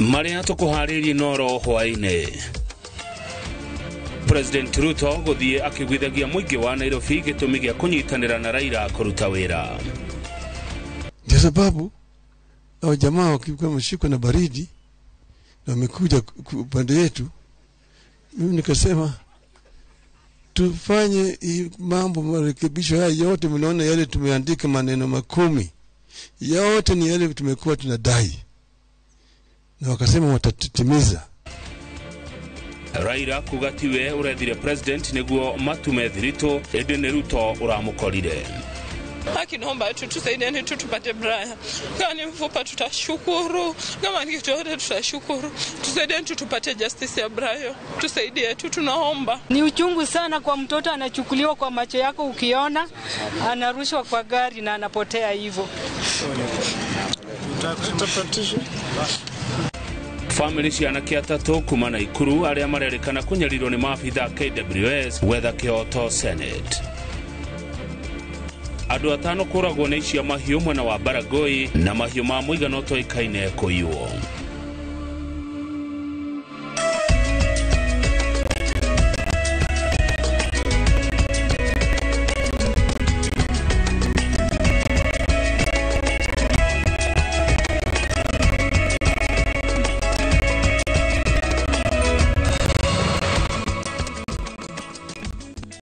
Maria tukuharĩirie Inooro hwaĩ-inĩ. President Ruto gũthiĩ akĩiguithagia mũingĩ wa Nairobi gĩtũmi gĩa kũnyitanĩra na Raila kũruta wĩra. Ndio sababu hao jamaa wakikuwa wameshikwa na baridi na wamekuja upande yetu, mimi nikasema tufanye mambo marekebisho haya yote. Mnaona yale tumeandika maneno 10 yote ni yale tumekuwa tunadai, na wakasema watatimiza. Raila kuga tiwe urethire president niguo matume thiritũ ĩndĩ nĩ Ruto ũramũkorire. Haki naomba tu tusaidiane tu tupate Brian. Kama ni mfupa tutashukuru, kama ni kitu yote tutashukuru. Tusaidiane tu tupate justice ya Brian. Tusaidie tu, tunaomba. Ni uchungu sana kwa mtoto anachukuliwa kwa macho yako ukiona, anarushwa kwa gari na anapotea hivyo. Family cia anake atatũ kuma Naikuru arĩa marerĩkana kũnyarirwo nĩ maabitha KWS gwetha kĩhoto Senate. Andũ atano kũragwo nĩ icia mahiũ mwena wa Baragoi na mahiũ ma mũigana ũtoĩkaine kũiywo.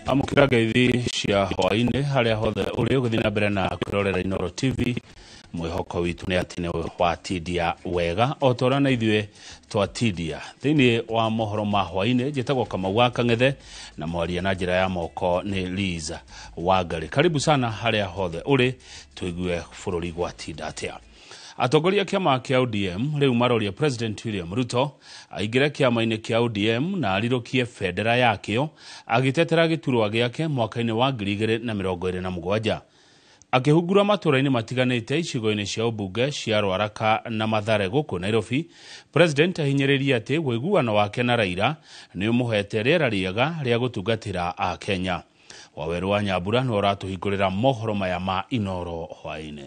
Amũkĩra ngeithi cia hwaĩ-inĩ harĩa hothe ũrĩ ũgĩthiĩ na mbere na kwĩrorera Inooro TV. Mwĩhoko witũ nĩ atĩ nĩ watindia wega o ta ũrĩa na ithuĩ twatindia. Thĩinĩ wa mohoro ma hwaĩ-inĩ njĩtagwo Kamau wa Kang'ethe na mwaria na njĩra ya moko nĩ Liza Wangari. Karibu sana harĩa hothe ũrĩ tũigue bũrũri gwatinda atĩa. Atongoria kĩama kĩa ODM rĩu maroria President William Ruto aingĩre kĩama-inĩ kĩa ODM na arirũkie bendera yakĩo agĩtetera gĩturwa gĩake mwaka-inĩ wa 2027. Akĩhungura matũũra-inĩ matiganĩte icigo-inĩ cia ũmbunge cia Ruaraka na Mathare gũkũ Nairobi, President ahinyĩrĩirie atĩ ũiguano wake na Raila nĩ ũmũhete rĩera rĩega rĩa gũtungatĩra Akenya. Wawerũ wa Nyambura nĩwe ũratũhingũrĩra mohoro maya ma Inooro hwaĩ-inĩ.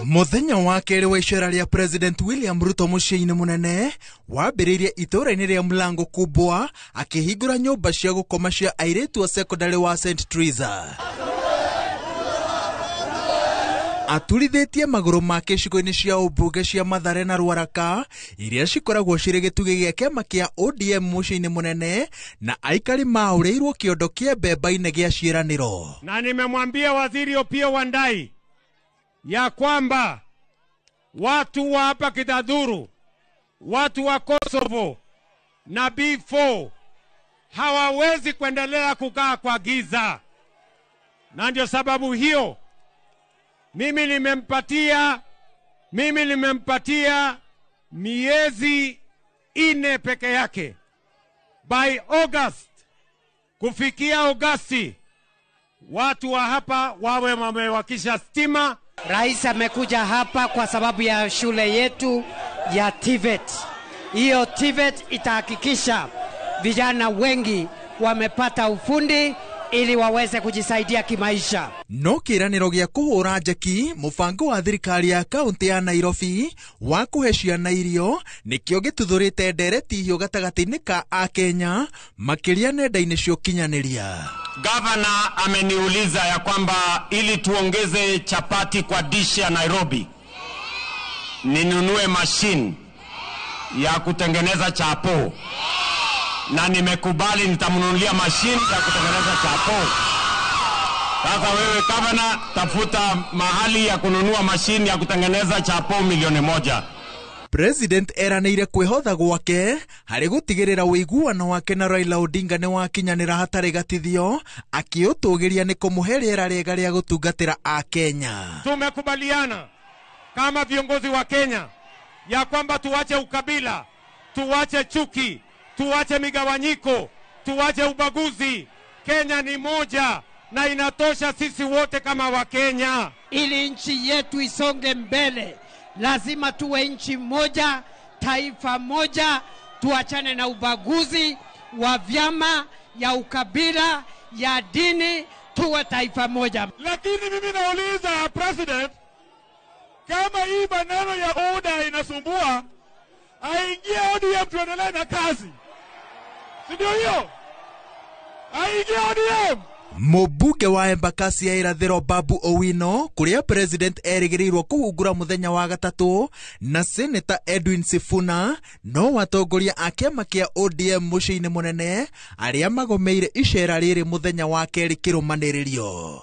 Muthenya wa kerĩ wa icera rĩa President William Ruto mũciĩ-inĩ mũnene wambĩrĩirie itũũra-inĩ rĩa Mlango Kubwa akĩhingũra nyũmba cia gũkoma cia airĩtu a secondary wa St Teresa. Aturithĩtie magũrũ make icigo-inĩ cia ũmbunge cia Mathare na Ruaraka iria cikoragwo cirĩ gĩtugĩ gĩa kĩama kĩa ODM mũciĩ-inĩ mũnene na aikari maũrĩirwo kĩondo kĩa mbemba-inĩ gĩa ciĩranĩro. Na nimemwambia Waziri Opiyo Wandayi ya kwamba watu wa hapa Kitadhuru, watu wa Kosovo na B4 hawawezi kuendelea kukaa kwa giza. Na ndio sababu hiyo mimi nimempatia miezi 4 peke yake. By August, kufikia Agosti, watu wa hapa wawe wamewakisha stima. Rais amekuja hapa kwa sababu ya shule yetu ya TVET. Hiyo TVET itahakikisha vijana wengi wamepata ufundi ili waweze kujisaidia kimaisha. No kĩĩranĩro gĩa kũhũra njeki mũbango wa thirikari ya kaunti ya Nairobi wa kũhe ciana irio nĩkĩo gĩtuthũrĩte ndereti hiũ gatagatĩ-inĩ ka Akenya makĩria nenda-inĩ cia ũkinyanĩria. Gavana ameniuliza ya kwamba ili tuongeze chapati kwa dish ya Nairobi ninunue machine ya kutengeneza chapo, na nimekubali nitamnunulia machine ya kutengeneza chapo. Sasa wewe gavana, tafuta mahali ya kununua machine ya kutengeneza chapo milioni 1. President eranĩire kwĩhotha gwake harĩ gũtigĩrĩra ũiguano wake na Raila Odinga nĩ wakinyanĩra hatarĩ gatithio, akĩũtũgĩria nĩ kũmũhe rĩera rĩega rĩa gũtungatĩra Akenya. Tumekubaliana kama viongozi wa Kenya ya kwamba tuache ukabila, tuache chuki, tuache migawanyiko, tuache ubaguzi. Kenya ni moja na inatosha sisi wote kama Wakenya. Ili nchi yetu isonge mbele, lazima tuwe nchi moja, taifa moja, tuachane na ubaguzi wa vyama, ya ukabila, ya dini, tuwe taifa moja. Lakini mimi nauliza President, Kama hii maneno ya UDA inasumbua, aingie ODM tuendelee na kazi, si ndio hiyo? Aingie ODM. Mũmbunge wa Embakasi ya irathĩro Babu Owino kũrĩa president erĩgĩrĩirwo kũhungura mũthenya wa gatatũ na Senator Edwin Sifuna no atongoria a kĩama kĩa ODM mũciĩ-inĩ mũnene arĩa magomeire icera rĩrĩ mũthenya wa kerĩ kĩrũmanĩrĩrio.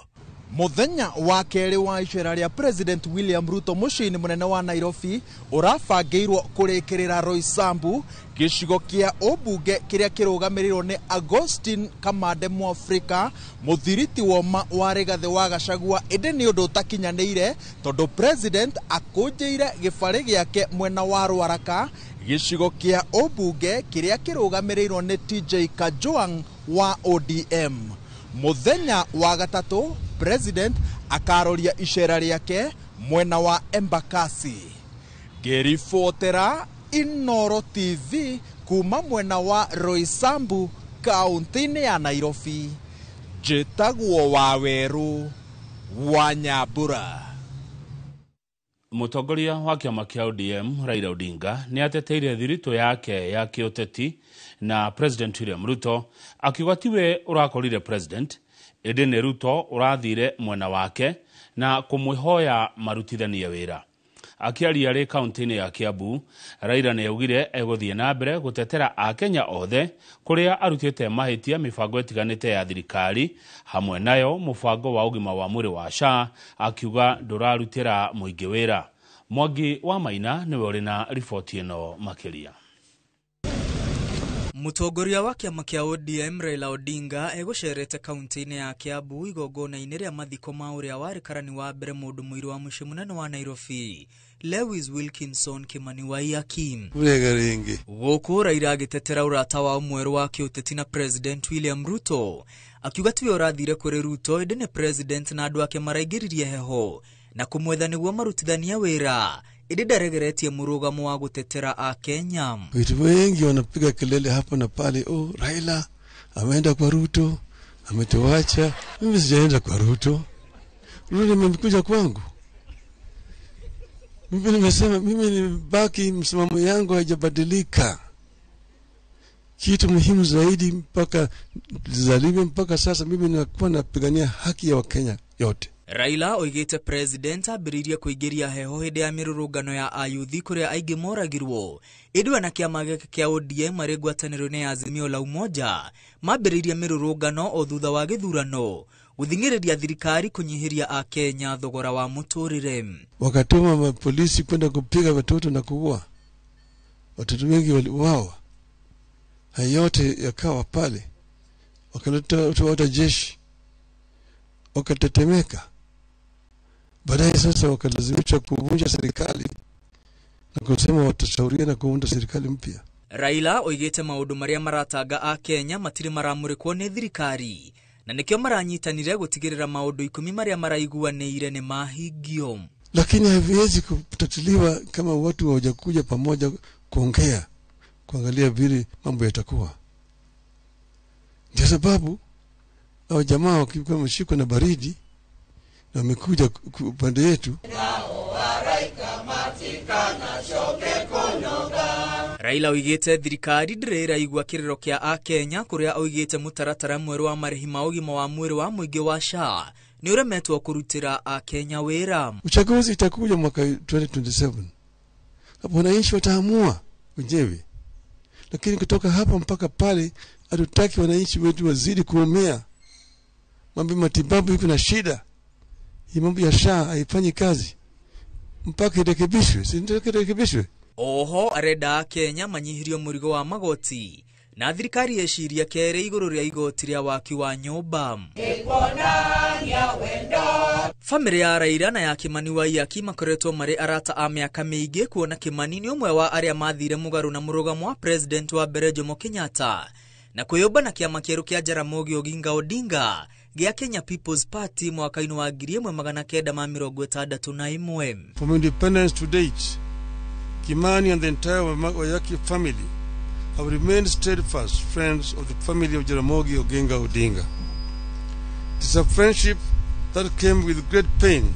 Mũthenya wa kerĩ wa icera rĩa President William Ruto mũciĩ-inĩ mũnene wa Nairobi ũrabangĩirwo kũrĩkĩrĩra Roysambu gĩcigo kĩa ũmbunge kĩrĩa kĩrũgamĩrĩirwo nĩ Augustine Kamande Mwafrika mũthiriti woma wa Rigathĩ wa Gachagua, ĩndĩ nĩ ũndũ ũtakinyanĩire tondũ President akũnjĩire gĩbarĩ gĩake mwena wa Ruaraka gĩcigo kĩa ũmbunge kĩrĩa kĩrũgamĩrĩirwo nĩ TJ Kajwang wa ODM. Mũthenya wa gatatũ President akaroria icera rĩake mwena wa Embakasi. Ngĩribotera Inooro TV kuma mwena wa Roysambu kaunti-inĩ ya Nairobi, njĩtagwo Wawerũ wa Nyambura. Mũtongoria wa kĩama kĩa ODM Raila Odinga nĩ ateteire thiritũ yake ya kĩũteti na President William Ruto akiuga tiwe ũrakorire President ĩndĩ nĩ Ruto ũrathire mwena wake na kũmwĩhoya marutithanie wĩra. Akĩaria rĩ kaunti-inĩ ya Kiambu, Raila nĩ augire egũthiĩ na mbere gũtetera akenya othe kũrĩa arutĩte mahĩtia mĩbango ĩtiganĩte ya thirikari hamwe nayo mũbango wa ũgima wa mwĩrĩ wa SHA akiuga ndũrarutĩra mũingĩ wĩra. Mwangi wa Maina nĩwe ũrĩ na riboti ĩno makĩria. Mũtongoria wa kĩama kĩa ODM Raila Odinga egũcerete kaunti-inĩ ya Kiambu igongona-inĩ rĩa mathiko ma ũrĩa warĩ karani wa mbere mũndũ mũirũ wa mũciĩ mũnene wa Nairobi Lewis Wilkinson Kimani Waiyaki. Urega rĩngĩ. Gũkũ Raila agĩtetera ũrata wao mwerũ wa kĩũteti na President William Ruto akiuga tiwe ũrathire kũrĩ Ruto ĩndĩ nĩ President na andũ ake maraingĩririe heho na kũmwetha nĩguo marutithanie wĩra ĩndĩ ndaregeretie mũrũgamo wa gũtetera Akenya. Watu wengi wanapiga kelele hapa na pale, oh, Raila ameenda kwa Ruto, ametuacha. Mimi sijaenda kwa Ruto, Ruto nimekuja kwangu. Mimi nimesema, mimi nimebaki, msimamo yangu haijabadilika. Kitu muhimu zaidi mpaka zalime mpaka sasa, mimi nakuwa napigania haki ya Wakenya yote. Raila oigĩte President ambĩrĩirie kũingĩria heho hĩndĩ ya mĩrũrũngano ya ayuthi kũrĩa aingĩ moragirwo ĩndĩ we na kĩama gĩake kĩa ODM marĩ ngwatanĩro-inĩ ya Azimio la Umoja mambĩrĩirie mĩrũrũngano o thutha wa gĩthurano gũthing'ĩrĩria thirikari kũnyihĩria akenya thogora wa mũtũrĩre. Wakatuma mapolisi kwenda kupiga watoto na kuua watoto, wengi waliuawa. Hayo yote yakawa pale, wakaleta jeshi, wakatetemeka. Baadaye sasa wakalazimishwa kuvunja serikali na kusema watashauriana kuunda serikali mpya. Raila oigĩte maũndũ marĩa maratanga akenya matirĩ maramũrĩkwo nĩ thirikari na nĩkĩo maranyitanire gũtigĩrĩra maũndũ 10 marĩa maraiguanĩire nĩ mahingio. Lakini haviwezi kutatuliwa kama watu hawajakuja pamoja kuongea, kuangalia vile mambo yatakuwa. Ndio sababu hao jamaa wakikuwa wameshikwa na baridi na wamekuja upande yetu. Raila oigĩte thirikari ndĩrĩ ĩraigua kĩrĩro kĩa akenya kũrĩa oigĩte mũtaratara mwerũ wa marĩhi ma ũgima wa mwĩrĩ wa mũingĩ wa SHA nĩ ũremetwo kũrutĩra akenya wĩra. Uchaguzi itakuja mwaka 2027. Hapo wananchi wataamua wenyewe. Lakini kutoka hapa mpaka pale hatutaki wananchi wetu wazidi kuumia. Mambo ya matibabu iko na shida. Hii mambo ya SHA haifanyi kazi mpaka irekebishwe, si ndio irekebishwe? Oho arenda akenya manyihirio mũrigo wa magoti na thirikari yeciria kerĩ igũrũ rĩa igoti rĩa waki wa nyũmba. Famĩlĩ ya Raila na ya Kimani Waiyaki makoretwo marĩ arata a mĩaka mĩingĩ kuona Kimani nĩ ũmwe wa arĩa mathire mũgarũ na mũrũgamo wa President wa mbere Jomo Kenyatta na kwĩyũmba na kĩama kĩerũ kĩa Jaramogi Oginga Odinga gĩa Kenya People's Party mwaka-inĩ wa 1961. From independence to date, Kimani and the entire Waiyaki family have remained steadfast friends of the family of Jaramogi Oginga Odinga. It is a friendship that came with great pain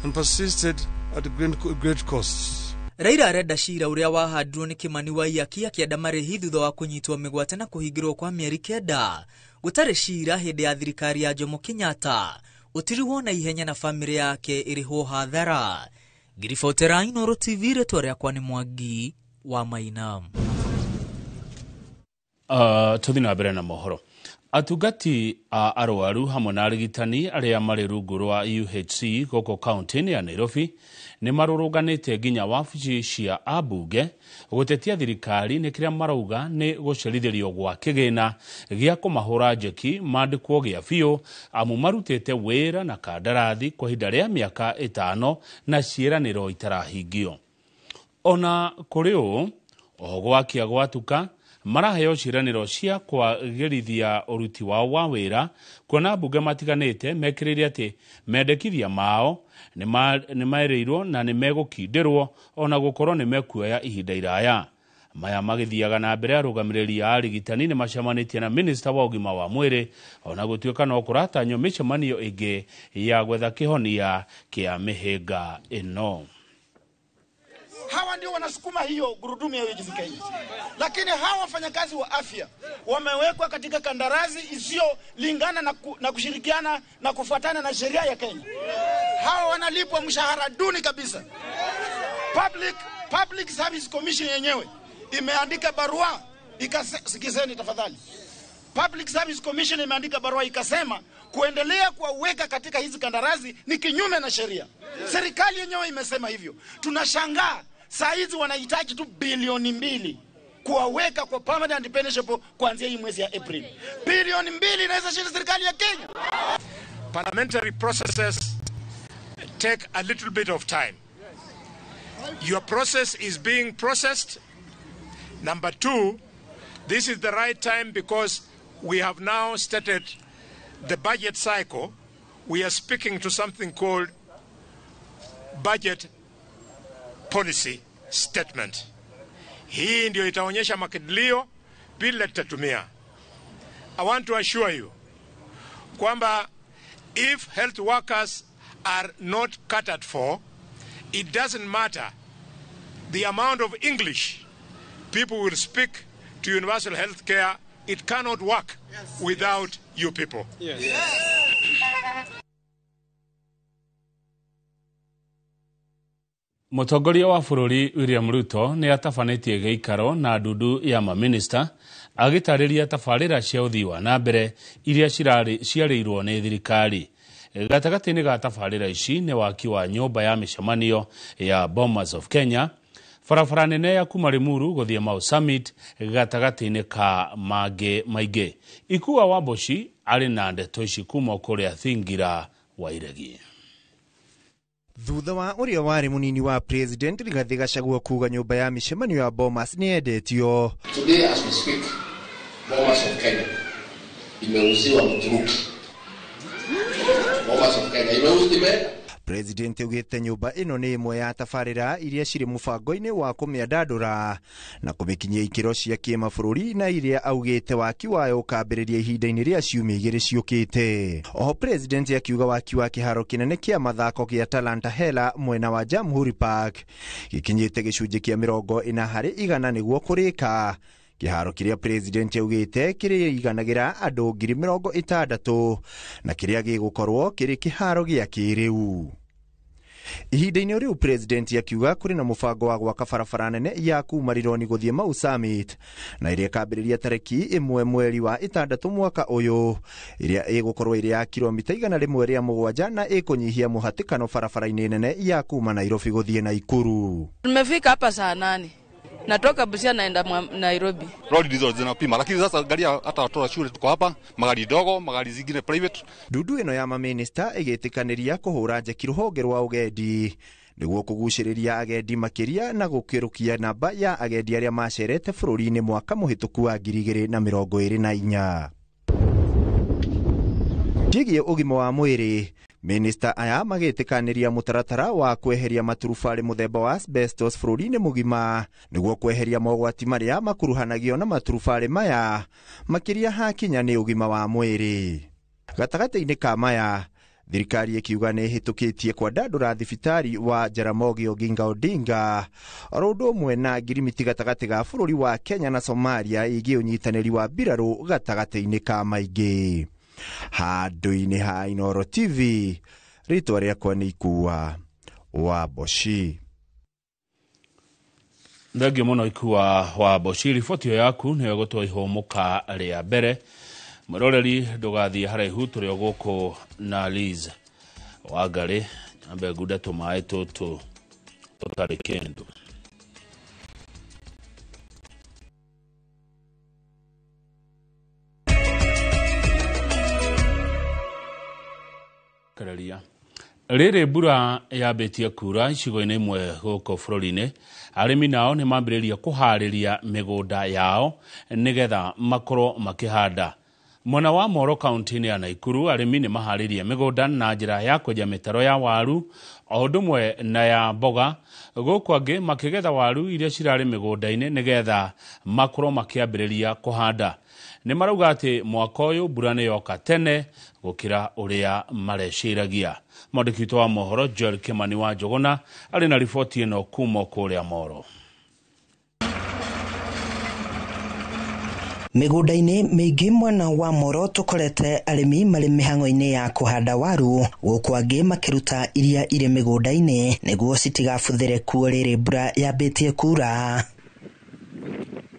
and persisted at great, great costs. Raila arenda cira ũrĩa wahandirwo nĩ Kimani Waiyaki akĩenda marĩhi thutha wa kũnyitwo mĩgwate na kũhingĩrwo kwa mĩeri 9 gũtarĩ cira hĩndĩ ya thirikari ya Jomo Kenyatta ũtirihwo na ihenya na bamĩrĩ yake ĩrĩhwo hathara. Ngiribotera Inooro TV, rĩtwa rĩakwa nĩ Mwangi wa Maina. Tũthiĩ na mbere na mohoro. Atungati a arwaru hamwe na arigitani arĩa marĩ rungu rwa UHC gũkũ kaunti-inĩ ya Nairobi nĩ marũrũnganĩte nginya wabici cia ambunge gũtetia thirikari nĩ kĩrĩa marauga nĩ gũcerithĩrio gwa kĩgĩna gĩa kũmahũra njeki mandĩkwo gĩa biũ amu marutĩte wĩra na kandarathi kwa ihinda rĩa mĩaka 5 na ciĩranĩro itarahingio. Ona kũrĩ ũũ, o gwakia gwatuka maraheo ciĩranĩro cia kwagĩrithia ũruti wao wa wĩra kuona mbunge matiganĩte mekĩrĩire atĩ mendekithia mao nĩ merĩirwo na nĩ megũkindĩrwo ona gũkorwo nĩ mekuoya ihinda iraya. Maya magĩthiaga na mbere, arũgamĩrĩri a arigitani nĩ macemanĩtie na minista wa ũgima wa mwĩrĩ ona gũtuĩka no kũratanywo mĩcemanio ĩngĩ ya gwetha kĩhonia kĩa mĩhĩnga ĩno. Hawa ndio wanasukuma hiyo gurudumu ya wages Kenya. Lakini hawa wafanyakazi wa afya wamewekwa katika kandarasi isiyolingana na kushirikiana na kufuatana na sheria ya Kenya. Hawa wanalipwa mshahara duni kabisa. Public Service Commission yenyewe imeandika barua sikizeni tafadhali. Public Service Commission imeandika barua ikasema kuendelea kuwaweka katika hizi kandarasi ni kinyume na sheria. Serikali yenyewe imesema hivyo. Tunashangaa saa hizi wanahitaji tu bilioni 2 kuwaweka kwa permanent pensionable kuanzia hii mwezi ya April. Bilioni 2 inaweza shinda serikali ya Kenya. Parliamentary processes take a little bit of time. Your process is being processed. Number 2, this is the right time because we have now started the budget cycle. We are speaking to something called budget policy statement. Hii ndio itaonyesha makadirio bila tutatumia. I want to assure you kwamba if health workers are not catered for, it doesn't matter the amount of English people will speak to universal health care. It cannot work without you people. Yes. Mũtongoria wa bũrũri William Ruto nĩ atabanĩtie gĩikaro na ndundu ya maminista agĩtarĩria tabarĩra cia ũthii wa na mbere iria ciarĩirwo nĩ thirikari. Gatagatĩ-inĩ ga tabarĩra ici nĩ waki wa nyũmba ya mĩcemanio ya Bomas of Kenya, barabara nene ya kuma Limuru gũthiĩ Mau Summit gatagatĩ-inĩ ka mangĩ maingĩ. Ikua wa Mboci arĩ na ndeto ici kuma kũrĩa Thingira wa Iregi. Thutha wa ũrĩa warĩ mũnini wa president Rigathĩ Gachagua kuga nyũmba ya mĩcemanio ya Bomas nĩ yendetio. Today as we speak, Bomas of Kenya imeuziwa Mturuki. Bomas of Kenya imeuziwa. President augĩte nyũmba ĩno nĩ ĩmwe ya tabarĩra iria cirĩ mũbango-inĩ wa kũmĩandandũra na kũmĩkinyia ikĩro cia kĩmabũrũri na iria augĩte waki wayo ũkambĩrĩria ihinda-inĩ rĩa ciumia 2 ciũkĩte. Oho President akiuga waki wa kĩharo kĩnene kĩa mathako gĩa Talanta Hela mwena wa Jamhuri Park gĩkinyĩte gĩcunjĩ kĩa 40 harĩ 100 nĩguo kũrĩka. Kĩharo kĩrĩa president augĩte kĩrĩiganagĩra andũ 60,000 na kĩrĩa gĩgũkorwo kĩrĩ kĩharo gĩa kĩrĩu. Ihinda-inĩ rĩu president akiuga kũrĩ na mũbango wa gwaka barabara nene ya kuma Rironi gũthiĩ Mau Summit na ĩrĩa ĩkambĩrĩria tarĩki 1 mweri wa 6 mwaka ũyũ, ĩrĩa ĩgũkorwo ĩrĩ ya kilomita 107 na ĩkũnyihia mũhatĩkano barabara-inĩ nene ya kuma Nairobi gũthiĩ Naikuru. Tumefika hapa saa 8. Natoka Busia naenda Nairobi. Road diesel zinapima, lakini sasa gari hata watoto wa shule tuko hapa, magari dogo, magari zingine private. Ndundu ĩno ya maminista ĩgĩtĩkanĩria kũhũra njeki rũhonge rwa ũgendi nĩguo kũgucĩrĩria agendi makĩria na gũkĩrũkia namba ya agendi arĩa macerete bũrũri-inĩ mwaka mũhĩtũku wa 2024. Ciĩgiĩ ũgima wa mwĩrĩ, Minista aya magĩtĩkanĩria mũtaratara wa kweheria maturubarĩ mũthemba wa asbestos bũrũri-inĩ mũgima nĩguo kweheria mogwati marĩa makuruhanagio na maturubarĩ maya makĩria hakinya nĩ ũgima wa mwĩrĩ. Gatagatĩ-inĩ ka maya, Thirikari ĩkiuga nĩ ĩhĩtũkĩtie kwandandũra thibitarĩ wa Jaramogi Oginga Odinga oro ũndũ ũmwe na ngirimiti gatagatĩ ga bũrũri wa Kenya na Somalia ĩgiĩ ũnyitanĩri wa mbirarũ gatagatĩ-inĩ ka maingĩ. Handũ-inĩ ha Inooro TV, rĩtwa rĩakwa nĩ Ikua wa Mboci. Thengio mũno Ikua wa Mboci, riboti ĩyo yaku nĩyo ĩgũtwo ihũmũka rĩa mbere. Mwĩroreri ndũgathiĩ haraihu, tũrĩ o gũkũ na Liz Wangarĩ. Nyambe ngunde tũmaĩ tũtũ tũtarĩ kĩndũ. Kereria rĩrĩ mbura yambĩtie kura icigo-inĩ imwe gũkũ bũrũri-inĩ, arĩmi nao nĩ mambĩrĩria kũharĩria mĩgũnda yao nĩgetha makorwo makĩhanda. Mwena wa Moro kaunti-inĩ ya Naikuru, arĩmi nĩ maharĩrie mĩgũnda na njĩra ya kwenja mĩtaro ya waru o ũndũ ũmwe na ya mboga, gũkũ angĩ makĩgetha waru iria cirarĩ mĩgũnda-inĩ nĩgetha makorwo makĩambĩrĩria kũhanda. Nĩ marauga atĩ mwaka ũyũ mbura nĩ yoka tene gũkĩra ũrĩa mareciragia. Mwandĩki witũ wa mohoro Joel Kimani wa Njũgũna arĩ na riboti ĩno kuma kũrĩa Moro. Mĩgũnda-inĩ mĩingĩ mwena wa Moro tũkorete arĩmi marĩ mĩhang'o-inĩ ya kũhanda waru, gũkũ angĩ makĩruta iria irĩ mĩgũnda-inĩ nĩguo citigabuthĩre kuo rĩrĩ mbura yambĩtie kura.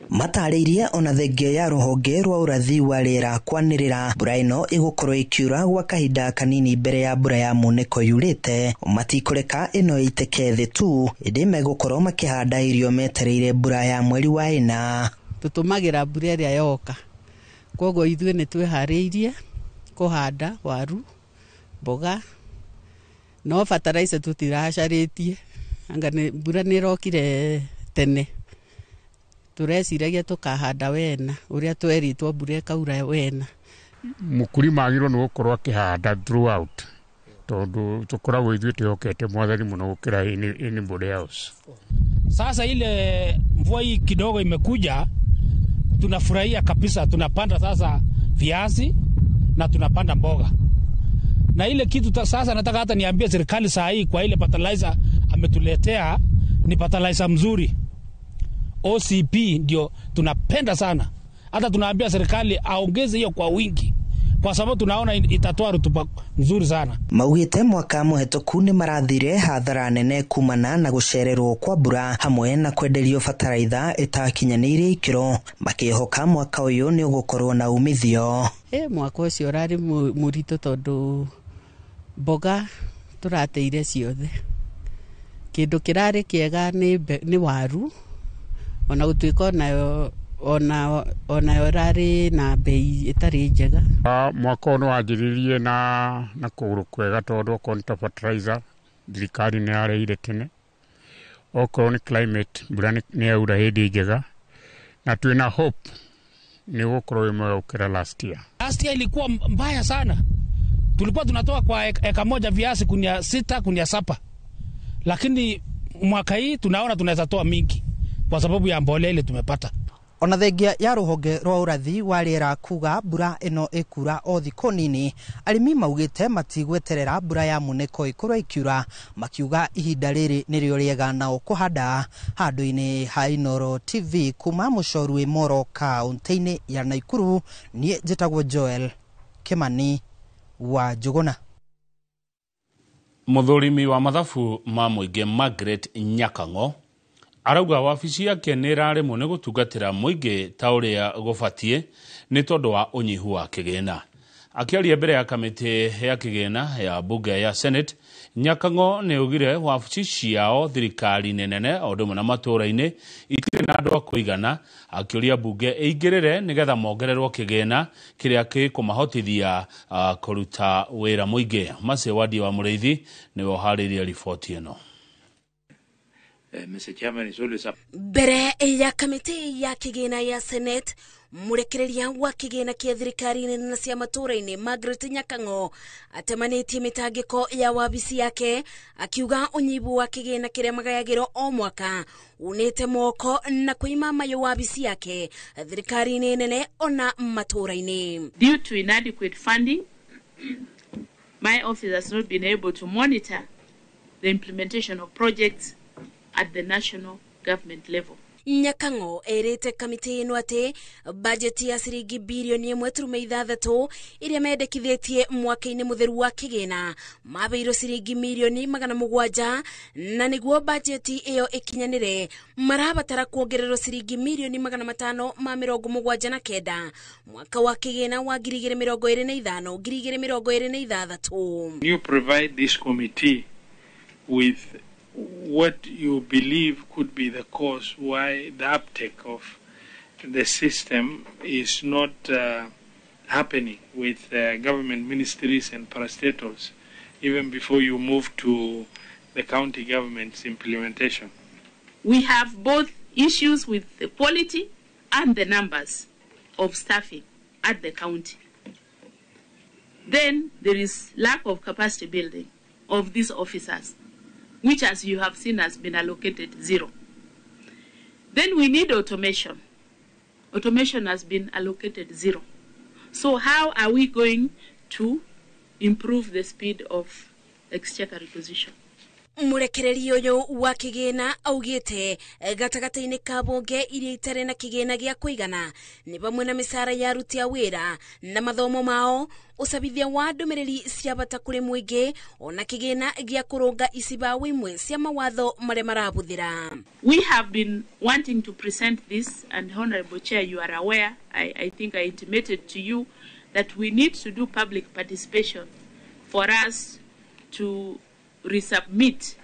Matarĩirie ona thengia ya rũhonge rwa ũrathi wa rĩera kwanĩrĩra mbura ĩno ĩgũkorwo ĩkiura gwa kahinda kanini mbere ya mbura ya munĩko yurĩte, matikũreka ĩno ĩitĩke thĩ tu, ĩndĩ megũkorwo makĩhanda irio metereire mbura ya mweri wa ĩna. Tũtũmagĩra mbura ĩrĩa yoka, koguo ithuĩ nĩ twĩharĩirie kũhanda waru, mboga, no fertilizer tũtiracarĩtie, anga mbura nĩ ĩrokire tene. Tũreciragia tũkahanda wena ũrĩa twerĩtwo mbura ĩkaura wena. Mũkulima agĩrĩirwo nĩ gũkorwo akĩhanda throughout, tondũ tũkoragwo ithuĩ twĩhokete mwathani mũno gũkĩra anybody else. Sasa ile mvua hii kidogo imekuja, tunafurahia kabisa. Tunapanda sasa viazi na tunapanda mboga. Na ile kitu sasa nataka hata niambie serikali saa hii kwa ile fertilizer ametuletea ni fertilizer mzuri. OCP ndio tunapenda sana. Hata tunaambia serikali aongeze hiyo kwa wingi, kwa sababu tunaona itatoa rutuba nzuri sana. Maugite mwaka mũhetũku nĩ marathire hathara nene kumana na gũcererwo kwa mbura hamwe na kwenderio bataraitha ĩtakinyanĩirie ikĩro, makĩhoka mwaka ũyũ nĩ ũgũkorwo na umithio. Mwaka ũcio ũrarĩ mũritũ tondũ mboga tũrateire ciothe. Kĩndũ kĩrarĩ kĩega nĩ waru, ona gũtuĩka onayo ĩrarĩ na bei ĩtarĩ njega. Mwaka ũyũ nĩ wanjĩrĩirie na kũgũrũ kwega tondũ okorwo nĩ ta fertilizer thirikari nĩ yareire tene, okorwo nĩ climate mbura nĩ yaura hĩndĩ njega, na twĩna hope nĩ ũgũkorwo wĩ mwega gũkĩra last year. Last year ilikuwa mbaya sana, tulikuwa tunatoa kwa eka moja viazi kunia 6 kunia 7, lakini mwaka hii tunaona tunaweza toa mingi kwa sababu ya mbolea ile tumepata. Ona thengia ya rũhonge rwa ũrathi wa rĩera kuga mbura ĩno ĩkura o thikũ nini, arĩmi maugĩte matigweterera mbura ya munĩko ĩkorwo ĩkiura, makiuga ihinda rĩrĩ nĩrĩo rĩega nao kũhanda. Handũ-inĩ ha Inooro TV kuma Mũcorwĩ Moro kaũntĩ-inĩ ya Naikuru, niĩ njĩtagwo Joel Kimani wa Njũgũna. Mũthũrimi wa mathabu ma mũingĩ Margaret Nyakang'o arauga wabici yake nĩ ĩraremwo nĩ gũtungatĩra mũingĩ ta ũrĩa gũbatiĩ nĩ tondũ wa ũnyihu wa kĩgĩna. Akĩaria mbere ya kamĩtĩ ya kĩgĩna ya bunge ya Senate, Nyakang'o nĩ augire wabici ciao thirikari-inĩ nene o ũndũ ũmwe na matũũra-inĩ itirĩ na andũ a kũigana, akĩũria bunge ĩingĩrĩre nĩgetha mongererwo kĩgĩna kĩrĩa gĩkũmahotithia kũruta wĩra mũingĩ. Mercy Wadi wa Mũrĩithi nĩwe ũharĩirie riboti ĩno. Mbere ya kamĩtĩ ya kĩgĩna ya Senate, mũrekereria wa kĩgĩna kĩa thirikari-inĩ na cia matũũra-inĩ Margaret Nyakang'o atemanĩtie mĩtangĩko ya wabici yake, akiuga ũnyibu wa kĩgĩna kĩrĩa magayagĩrwo o mwaka unĩte moko na kũima mayũ wabici yake thirikari-inĩ nene ona matũũra-inĩ. Due to inadequate funding, My office has not been able to monitor the implementation of projects at the national government level. Nyakang'o erĩte kamĩtĩ ĩno atĩ bajeti ya ciringi birioni 1.6 ĩrĩa mendekithĩtie mwaka-inĩ mũtheru wa kĩgĩna mabeirwo ciringi mirioni 700 na nĩguo bajeti ĩyo ĩkinyanĩre marabatara kuongererwo ciringi mirioni 579 mwaka wa kĩgĩna wa 2025 2026. You provide this committee with what you believe could be the cause why the uptake of the system is not happening with government ministries and parastatals, even before you move to the county government's implementation. We have both issues with the quality and the numbers of staffing at the county. Then there is lack of capacity building of these officers, which, as you have seen, has been allocated 0. Then we need automation. Automation has been allocated 0. So how are we going to improve the speed of exchequer requisition? Mũrekereria ũyũ wa kĩgĩna augĩte gatagatĩ-inĩ ka bunge iria itarĩ na kĩgĩna gĩa kũigana nĩ pamwe na mĩcara ya aruti a wĩra na mathomo mao, ũcabithia wa ndũmĩrĩri cia bata kũrĩ mũingĩ ona kĩgĩna gĩa kũrũnga icibaũ imwe cia mawatho marĩa marabũthĩra. We have been wanting to present this, and Honorable Chair, you are aware, I think I intimated to you that we need to do public participation for us to resubmit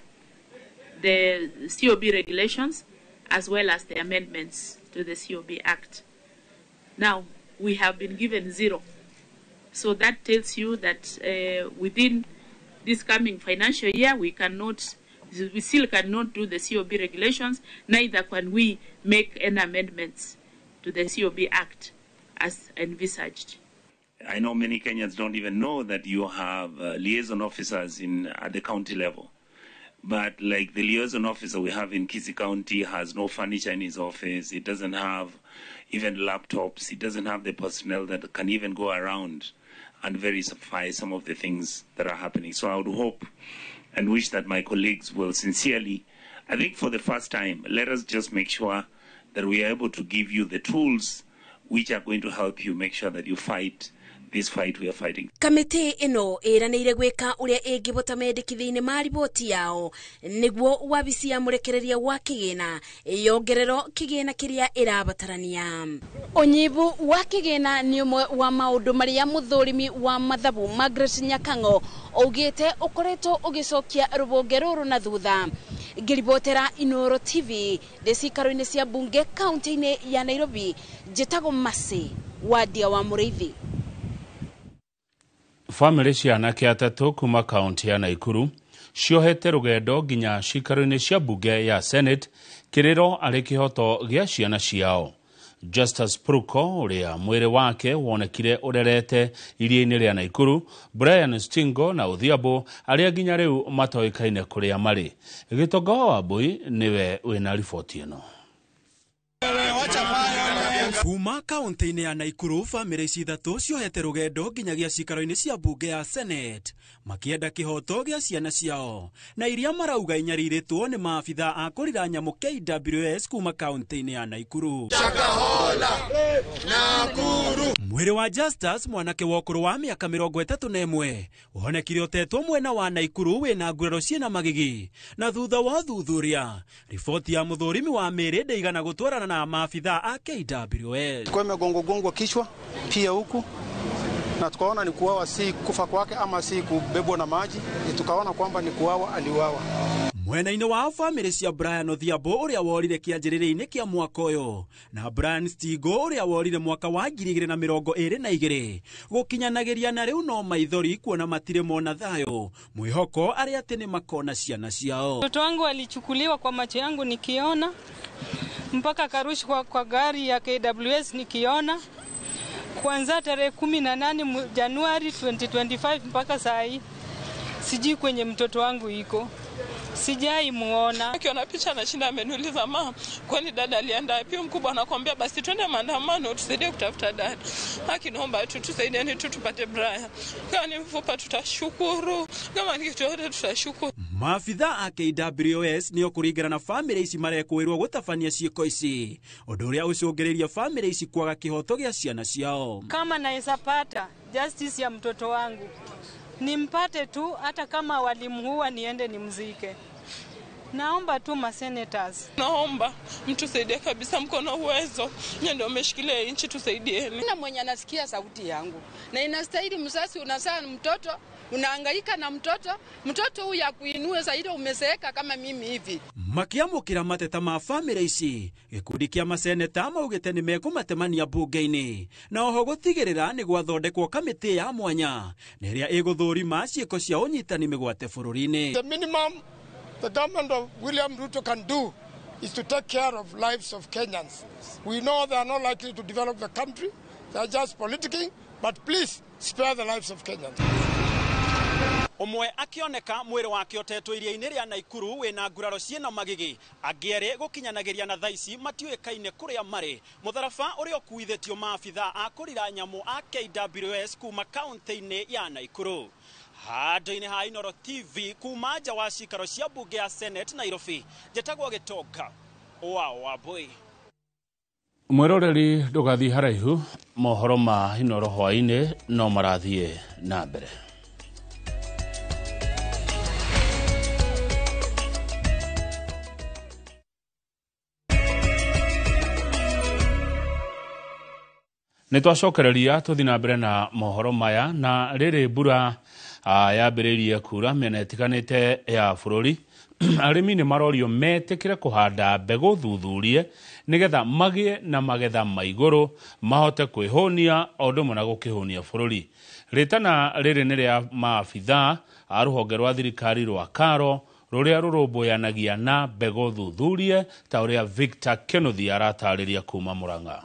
the COB regulations as well as the amendments to the COB Act. Now, we have been given 0. So that tells you that within this coming financial year, we still cannot do the COB regulations, neither can we make any amendments to the COB Act as envisaged. I know many Kenyans don't even know that you have liaison officers at the county level. But like the liaison officer we have in Kisii County has no furniture in his office. He doesn't have even laptops. He doesn't have the personnel that can even go around and verify some of the things that are happening. So I would hope and wish that my colleagues will sincerely, I think for the first time, let us just make sure that we are able to give you the tools which are going to help you make sure that you fight this fight we are fighting. Kamĩtĩ ĩno ĩranĩire gwĩka ũrĩa ĩngĩbota mendekithia-inĩ ma riboti yao nĩguo wabici ya mũrekereria wa kĩgĩna yongererwo kĩgĩna kĩrĩa ĩrabatarania. Ũnyivu wa kĩgĩna nĩ ũmwe wa maũndũ marĩa mũthũrimi wa mathabu Margaret Nyakang'o augĩte ũkoretwo ũgĩcokia rũbonge rũrũ na thutha. Ngĩribotera Inooro TV ndĩ cikaro-inĩ cia mbunge kaunti-inĩ ya Nairobi, njĩtagwo Mercy Wandia wa Mũrĩithi. Famĩlĩ cia anake atatũ kuma kaunti ya Naikuru ciohete rũgendo nginya cikaro-inĩ cia mbunge ya Senate kĩrĩro arĩ kĩhoto gĩa ciana ciao. Justus Pruko ũrĩa mwĩrĩ wake wonekire ũrerete iria-inĩ rĩa Naikuru, Brian Stingo na Odhiambo arĩa nginya rĩu matoĩkaine kũrĩa marĩ. Gĩtonga wa Wambui nĩwe wĩna riboti ĩno. Kuma kaunti-inĩ ya Naikuru, bamĩrĩ ici ithatũ ciohete rũgendo nginyagia cikaro-inĩ cia mbunge ya Senate makĩenda kĩhoto gĩa ciana ciao na iria marauga inyarirĩtwo nĩ maabitha a kũrira nyamũ KWS kuma kaunti-inĩ ya Naikuru. Mwĩrĩ wa Justus, mwanake wa ũkũrũ wa mĩaka 31, ũhonekire ũtetwo mwena wa Naikuru wĩna nguraro ciĩna magigi, na thutha wa ũthuthuria riboti ya mũthũrimi wa mĩĩrĩ ndĩigana gũtwarana na maabitha a KWS. Kwa imegongwa kichwa pia huku, na tukaona ni kuuawa, si kufa kwake ama si kubebwa na maji, tukaona kwamba ni kuuawa, aliuawa. Mwena-inĩ wa bamĩrĩ cia Brian Odhiambo ũrĩa worire kĩanjĩrĩria-inĩ kĩa mwaka ũyũ na Brian Stigo ũrĩa worire mwaka wa 2022 gũkinyanagĩria na rĩu no maithori kuona matirĩ mona thayũ, mwĩhoko arĩa atĩ nĩ makona ciana ciao. Mtoto wangu alichukuliwa kwa macho yangu nikiona, mpaka akarushwa kwa gari ya KWS nikiona, kuanzia tarehe 18 Januari 2025 mpaka saa hii sijui kwenye mtoto wangu iko. Sijai muona. Akiona picha anashinda ameniuliza, ma, kwani dada alienda wapi? Mkubwa anakuambia basi twende maandamano tusaidie kutafuta dada. Akiniomba tu tusaidiane tu tupate Brian. Kama ni mfupa tutashukuru, kama ni kitu yote tutashukuru. Maabitha a KWS nĩo kũringana na bamĩrĩ ici marekũĩrwo gũtabania ciĩko ici, ũndũ ũrĩa ũcũngĩrĩirie bamĩrĩ ici kwaga kĩhoto gĩa ciana ciao. Kama naweza pata justice ya mtoto wangu, nimpate tu, hata kama walimuua niende nimzike. Naomba tu ma senators. Naomba mtusaidie kabisa, mkono uwezo. Nyie ndio mmeshikilia nchi, tusaidieni. Na mwenye anasikia sauti yangu. Na inastahili mzazi unazaa mtoto, unahangaika na mtoto, mtoto huyu akuinue zaidi umezeeka kama mimi hivi. Makiamũkĩra mateta ma bamĩrĩ ici, gĩkundi kĩa maseneta maugĩte nĩ mekũmatemania mbunge-inĩ na oho gũtigĩrĩra nĩ gwathondekwo kamĩtĩ ya mwanya na ĩrĩa ĩgũthũrima ciĩko cia ũnyitani mĩgwate bũrũri-inĩ. The minimum the government of William Ruto can do is to take care of lives of Kenyans. We know they are not likely to develop the country. They are just politicking, but please spare the lives of Kenyans. Ũmwe akĩoneka mwĩrĩ wake ũtetwo iria-inĩ rĩa Naikuru wĩna nguraro ciĩna magigi, angĩ erĩ gũkinyanagĩria na thaa ici matiũĩkaine kũrĩa marĩ. Mũtharaba ũrĩa ũkuithĩtio maabitha a kũrira nyamũ a KWS kuma kaũntĩ-inĩ ya Naikuru. Handũ-inĩ ha Inooro TV kuma nja wa cikaro cia mbunge ya Senate Nairobi, njetagwo Gĩtonga wa Wambui. Mwĩroreri ndũgathiĩ haraihu, mohoro ma Inooro hwaĩ-inĩ no marathiĩ na mbere. Nĩ twacokereria tũthiĩ na mbere na mohoro maya, na rĩrĩ mbura yambĩrĩirie kura mĩena ĩtiganĩte ya bũrũri, arĩmi nĩ marorio metĩkĩre kũhanda mbegũ thuthurie nĩgetha magĩe na magetha ma igũrũ mahote kwĩhũnia o ũndũ ũmwe na gũkĩhũnia bũrũri. Rĩtana rĩrĩ nĩ rĩa maabitha a rũhonge rwa thirikari rwa KALRO rũrĩa rũrũmbũyanagia na mbegũ thuthurie, ta ũrĩa Victor Kenothi aratarĩria kuma Murang'a.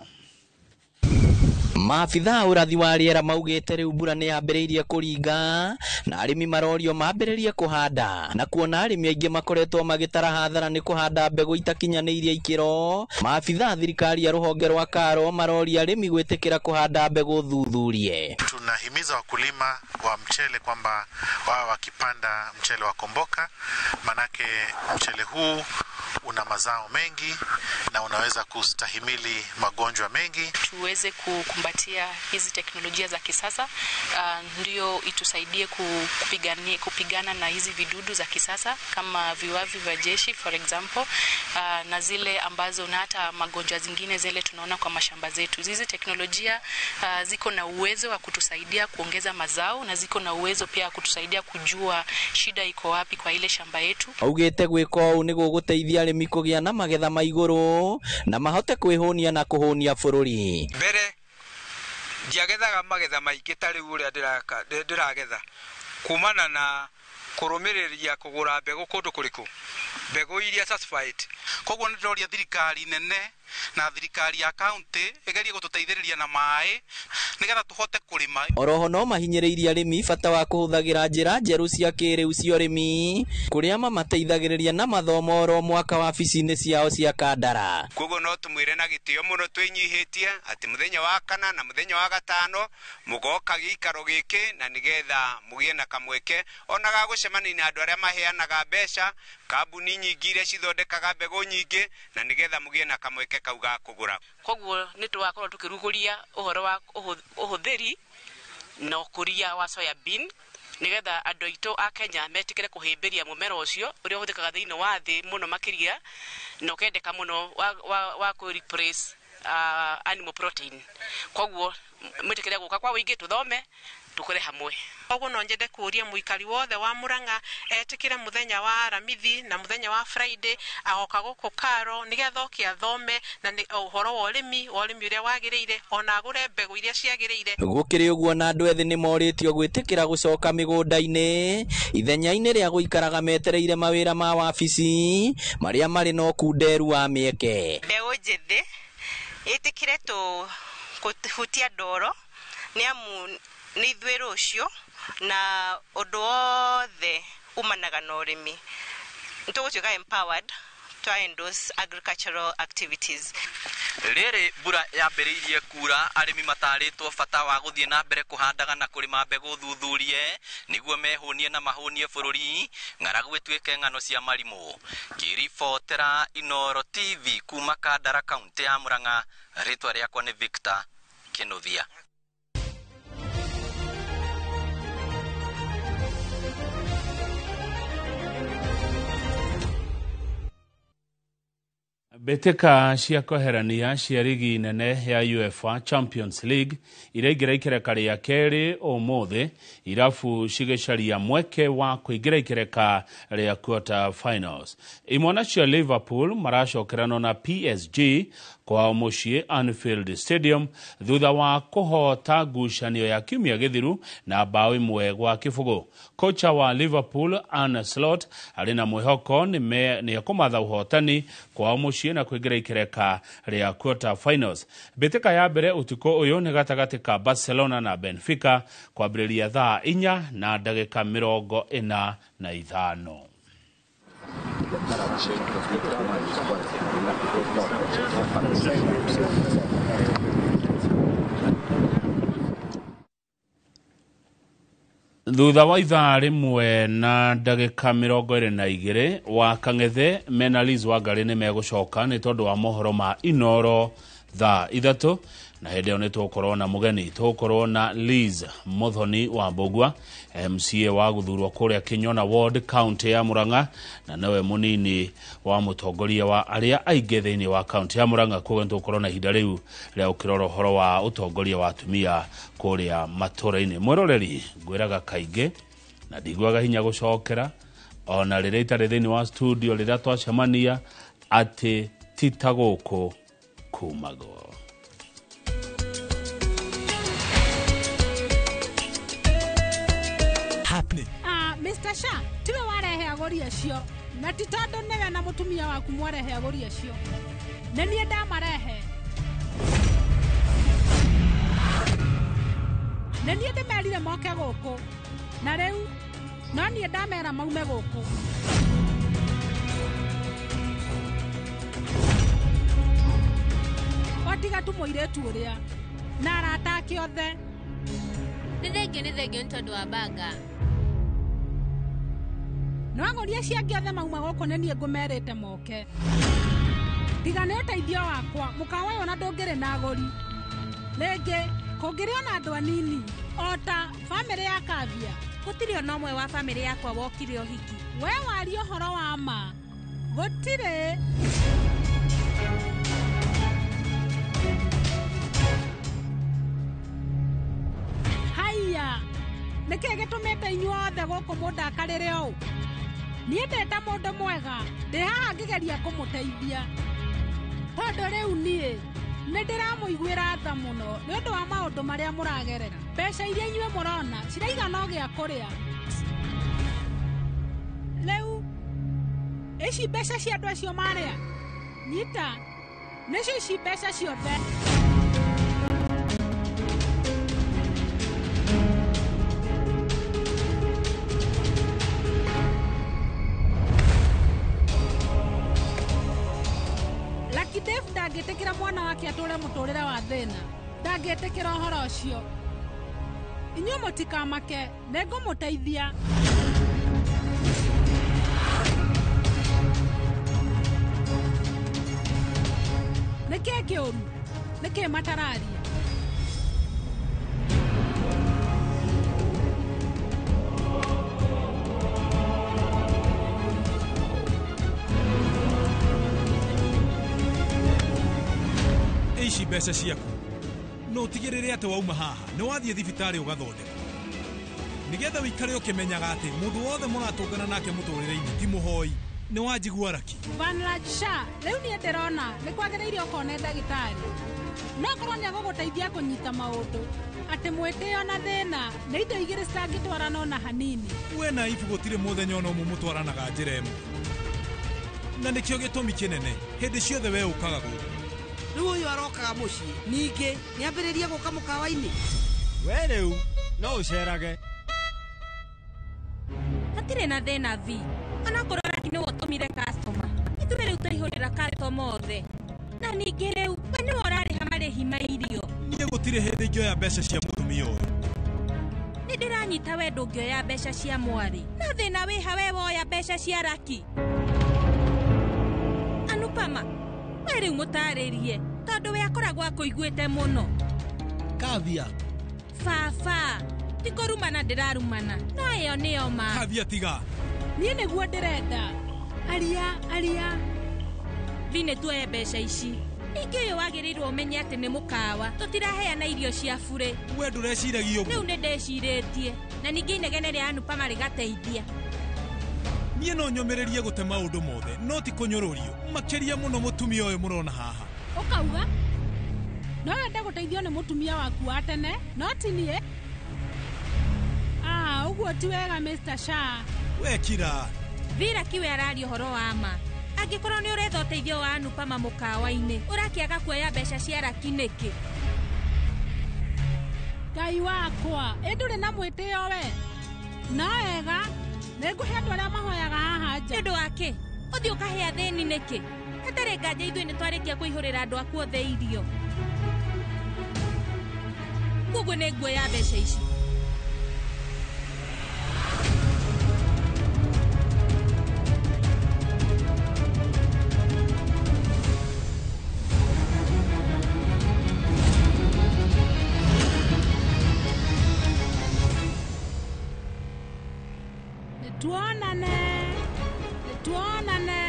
Maabitha ũrathi wa rĩera maugĩte rĩu mbura nĩ yambĩrĩirie kũringa na arĩmi marorio mambĩrĩrie kũhanda, na kuona arĩmi aingĩ makoretwo magĩtara hathara nĩ kũhanda mbegũ itakinyanĩirie ikĩro. Maabitha thirikari ya rũhonge rwa KALRO maroria arĩmi gwĩtĩkĩra kũhanda mbegũ thuthurie. Tunahimiza wakulima wa mchele kwamba wao wakipanda mchele wa Komboka, manake mchele huu una mazao mengi na unaweza kustahimili magonjwa mengi. Tuweze kukumbatia hizi teknolojia za kisasa, ndio itusaidie kupigana na hizi vidudu za kisasa kama viwavi vya jeshi for example, na zile ambazo na hata magonjwa zingine zile tunaona kwa mashamba zetu. Hizi teknolojia ziko na uwezo wa kutusaidia kuongeza mazao na ziko na uwezo pia kutusaidia kujua shida iko wapi kwa ile shamba yetu. Augĩte gwĩka ũũ nĩ gũgũteithia arĩmi kũgĩa na magetha ma igũrũ na mahote kwĩhũnia na kũhũnia bũrũri. Mbere ndiagethaga magetha maingĩ ta rĩu ũrĩa ndĩragetha kumana na kũrũmĩrĩria kũgũra mbegũ kũndũ kũrĩkũ, mbegũ iria certified. Koguo nĩ ndĩroria thirikari nene na thirikari ya county ĩgerie gũtũteithĩrĩria na maĩ nĩgetha tũhote kũrĩma. Oroho no mahinyĩrĩirie arĩmi bata wa kũhũthagĩra njĩra njerũ cia kĩrĩu cia ũrĩmi kũrĩa mamateithagĩrĩria na mathomo oro mwaka wabici-inĩ ciao cia Kandara. Koguo no tũmwĩre na gĩtĩo mũno twĩnyihĩtie atĩ mũthenya wa kana na mũthenya wa gatano mũgoka gĩikaro gĩkĩ na nĩgetha mũgĩe na kamweke ona ga gũcemania na andũ arĩa maheanaga mbeca, kambuni nyingĩ iria cithondekaga mbegũ nyingĩ, na nĩgetha mũgĩe na kamweke kau ga kũgũra. Koguo nĩ twakorwo tũkĩrugũria ũhoro wa ũhũthĩri na ũkũria wa soya bean nĩgetha andũ aitũ a Kenya metĩkĩre kũhĩmbĩria mũmera ũcio ũrĩa ũhũthĩkaga thĩinĩ wa thĩ mũno makĩria na ũkendeka mũno wa kũ replace animal protein. Koguo mwĩtĩkĩre gũka kwa wĩingĩ tũthome tukore hamwe. Koguo no nyende kũria mũikari wothe wa Murang'a etĩkĩre mũthenya wa Aramithi na mũthenya wa Friday agoka gũkũ KALRO nĩgetha oke athome na ũhoro wa ũrĩmi ũrĩa wagĩrĩire ona agũre mbegũ iria ciagĩrĩire. Gũkĩrĩ ũguo na andũ ethĩ nĩ morĩtio gwĩtĩkĩra gũcoka mĩgũnda-inĩ ithenya-inĩ rĩa gũikaraga metereire mawĩra ma wabici marĩa marĩ na ũkunderu wa mĩeke. Mbeũ njĩthĩ ĩtĩkĩre kũhutia ndoro nĩ amu nĩ ithuĩ rũciũ na ũndũ wothe umanaga na ũrĩmi. Nĩ empowered to endorse agricultural activities. Rĩrĩ mbura yambĩrĩirie kura, arĩmi matarĩtwo bata wa gũthiĩ na mbere kũhandaga na kũrĩma mbegũ thuthurie nĩguo mehũnie na mahũnie bũrũri, ng'aragu ĩtuĩke ng'ano cia marimũ. Ngĩribotera Inooro TV kuma Kandara, kaunti ya Murang'a, rĩtwa rĩakwa nĩ Victor Kinuthia. Mbĩtĩka cia kweherania cia rigi nene ya UEFA Champions League iraingĩra ikereka rĩa kerĩ ũmũthĩ, irabu cigĩcaria mweke wa kũingĩra ikereka rĩa quarter finals. Imwana cia Liverpool maracokeranwo na PSG kwao mũciĩ Anfield Stadium thutha wa kũhoota ngucanio ya kiumia gĩthiru na bao 1-0. Kocha wa Liverpool Arne Slot arĩ na mwĩhoko nĩ ekũmatha ũhotani kwao mũciĩ na kũingĩra ikereka rĩa quarter finals. Mbĩtĩka ya mbere ũtukũ ũyũ nĩ gatagatĩ ka Barcelona na Benfica kwambĩrĩria thaa 4:45. Thutha wa ithaa 1:22 wa Kang'ethe mena Liz Wangari nĩ megũcoka nĩ tondũ wa mohoro ma Inooro thaa 3, na hĩndĩ ĩyo nĩ tũgũkorwo na mũgeni, tũgũkorwo na Liz Muthoni wa Mbũgua, MCA wa gũthurwo kũrĩa Kinyona Ward, kaunti ya Murang'a, na nowe mũnini wa mũtongoria wa arĩa aingĩ thĩinĩ wa kaunti ya Murang'a. Koguo nĩ tũgũkorwo na ihinda rĩu rĩa gũkĩrora ũhoro wa ũtongoria wa atumia kũrĩa matũra-inĩ. Mwĩroreri, ngwĩraga kaingĩ na ndiguaga hinya gũcokera ona rĩrĩa itarĩ thĩinĩ wa studio rĩrĩa twacemania atĩ ti ta gũkũ kumagwo. Mr. Shah, tiwe warehe agũri acio na ti tondũ nĩwe na mũtumia waku mwarehe agũri acio, nĩ niĩ ndamarehe, nĩ niĩ ndĩmerire moke gũkũ, na rĩu no niĩ ndamera maume gũkũ. Watiga tu mũirĩtu ũrĩa na arata ake othe. Nĩ thengio, nĩ thengio nĩ tondũ wa banga. No agũri acio angĩ othe mauma gũkũ nĩ niĩ ngũmerĩte moke. Tiga nĩ ũteithio wakwa, mũkawa ũyũ ona ndũngĩrĩ na agũri. Rĩngĩ kũngĩrĩ ona andũ anini o ta bamĩrĩ ya Kavia. Gũtirĩ ona ũmwe wa bamĩrĩ yakwa wokire ũhiki. We waria ũhoro wa ma, gũtirĩ. Haiya, nĩkĩĩ gĩtũmĩte inyuothe gũkũ mũndakarĩre ũũ? Niĩ ndĩ ta mũndũ mwega, ndĩ haha ngĩgeria kũmũteithia, tondũ rĩu niĩ nĩ ndĩramũiguĩra tha mũno nĩ ũndũ wa maũndũ marĩa mũragerera. Mbeca iria inyuĩ mũrona ciraigana o gĩa kũrĩa. Rĩu ici mbeca cia andũ acio marĩa nyita, nĩcio ici mbeca ciothe. Lucky Dave ndangĩtĩkĩra mwana wake atũre mũtũrĩre wa thĩna, ndangĩtĩkĩra ũhoro ũcio. Inyuĩ mũtikamake, nĩngũmũteithia. Nĩkĩĩ kĩũru? Nĩkĩĩ matararia? Ici mbeca ciaku no ũtigĩrĩre atĩ wauma haha nĩ wathiĩ thibitarĩ ũgathondekwo, nĩgetha ũikare ũkĩmenyaga atĩ mũndũ wothe mũratũngana nake mũtũrĩre-inĩ ti mũhoi. Nĩ wanjigua Raki? Vanraj Shah, rĩu niĩ ndĩrona nĩ kwagĩrĩire ũkone ndagĩtarĩ. No korwo nĩ agũgũteithia kũnyita maũndũ, atĩ mwĩtĩo na thĩna nĩ indo igĩrĩ citangĩtwarana ona hanini. We na Ibu gũtirĩ mũthenya ona ũmwe mũtwaranaga njĩra ĩmwe, na nĩkĩo gĩtũmi kĩnene hĩndĩ ciothe we ũkaga gũkũ. Rĩu ũyũ arokaga mũciĩ, ningĩ nĩambĩrĩrie gũka mũkawa-inĩ. We rĩu no ũcerage. Hatirĩ na thĩna vi, onakorwo Raki nĩwe ũtũmire customer. Ithuĩ rĩu twaihũrĩra customer othe. Na ningĩ rĩu we nĩwe ũrarĩha marĩhi ma irio. Niĩ gũtirĩ hĩndĩ ingĩoya mbeca cia mũtumia ũyũ. Nĩ ndĩranyita we ndũngĩoya mbeca cia mwarĩ. No thĩna wĩha we woya mbeca cia Raki. Anupama, we rĩu mũtarĩrie tondũ we akoragwo akũiguĩte mũno. Kavya. Baba, ti kũrumana ndĩrarumana, no ĩyo nĩyo ma. Kavya tiga. Niĩ nĩguo ndĩrenda. Aria, aria. Vinĩ tuoye mbeca ici. Ningĩ ũyũ wagĩrĩirwo ũmenye atĩ nĩ mũkawa. Tũtiraheana irio cia burĩ. We ndũreciragia ũguo. Rĩu nĩ ndecirĩtie. Na ningĩ inegene rĩa Anupama rĩgateithia. Niĩ no nyũmĩrĩrie gũte maũndũ mothe, no ti kũnyũrũrio. Makĩria mũno mũtumia ũyũ mũrona haha. Ũkauga? No wende gũteithio nĩ mũtumia waku wa tene, no ti niĩ. Ah, ũguo ti wega Mr. Shah. We kira. Vira kiwe araria ũhoro wa ma. Angĩkorwo nĩ ũretha ũteithio wa Anupama mũkawa-inĩ, ũrakĩaga kuoya mbeca cia Raki nĩkĩ? Ngai wakwa, ĩ ndũrĩ na mwĩtĩo we. No wega, nĩngũhe andũ arĩa mahoyaga haha nja. Nĩ ũndũ wa kĩ? Ũthiĩ ũkahe athĩni nĩkĩ? Hatarĩ nganja ithuĩ nĩ twarĩkia kũihũrĩra andũ aku othe irio. Koguo nĩ nguoya mbeca ici. Tuonane, tuonane.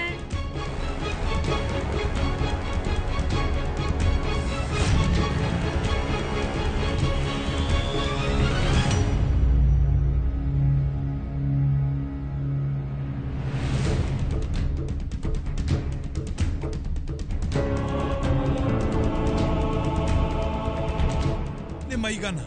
Nĩ maigana.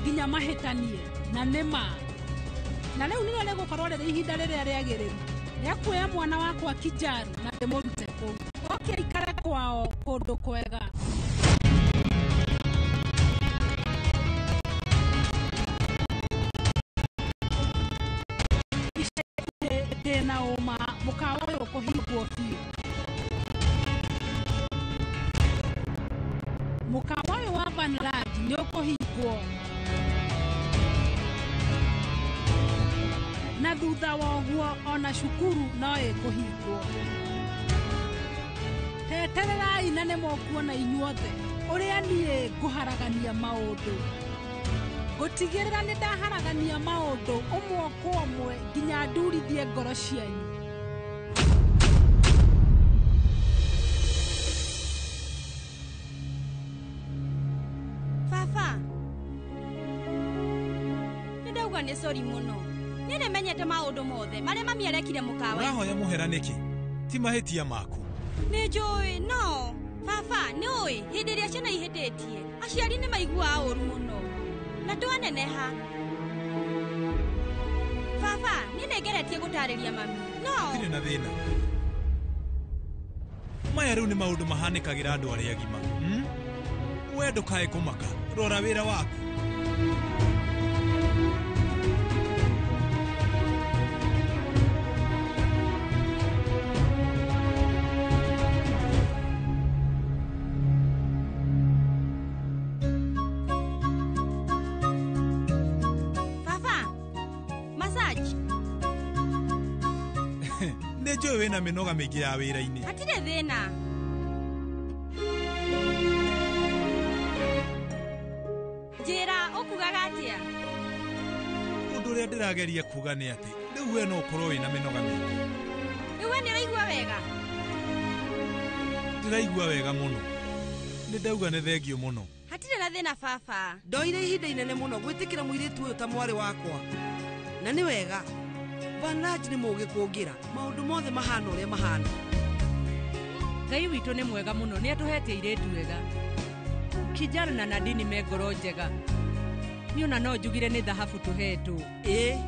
Nginya mahĩtanie na nĩ ma. Na rĩu nĩrĩo rĩgũkorwo rĩrĩ ihinda rĩrĩa rĩagĩrĩru rĩa kuoya mwana wakwa Kijaru na ndĩmũrute kũu oke aikare kwao kũndũ kwega. Ica ikuhĩ ndĩna ũma mũkawa ũyũ ũkũhingwo biũ. Mũkawa ũyũ wa Vanraj nĩ ũkũhingwo. Na thutha wa ũguo ona cukuru no ĩkũhingwo. Tetererai na nĩmũkuona inyuothe ũrĩa niĩ ngũharagania maũndũ. Ngũtigĩrĩra nĩ ndaharagania maũndũ ũmwe kwa ũmwe nginya ndurithie ngoro cianyu. Baba, nĩ ndauga nĩ sorry mũno. Niĩ nĩmenyete maũndũ mothe marĩa mami arekire mũkawa. Ũrahoya mũhera nĩkĩ? Ti mahĩtia maku. Nĩ njũĩ, no baba, nĩ ũĩ hĩndĩ ĩrĩa ciana ihĩtĩtie aciari nĩ maiguaga ũru mũno na twaneneha. Baba, niĩ nĩngeretie gũtarĩria mami no Gũtirĩ na thĩna. Maya rĩu nĩ maũndũ mahanĩkagĩra andũ arĩa agima. We ndũkae kũmaka, rora wĩra waku. Nĩ njũĩ wĩna mĩnoga mĩingĩ ya wĩra-inĩ. Hatirĩ thĩna. Njĩra ũkugaga atĩa? Ũndũ ũrĩa ndĩrageria kuga nĩ atĩ rĩu we no ũkorwo wĩna mĩnoga mĩingĩ. Rĩu we nĩ ũraigua wega? Ndĩraigua wega mũno. Nĩ ndauga nĩ thengio mũno. Hatirĩ na thĩna baba. Ndoire ihinda inene mũno gwĩtĩkĩra mũirĩtu ũyũ ta mwarĩ wakwa. Na nĩ wega. Vanraj nĩ mũũgĩ kũngĩra. Maũndũ mothe mahana ũrĩa mahana. Ngai witũ nĩ mwega mũno, nĩ atũhete airĩtu ega. Kijana na Nadini me ngoro njega. Niĩ ona no njugire nĩ thahabu tũhetwo. Ĩĩ,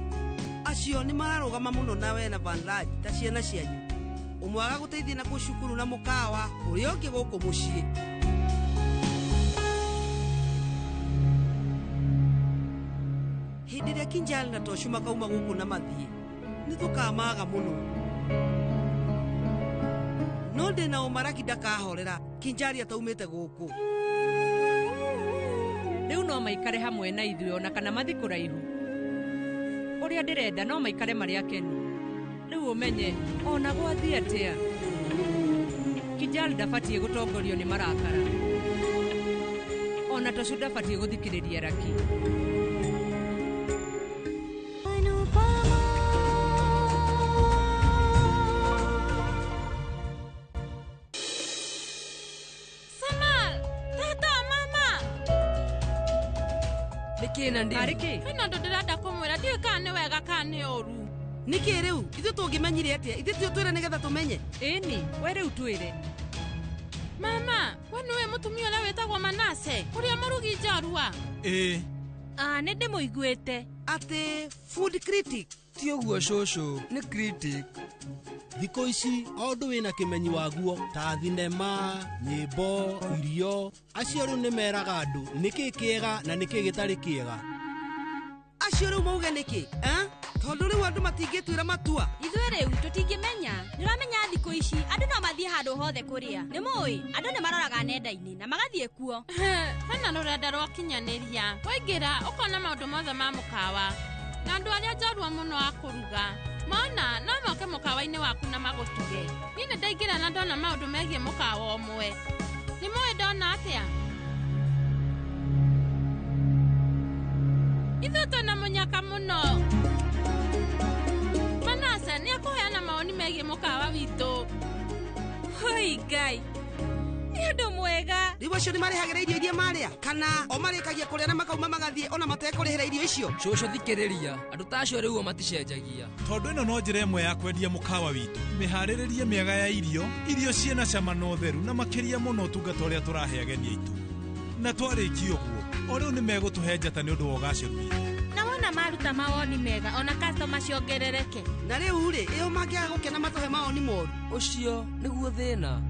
acio nĩ mararũgama mũno nawe na Vanraj ta ciana cianyu. Ũmwe agagũteithia na kũu cukuru na mũkawa, ũrĩa ũngĩ gũkũ mũciĩ. Hĩndĩ ĩrĩa Kinjal na Toshu makauma gũkũ na mathiĩ, nĩ tũkamaga mũno. No ndĩna ũmaraki ndakahorera Kinjali ataumĩte gũkũ. Rĩu no maikare hamwe na ithuĩ ona kana mathiĩ kũraihu. Ũrĩa ndĩrenda no maikare marĩ akenu. Rĩu ũmenye ona gwathiĩ atĩa. Kinjal ndabatiĩ gũtongorio nĩ marakara. Ona Toshu ndabatiĩ gũthikĩrĩria Raki. Kwĩna ũndũ ndĩrenda kũmwĩra, ndiũĩ kana nĩ wega kana nĩ ũru. Nĩkĩ rĩu ithuĩ tũngĩmenyire atĩa? Ithuĩ tio twĩre nĩgetha tũmenye. Ĩni, we rĩu twĩre. Mama, we nĩwe mũtumia ũrĩa wĩtagwo Manase, ũrĩa mũrugi njorua? Ĩĩ. Nĩ ndĩmũiguĩte. Atĩ food critic. Ti ũguo cũcũ, nĩ critic. Thikũ ici o ũndũ wĩna kĩmenyi waguo ta thinema, nyĩmbo, irio. Acio rĩu nĩ meraga andũ nĩkĩ kĩega na nĩkĩ gĩtarĩ kĩega. Acio rĩu mauge nĩkĩ? Tondũ rĩu andũ matingĩtuĩra matua. Ithuĩ rĩu tũtingĩmenya. Nĩũramenya thikũ ici andũ no mathiĩ handũ hothe kũrĩa. Nĩ mũĩ andũ nĩ maroraga nenda-inĩ na magathiĩ kuo. Hena rũrenda rwa ũkinyanĩria. Waingĩra ũkona maũndũ mothe ma mũkawa. Na andũ arĩa njorua mũno a kũruga. Mona no moke mũkawa-inĩ waku na magũtuge. Niĩ nĩ ndaingĩra na ndona maũndũ megiĩ mũkawa ũmwe. Nĩ mũĩ ndona atĩa? Ithuĩ twĩna mũnyaka mũno. Manase nĩ akũheana mawoni megiĩ mũkawa witũ. Hoi Ngai, nĩ ũndũ mwega. Rĩu acio nĩ marĩhagĩra irio iria marĩa kana o marĩkagia kũrĩa na makauma magathiĩ ona matekũrĩhĩra irio icio? Cũcũ thikĩrĩria, andũ ta acio rĩu o maticenjagia. Tondũ ĩno no njĩra ĩmwe ya kwendia mũkawa witũ. Mĩharĩrĩrie mĩega ya irio, irio ciĩna cama na ũtheru na makĩria mũno ũtungata ũrĩa tũrahe ageni aitũ. Na twarĩkia ũguo, o rĩu nĩ megũtũhe njata nĩ ũndũ wa ũgacĩru witũ. Na wona maruta mawoni mega ona customer ciongerereke. Na rĩu rĩ, ĩyo mangĩaga gũkena matũhe mawoni moru. Ũcio nĩguo thĩna.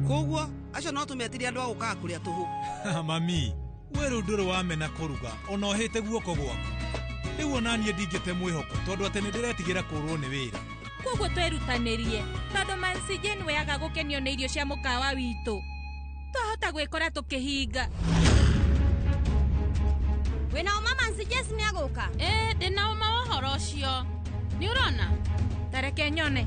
Koguo acio no tũmetire andũ a gũkaga kũrĩa tũhũ. Mami, we rĩu ndũrĩ wamena kũruga ona ũhĩte guoko gwaku. Rĩu ona niĩ ndingĩte mwĩhoko tondũ atĩ nĩ ndĩretigĩra kũũrwo nĩ wĩra. Koguo twĩrutanĩrie tondũ Mansi Jane we aga gũkenio nĩ irio cia mũkawa witũ. Twahota gwĩkora tũkĩhinga. Wĩna ũma Mansi Jane nĩ agũka? Ĩĩ, ndĩna ũma wa ũhoro ũcio. Nĩ ũrona? Ta reke nyone.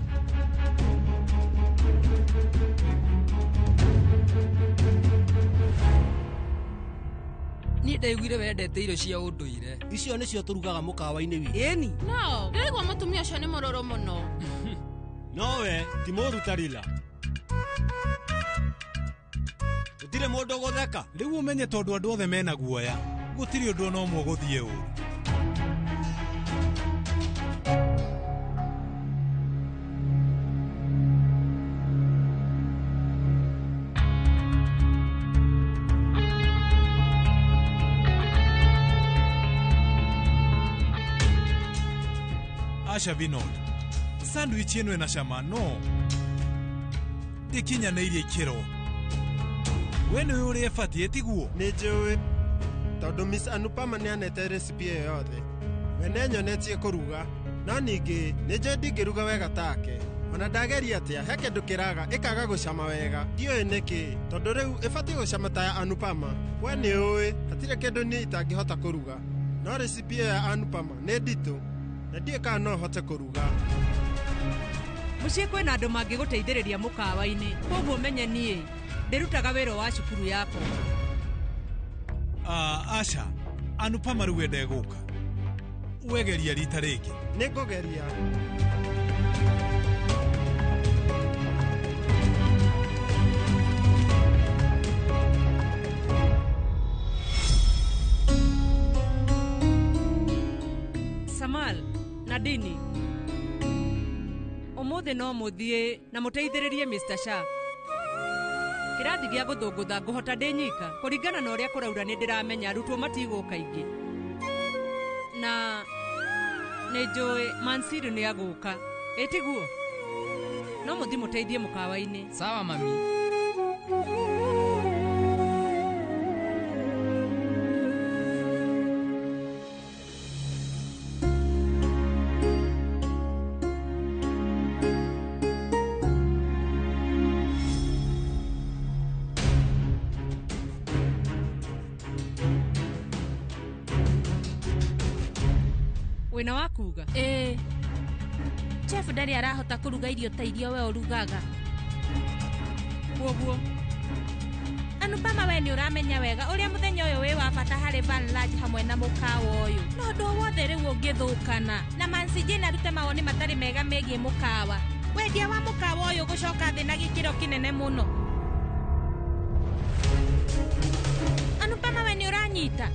Niĩ ndaiguire wendete irio cia ũndũire. Icio nĩcio tũrugaga mũkawa-inĩ witũ. Ĩni. No, ndĩraigua mũtumia ũcio nĩ mũrũrũ mũno. Nowe ti mũũru ta Rila. Gũtirĩ mũndũ ũgũtheka. Rĩu ũmenye tondũ andũ othe mena guoya, gũtirĩ ũndũ ona ũmwe ũgũthiĩ ũru. Asha Vinod, sandwich ĩno ĩna cama no ndĩkinyanĩirie ikĩro. We nĩũĩ ũrĩa ĩbatiĩ tiguo? Nĩ njũĩ tondũ Miss Anupama nĩ anete recipe ĩyo yothe. We nĩanyonetie kũruga, no ningĩ nĩ njũĩ ndingĩruga wega take. Ona ndageria atĩa, he kĩndũ kĩraga ĩkaga gũcama wega. Ndiũĩ nĩkĩ, tondũ rĩu ĩbatiĩ gũcama ta ya Anupama. We nĩũĩ hatirĩ kĩndũ niĩ itangĩhota kũruga. No recipe ĩyo ya Anupama nĩ nditũ na ndiũĩ kana no hote kũruga. Mũciĩ kwĩna andũ mangĩgũteithĩrĩria mũkawa-inĩ, koguo menye niĩ ndĩrutaga wĩra wa cukuru yakwa. Asha, Anupama rĩu ndegũka. Wegeria rita rĩngĩ. Nĩngũgeria. Kamal na Dini, ũmũthĩ no mũthiĩ na mũteithĩrĩrie Mr. Shah. Kĩrathi gĩa gũthũngũtha ngũhota ndĩ nyika. Kũringana na ũrĩa kũraura nĩ ndĩramenya arutwo matigũka aingĩ. Na nĩ njũĩ Mansiri nĩ agũka. Ĩ tiguo? No mũthiĩ mũteithie mũkawa-inĩ. Sawa mami. Wĩna wa kuga? Ĩĩ. Chef ndarĩ arahota kũruga irio ta iria we ũrugaga. Kwoguo Anupama, we nĩ ũramenya wega ũrĩa mũthenya ũyũ wĩ wa bata harĩ Van Lodge hamwe na mũkawa ũyũ. No ũndũ o wothe rĩu ũngĩthũkana na Mansi Jane arute mawoni matarĩ mega megiĩ mũkawa, wendia wa mũkawa ũyũ gũcoka thĩ na gĩkĩro kĩnene mũno. Anupama, we nĩ ũranyita?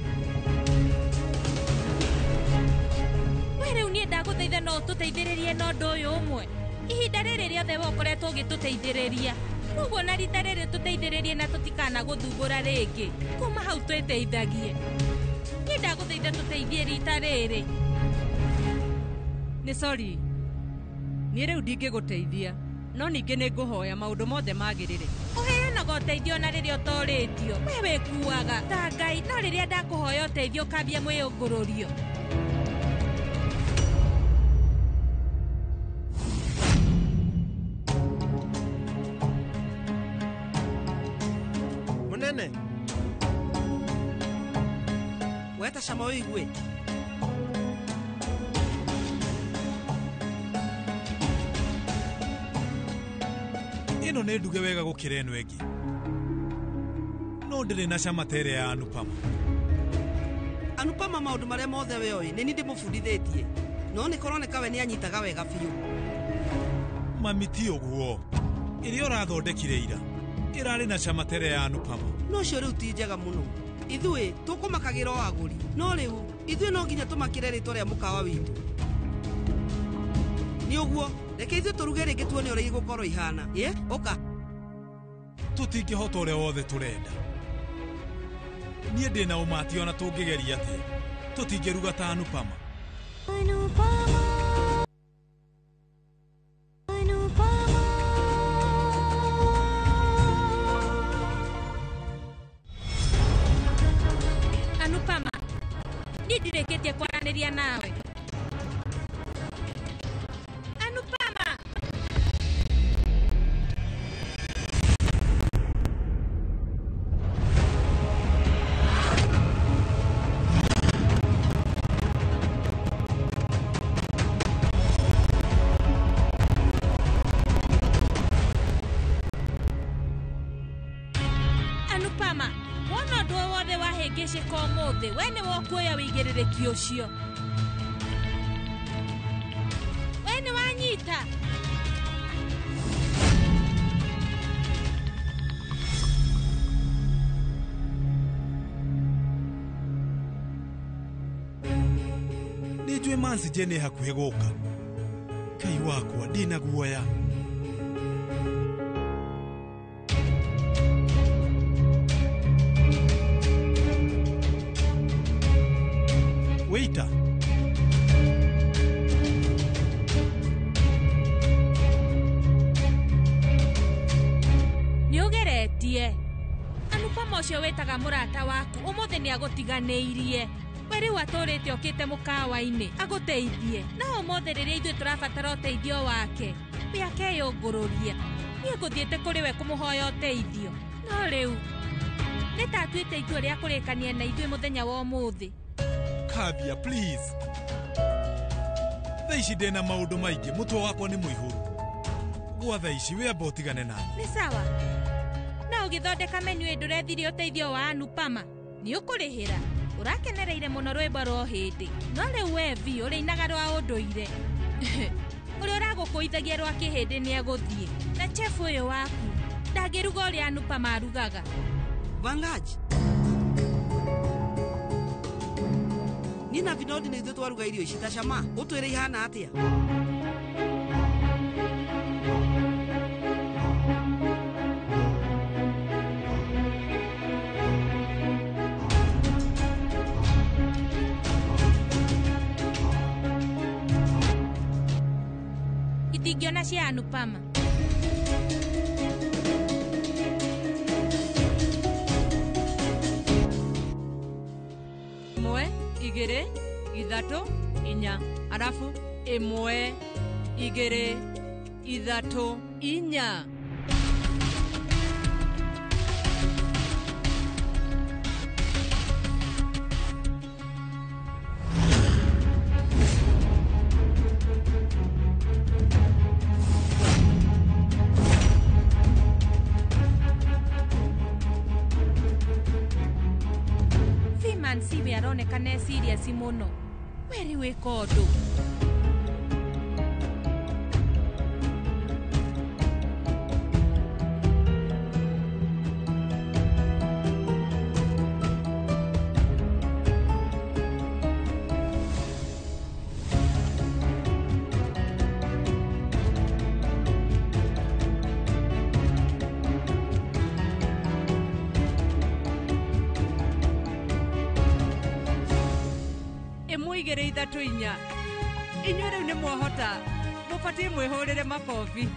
We rĩu niĩ ndagũthaitha no ũtũteithĩrĩrie na ũndũ ũyũ ũmwe. Ihinda rĩrĩ rĩothe we ũkoretwo ũgĩtũteithĩrĩria. Koguo na rita rĩrĩ tũteithĩrĩrie na tũtikanagũthumbũra rĩngĩ. Kuma hau twĩteithagie. Niĩ ndagũthaitha tũteithie rita rĩrĩ. Nĩ sorry. Niĩ rĩu ndingĩgũteithia. No ningĩ nĩ ngũhoya maũndũ mothe magĩrĩre. Ũheanaga ũteithio na rĩrĩa ũtorĩtio. We wĩkuaga ta Ngai, no rĩrĩa ndakũhoya ũteithio ũkambia mwĩyũngũrũrio. Munene. Weta cama ũigue. Ĩno nĩ nduge wega gũkĩra ĩno ĩngĩ. No ndĩrĩ na cama ta ĩrĩa ya Anupama. Anupama maũndũ marĩa mothe we oĩ nĩ niĩ ndĩmũbundithĩtie. No nĩ kũroneka we nĩ anyitaga wega biũ. Mami ti ũguo. Ĩrĩa ũrathondekire ira ĩrarĩ na cama ta ĩrĩa ya Anupama. No ũcio rĩu ti njega mũno. Ithuĩ tũkũmakagĩra o agũri. No rĩu ithuĩ no nginya tũmakĩre rĩtwa rĩa mũkawa witũ. Nĩ ũguo, reke ithuĩ tũruge rĩngĩ tuone ũrĩa igũkorwo ihana. Ĩ, ũka. Tũtingĩhota ũrĩa wothe tũrenda. Niĩ ndĩna ũmati ona tũngĩgeria atĩa. Tũtingĩruga ta Anupama. Anupama, niĩ ndirĩkĩtie kwaranĩria nawe. Anupama. Anupama, wona ũndũ o wothe wahĩngĩcĩka ũmũthĩ, we nĩwe ũkuoya wĩigĩrĩrĩki ũcio. We nĩ wanyita? Nĩ njũĩ Mansi Jane ĩ hakuhĩ gũka. Kai wakwa ndĩna guoya. Waiter. Nĩ ũgeretie. Anupama ũcio wĩtaga mũrata waku ũmũthĩ nĩ agũtiganĩirie. We rĩu atũrĩte okĩte mũkawa-inĩ agũteithie. No ũmũthĩ rĩrĩa ithuĩ tũrabatara ũteithio wake, we akeyũngũrũria. Niĩ ngũthiĩte kũrĩ we kũmũhoya ũteithio. No rĩu nĩ ta atuĩte itua rĩa kũrĩkania na ithuĩ mũthenya wa ũmũthĩ. Kavya, please. Thaa ici ndĩna maũndũ maingĩ, mũtwe wakwa nĩ mũihũru. Gwa thaa ici wĩamba ũtigane nani. Nĩ sawa. No ũgĩthondeka menu ĩ ndũrethirie ũteithio wa Anupama. Nĩ ũkũrĩhĩra. Ũrakenereire mũno rwĩmbo rwa ũhĩndĩ. No rĩu we vi ũrĩinaga rwa ũndũire. Ũrĩa ũragũkũithagia rwa kĩhĩndĩ nĩ egũthiĩ. Na chef ũyũ waku ndangĩruga ũrĩa Anupama arugaga. Van Lodge. Niĩ Na Vinodi nĩ ithuĩ twaruga irio ici ta cama. Ũtwĩre ihana atĩa? Itingĩona cia Anupama. Ĩmwe, igĩrĩ, ithatũ, inya. Arabu ĩmwe, igĩrĩ, ithatũ, inya. Freeman siwe aronekana e serious mũno. We rĩu ĩka ũndũ. Ĩmwe, igĩrĩ, ithatũ, inya. Inyuĩ rĩu nĩ mwahota. Mũbatiĩ mwĩhũrĩre makobi.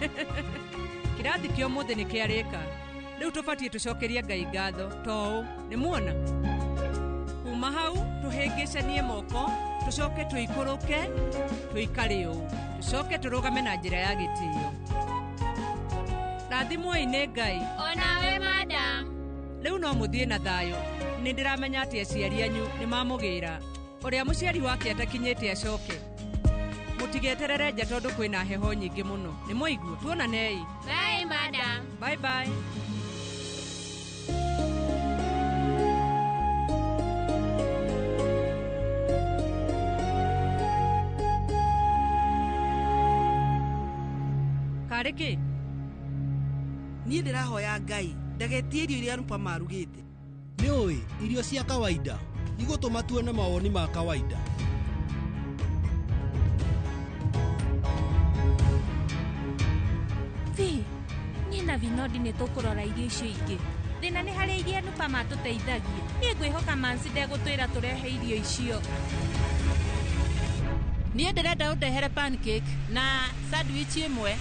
Kĩrathi kĩa ũmũthĩ nĩ kĩarĩka. Rĩu tũbatiĩ tũcokerie Ngai ngatho to ũũ nĩ muona. Kuma hau tũhĩngĩcanie moko, tũcoke tũikũrũke, tũikare ũũ. Tũcoke tũrũgame na njĩra ya gĩtĩo. Rathimwoi nĩ Ngai. Onawe madam. Rĩu no mũthiĩ na thayũ. Nĩ ndĩramenya atĩ aciari anyu nĩ mamũgĩra. Ũrĩa mũciari wake atakinyĩte acoke. Mũtigeterere nja tondũ kwĩna heho nyingĩ mũno. Nĩ mwaigua? Tuonanei. Bye madam. Bye bye. Karĩ kĩ? Niĩ ndĩrahoya Ngai ndagetie irio iria Anupama arugĩte. Nĩ ũĩ irio cia kawaida igũtũma tuone mawoni ma kawaida. Vi, niĩ na Vinodi nĩ tũkũrora irio icio ingĩ. Thĩna nĩ harĩa iria Anupama atũteithagia. Niĩ ngwĩhoka Mansi ndegũtwĩra tũrehe irio icio. Niĩ ndĩrenda ũndehere pancake na sandwich ĩmwe.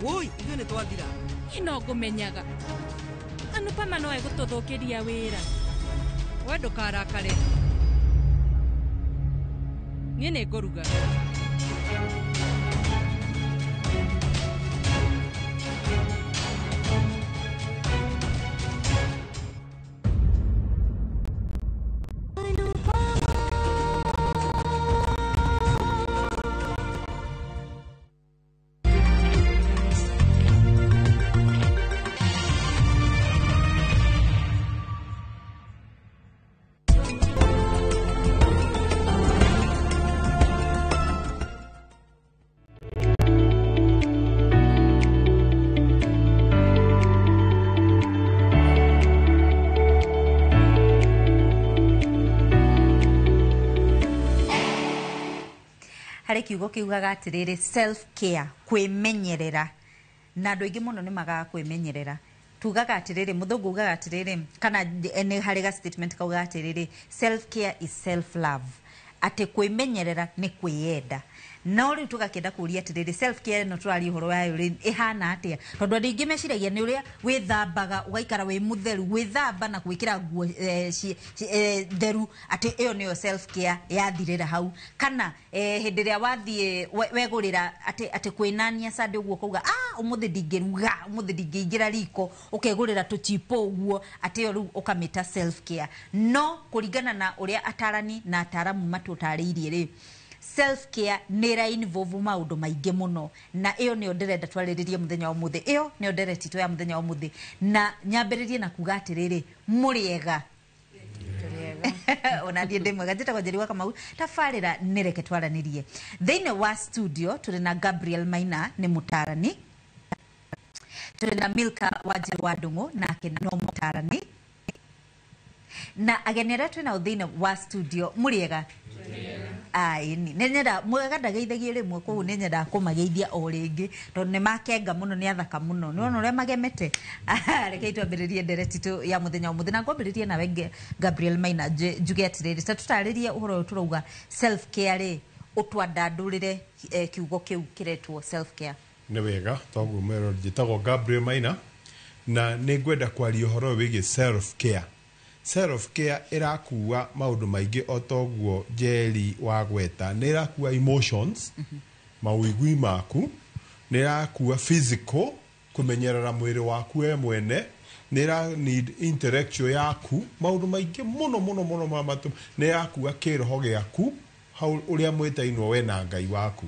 Woi, ithuĩ nĩ twathira. Niĩ no ngũmenyaga. Anupama no egũtũthũkĩria wĩra. We ndũkarakare. Niĩ nĩ ngũruga. Harĩ kiugo kiugaga atĩrĩrĩ, self care, kwĩmenyerera. Na andũ aingĩ mũno nĩ magaga kwĩmenyerera. Tugaga atĩrĩrĩ, mũthũngũ ugaga atĩrĩrĩ, kana nĩ harĩ ga statement kaugaga atĩrĩrĩ, self care is self love. Atĩ kwĩmenyerera nĩ kwĩyenda. No rĩu tũgakĩenda kũria atĩrĩrĩ, self care ĩno tũraria ũhoro wayo rĩ, ĩhana atĩa? Tondũ andũ aingĩ meciragia nĩ ũrĩa wĩthambaga ũgaikara wĩ mũtheru, gwĩthamba na gwĩkĩra nguo theru, atĩ ĩyo nĩyo self care yathirĩra hau. Kana hĩndĩ ĩrĩa wathiĩ wegũrĩra atĩ kwĩnania Sunday ũguo ũkauga, ah, ũmũthĩ ndingĩruga, ũmũthĩ ndingĩingĩra riko, ũkegũrĩra tũchipo ũguo, atĩ ĩyo rĩu ũkamĩta self care. No kũringana na ũrĩa atarani na ataramu matũtarĩirie rĩ, self care nĩ ĩra involve maũndũ maingĩ mũno, na ĩyo nĩyo ndĩrenda twarĩrĩrie mũthenya wa ũmũthĩ. Ĩyo nĩyo ndereti itũ ya mũthenya wa ũmũthĩ. Na nyambĩrĩrie na kuga atĩrĩrĩ, mũrĩega? Ona niĩ ndĩ mwega. Njĩtagwo Njeri wa Kamau. Tabarĩra nĩ reke twaranĩrie. Thĩinĩ wa studio tũrĩ na Gabriel Maina, nĩ mũtarani. Tũrĩ na Milka Wanjiru wa Ndung'u, nake no mũtarani, na ageni arĩa twĩ nao thĩinĩ wa studio. Mũrĩega? Aĩni nĩ nyenda mwega ndageithagie rĩmwe, koguo nĩ nyendaga kũmageithia o rĩngĩ tondũ nĩ makenga mũno, nĩ athaka mũno, nĩ wona ũrĩa magemete. Rekei twambĩrĩrie ndereti tu ya mũthenya ũmũthĩ, na ngwambĩrĩrie nawe Gabriel Maina. Njuge atĩrĩrĩ, ta tũtarĩrie ũhoro ũyũ tũrauga self care rĩ, ũtwandandũrĩre kiugo kĩu kĩretwo self care. Nĩ wega, toguo mwero njĩtagwo Gabriel Maina na nĩ ngwenda kwaria ũhoro ũyũ wĩgiĩ self care. Self care ĩrakua maũndũ maingĩ, o toguo Njeri wagweta. Nĩ ĩrakua emotions, mawĩigui maku, nĩ ĩrakua physical, kũmenyerera mwĩrĩ waku we mwene, nĩ ĩra need intellectual yaku, maũndũ maingĩ mũno mũno mũno ma matũ, nĩ ĩrakua kĩroho gĩaku, hau ũrĩa mwĩtainwo we na Ngai waku.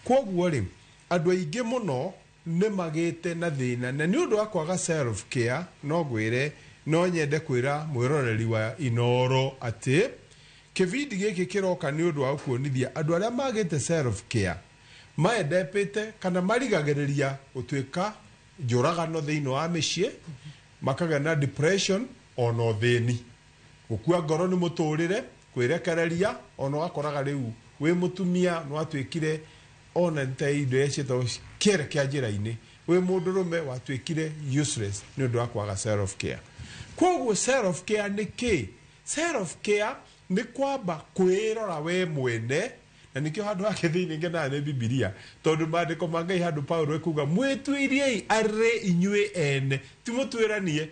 Kwoguo rĩ, andũ aingĩ mũno nĩ magĩte na thĩna na nĩ ũndũ wa kwaga self care. No ngwĩre, no nyende kwĩra mwĩroreri wa Inoro atĩ kĩbindi gĩkĩ kĩroka nĩ ũndũ wa kuonithia andũ arĩa magĩte self care maendepĩte kana marigagĩrĩria gũtuĩka njũragano thĩinĩ wa mĩciĩ, makagĩa na depression, ona ũthĩni, gũkua ngoro nĩ mũtũrĩre, kwĩrekereria, ona ũgakoraga rĩu wĩ mũtumia nĩ watuĩkire ona ta indo iria ciĩtagwo kĩere kĩa njĩra-inĩ, wĩ mũndũrũme watuĩkire useless nĩ ũndũ wa kwaga self care. Koguo self care nĩ kĩ? Self care nĩ kwamba kwĩrora we mwene, na nĩkĩo handũ hake thĩinĩ ngenaga nĩ Bibilia, tondũ maandĩko ma Ngai handũ Paulo ekuga mwĩtuĩriei arĩ inyuĩ ene, ti mũtuĩranie,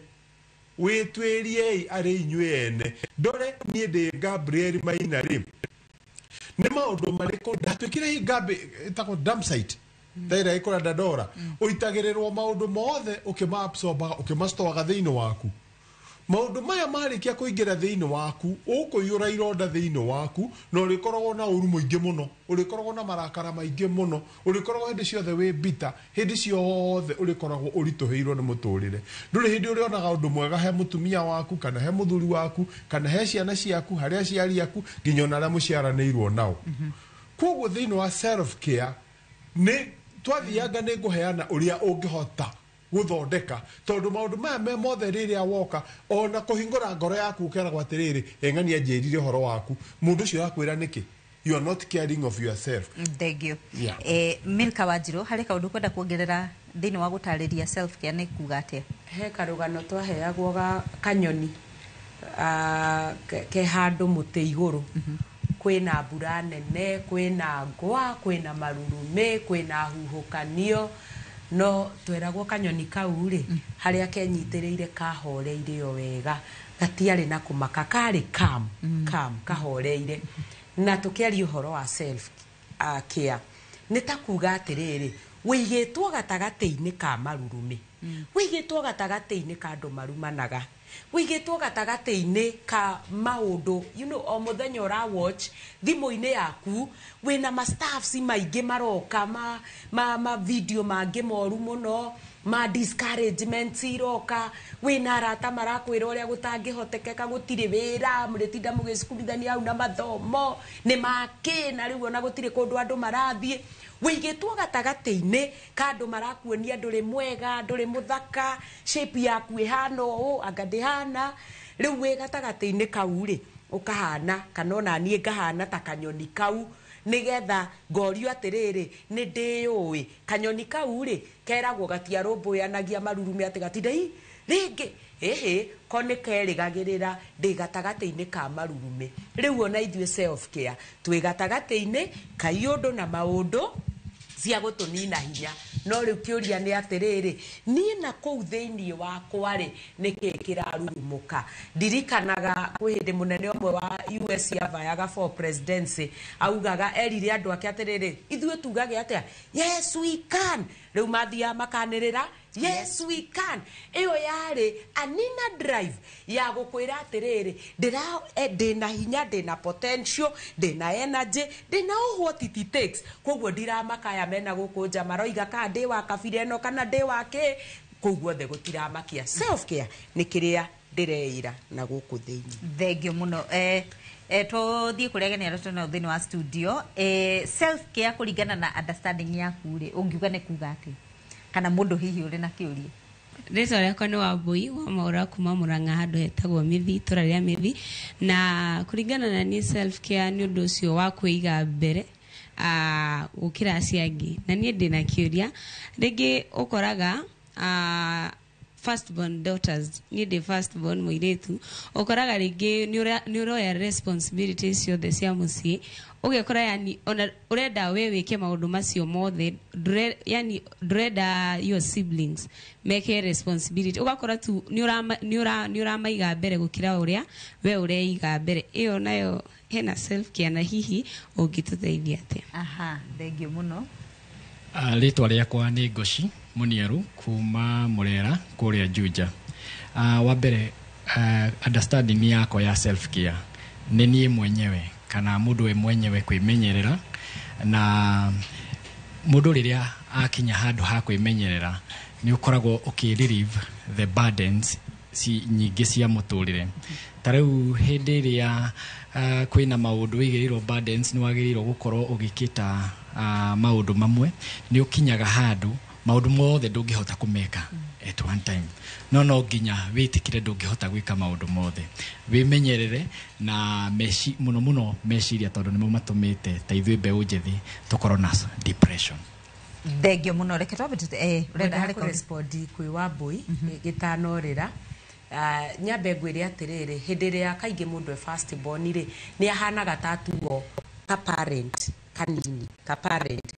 wĩtuĩriei arĩ inyuĩ ene. Ndore niĩ ndĩ Gabriel Maina rĩ, nĩ maũndũ marĩkũ ndatuĩkire hihi Gabi ĩtagwo dumpsite ta ĩrĩa ĩkũrĩa Dandora, ũitagĩrĩrwo maũndũ mothe ũkĩmaabsorbaga, ũkĩmastoaga thĩinĩ waku. Maũndũ maya marĩkia kũingĩra thĩinĩ waku, ũkũiyũra ironda thĩinĩ waku, na ũrĩkoragwo na ũru mũingĩ mũno, ũrĩkoragwo na marakara maingĩ mũno, ũrĩkoragwo hĩndĩ ciothe wĩ bita, hĩndĩ ciothe ũrĩkoragwo ũritũhĩirwo nĩ mũtũrĩre. Ndũrĩ hĩndĩ ũrĩonaga ũndũ mwega he mũtumia waku, kana he mũthuri waku, kana he ciana ciaku, harĩ aciari aku, nginya ona arĩa mũciaranĩirwo nao. Koguo thĩinĩ wa self care nĩ twathianga nĩ ngũheana ũrĩa ũngĩhota gũthondeka, tondũ maũndũ maya me mothe rĩrĩa woka ona kũhingũra ngoro yaku ũkeragwo atĩrĩrĩ, ĩng'ania njĩrire ũhoro waku, mũndũ ũcio arakwĩra nĩkĩ you are not caring of yourself. Thank you. Yeah. Milka Wanjiru, harĩ kaũndũ kwenda kuongerera thĩinĩ wa gũtarĩria self care nĩ kuga atĩa? He karũgano twaheagwo ga kanyoni ke handũ mũtĩ igũrũ, kwĩna mbura nene, kwĩna ngwa, kwĩna marurumĩ, kwĩna huhũkanio, no tweragwo kanyoni kau rĩ, harĩa kenyitĩrĩire kahoreire o wega, gatiarĩ na kũmaka, karĩ calm, calm, kahoreire. Na tũkĩaria ũhoro wa self care nĩ ta kuga atĩrĩrĩ, wĩigĩtwo gatagatĩ-inĩ ka marurumĩ, wĩigĩtwo gatagatĩ-inĩ ka andũ marumanaga, wĩigĩtwo gatagatĩ-inĩ ka maũndũ, o mũthenya ũra watch thimũ-inĩ yaku wĩna ma staffs maingĩ maroka, ma video mangĩ moru mũno, ma discouragement iroka, wĩna arata marakwĩra ũrĩa gũtangĩhotekeka, gũtirĩ wĩra, mũrĩtinda mũgĩcukumithania hau na mathomo nĩ makĩ, na rĩu ona gũtirĩ kũndũ andũ marathiĩ. Wĩigĩtwo gatagatĩ-inĩ ka andũ marakuonia ndũrĩ mwega, ndũrĩ mũthaka, shape yaku ĩhana ũũ, anga ndĩhana. Rĩu wĩ gatagatĩ-inĩ kau rĩ, ũkahana kana ona niĩ ngahana ta kanyoni kau, nĩgetha ngorio atĩrĩrĩ, nĩ ndĩyũĩ. Kanyoni kau rĩ, keragwo gatiarũmbũyanagia marurumĩ atĩ gatinda ii rĩngĩ ĩhĩ, ko nĩ kerĩgagĩrĩra ndĩ gatagatĩ-inĩ ka marurumĩ. Rĩu ona ithuĩ self care twĩ gatagatĩ-inĩ ka iũndũ na maũndũ cia gũtũnina hinya. No rĩu kĩũria nĩ atĩrĩrĩ, niĩ na kũu thĩinĩ wakwa rĩ, nĩkĩ kĩrarurumũka? Ndirikanaga kwĩ hĩndĩ mũnene ũmwe wa US yavayaga for presidency, augaga, erire andũ ake atĩrĩrĩ, ithuĩ tugage atĩa? Yes we can. Rĩu mathiaga makanĩrĩra yes we can. Ĩyo yarĩ anina drive ya gũkwĩra atĩrĩrĩ, ndĩna hinya, ndĩna potential, ndĩna energy, ndĩna all what it takes. Koguo ndiramakaya mena gũkũ nja maroiga kana ndĩ wa kabira ĩno kana ndĩ wa kĩ, kũu guothe gũtiramakia. Self care nĩ kĩrĩa ndĩreĩra na gũkũ thĩinĩ. Thank you mũno. Tũthiĩ kũrĩa ageni arĩa twĩnao thĩinĩ wa studio. Self care kũringana na understanding yaku rĩ, ũngiuga nĩ kuga atĩa? Kana mũndũ hihi ũrĩ na kĩũria? Rĩtwa rĩakwa nĩ Wambui wa Maũra kuma Mũrang'a, handũ hetagwo Mĩthi, itũra rĩa Mĩthi. Na kũringana na niĩ, self care nĩ ũndũ ũcio wa kwĩiga mbere gũkĩra acio angĩ. Na niĩ ndĩna kĩũria, rĩngĩ ũkoraga first born daughters, niĩ ndĩ first born mũirĩtu, ũkoraga rĩngĩ nĩ ũroya responsibilities ciothe cia mũciĩ, ũgekora yani ona ũrenda we wĩke maũndũ macio mothe, yani ndũrenda your siblings meke responsibility, ũgakora tu nĩ ũramaiga mbere gũkĩra ũrĩa we ũreiga mbere. Ĩyo nayo hena self care, na hihi ũngĩtũteithia atĩa? Aha, thengio mũno. Rĩtwa rĩakwa nĩ Ngoci Mũniaru kuma Mũrera kũrĩa Juja. Wa mbere, understanding yakwa ya self care nĩ niĩ mwenyewe kana mũndũ we mwenyewe kwĩmenyerera, na mũndũ rĩrĩa akinya handũ ha kwĩmenyerera nĩ ũkoragwo ũkĩ relieve the burdens nyingĩ cia mũtũrĩre. Ta rĩu hĩndĩ ĩrĩa kwĩna maũndũ wĩigĩrĩirwo burdens, nĩ wagĩrĩirwo gũkorwo ũgĩkĩta maũndũ mamwe, nĩ ũkinyaga handũ maũndũ mothe ndũngĩhota kũmeka at one time, no nginya wĩtĩkĩre ndũngĩhota gwĩka maũndũ mothe, wĩmenyerere na mũno mũno meciria, tondũ nĩmo matũmĩte ta ithuĩ mbeũ njĩthĩ tũkorwo na depression. Thengio mũno. Reke twambe ũrenda harĩ kũ respond kwĩ Wambui gĩtanorĩra. Nyambe ngwĩre atĩrĩrĩ, hĩndĩ ĩrĩa kaingĩ mũndũ e first born rĩ, nĩ ahanaga ta atuo ka parent kanini, ka parent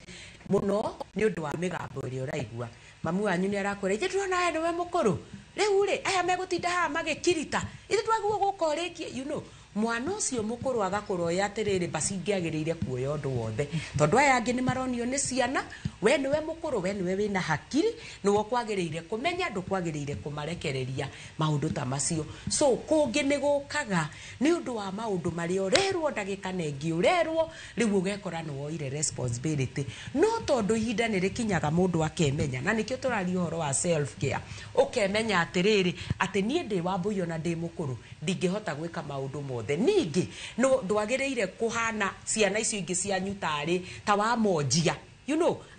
mũno, nĩ ũndũ wa mĩgambo ĩrĩa ũraigua. Mamu wanyu nĩ arakwĩra, "Ithe ndĩrona we nĩwe mũkũrũ, rĩu rĩ aya megũtinda haha magĩkirita, ithe twagĩrĩirwo gũka ũrĩkie." Mwana ũcio mũkũrũ agakũra oĩ atĩrĩrĩ, basi ngĩagĩrĩire kuoya ũndũ wothe, tondũ aya angĩ nĩ maronio nĩ ciana, we nĩwe mũkũrũ, we nĩwe wĩna hakiri, nĩwe ũkwagĩrĩire kũmenya, ndũkwagĩrĩire kũmarekereria maũndũ ta macio. So kũngĩ nĩ gũkaga nĩ ũndũ wa maũndũ marĩa ũrerwo ndagĩka na ĩngĩ ũrerwo, rĩu ũgekora nĩ woire responsibility. No tondũ ihinda nĩ rĩkinyaga mũndũ akemenya, na nĩkĩo tũraria ũhoro wa self care, ũkemenya atĩrĩrĩ, atĩ niĩ ndĩ Wambui ona ndĩ mũkũrũ ndingĩhota gwĩka maũndũ mothe. Ningĩ no ndwagĩrĩire kũhana ciana icio ingĩ cianyu tarĩ ta wamonjia,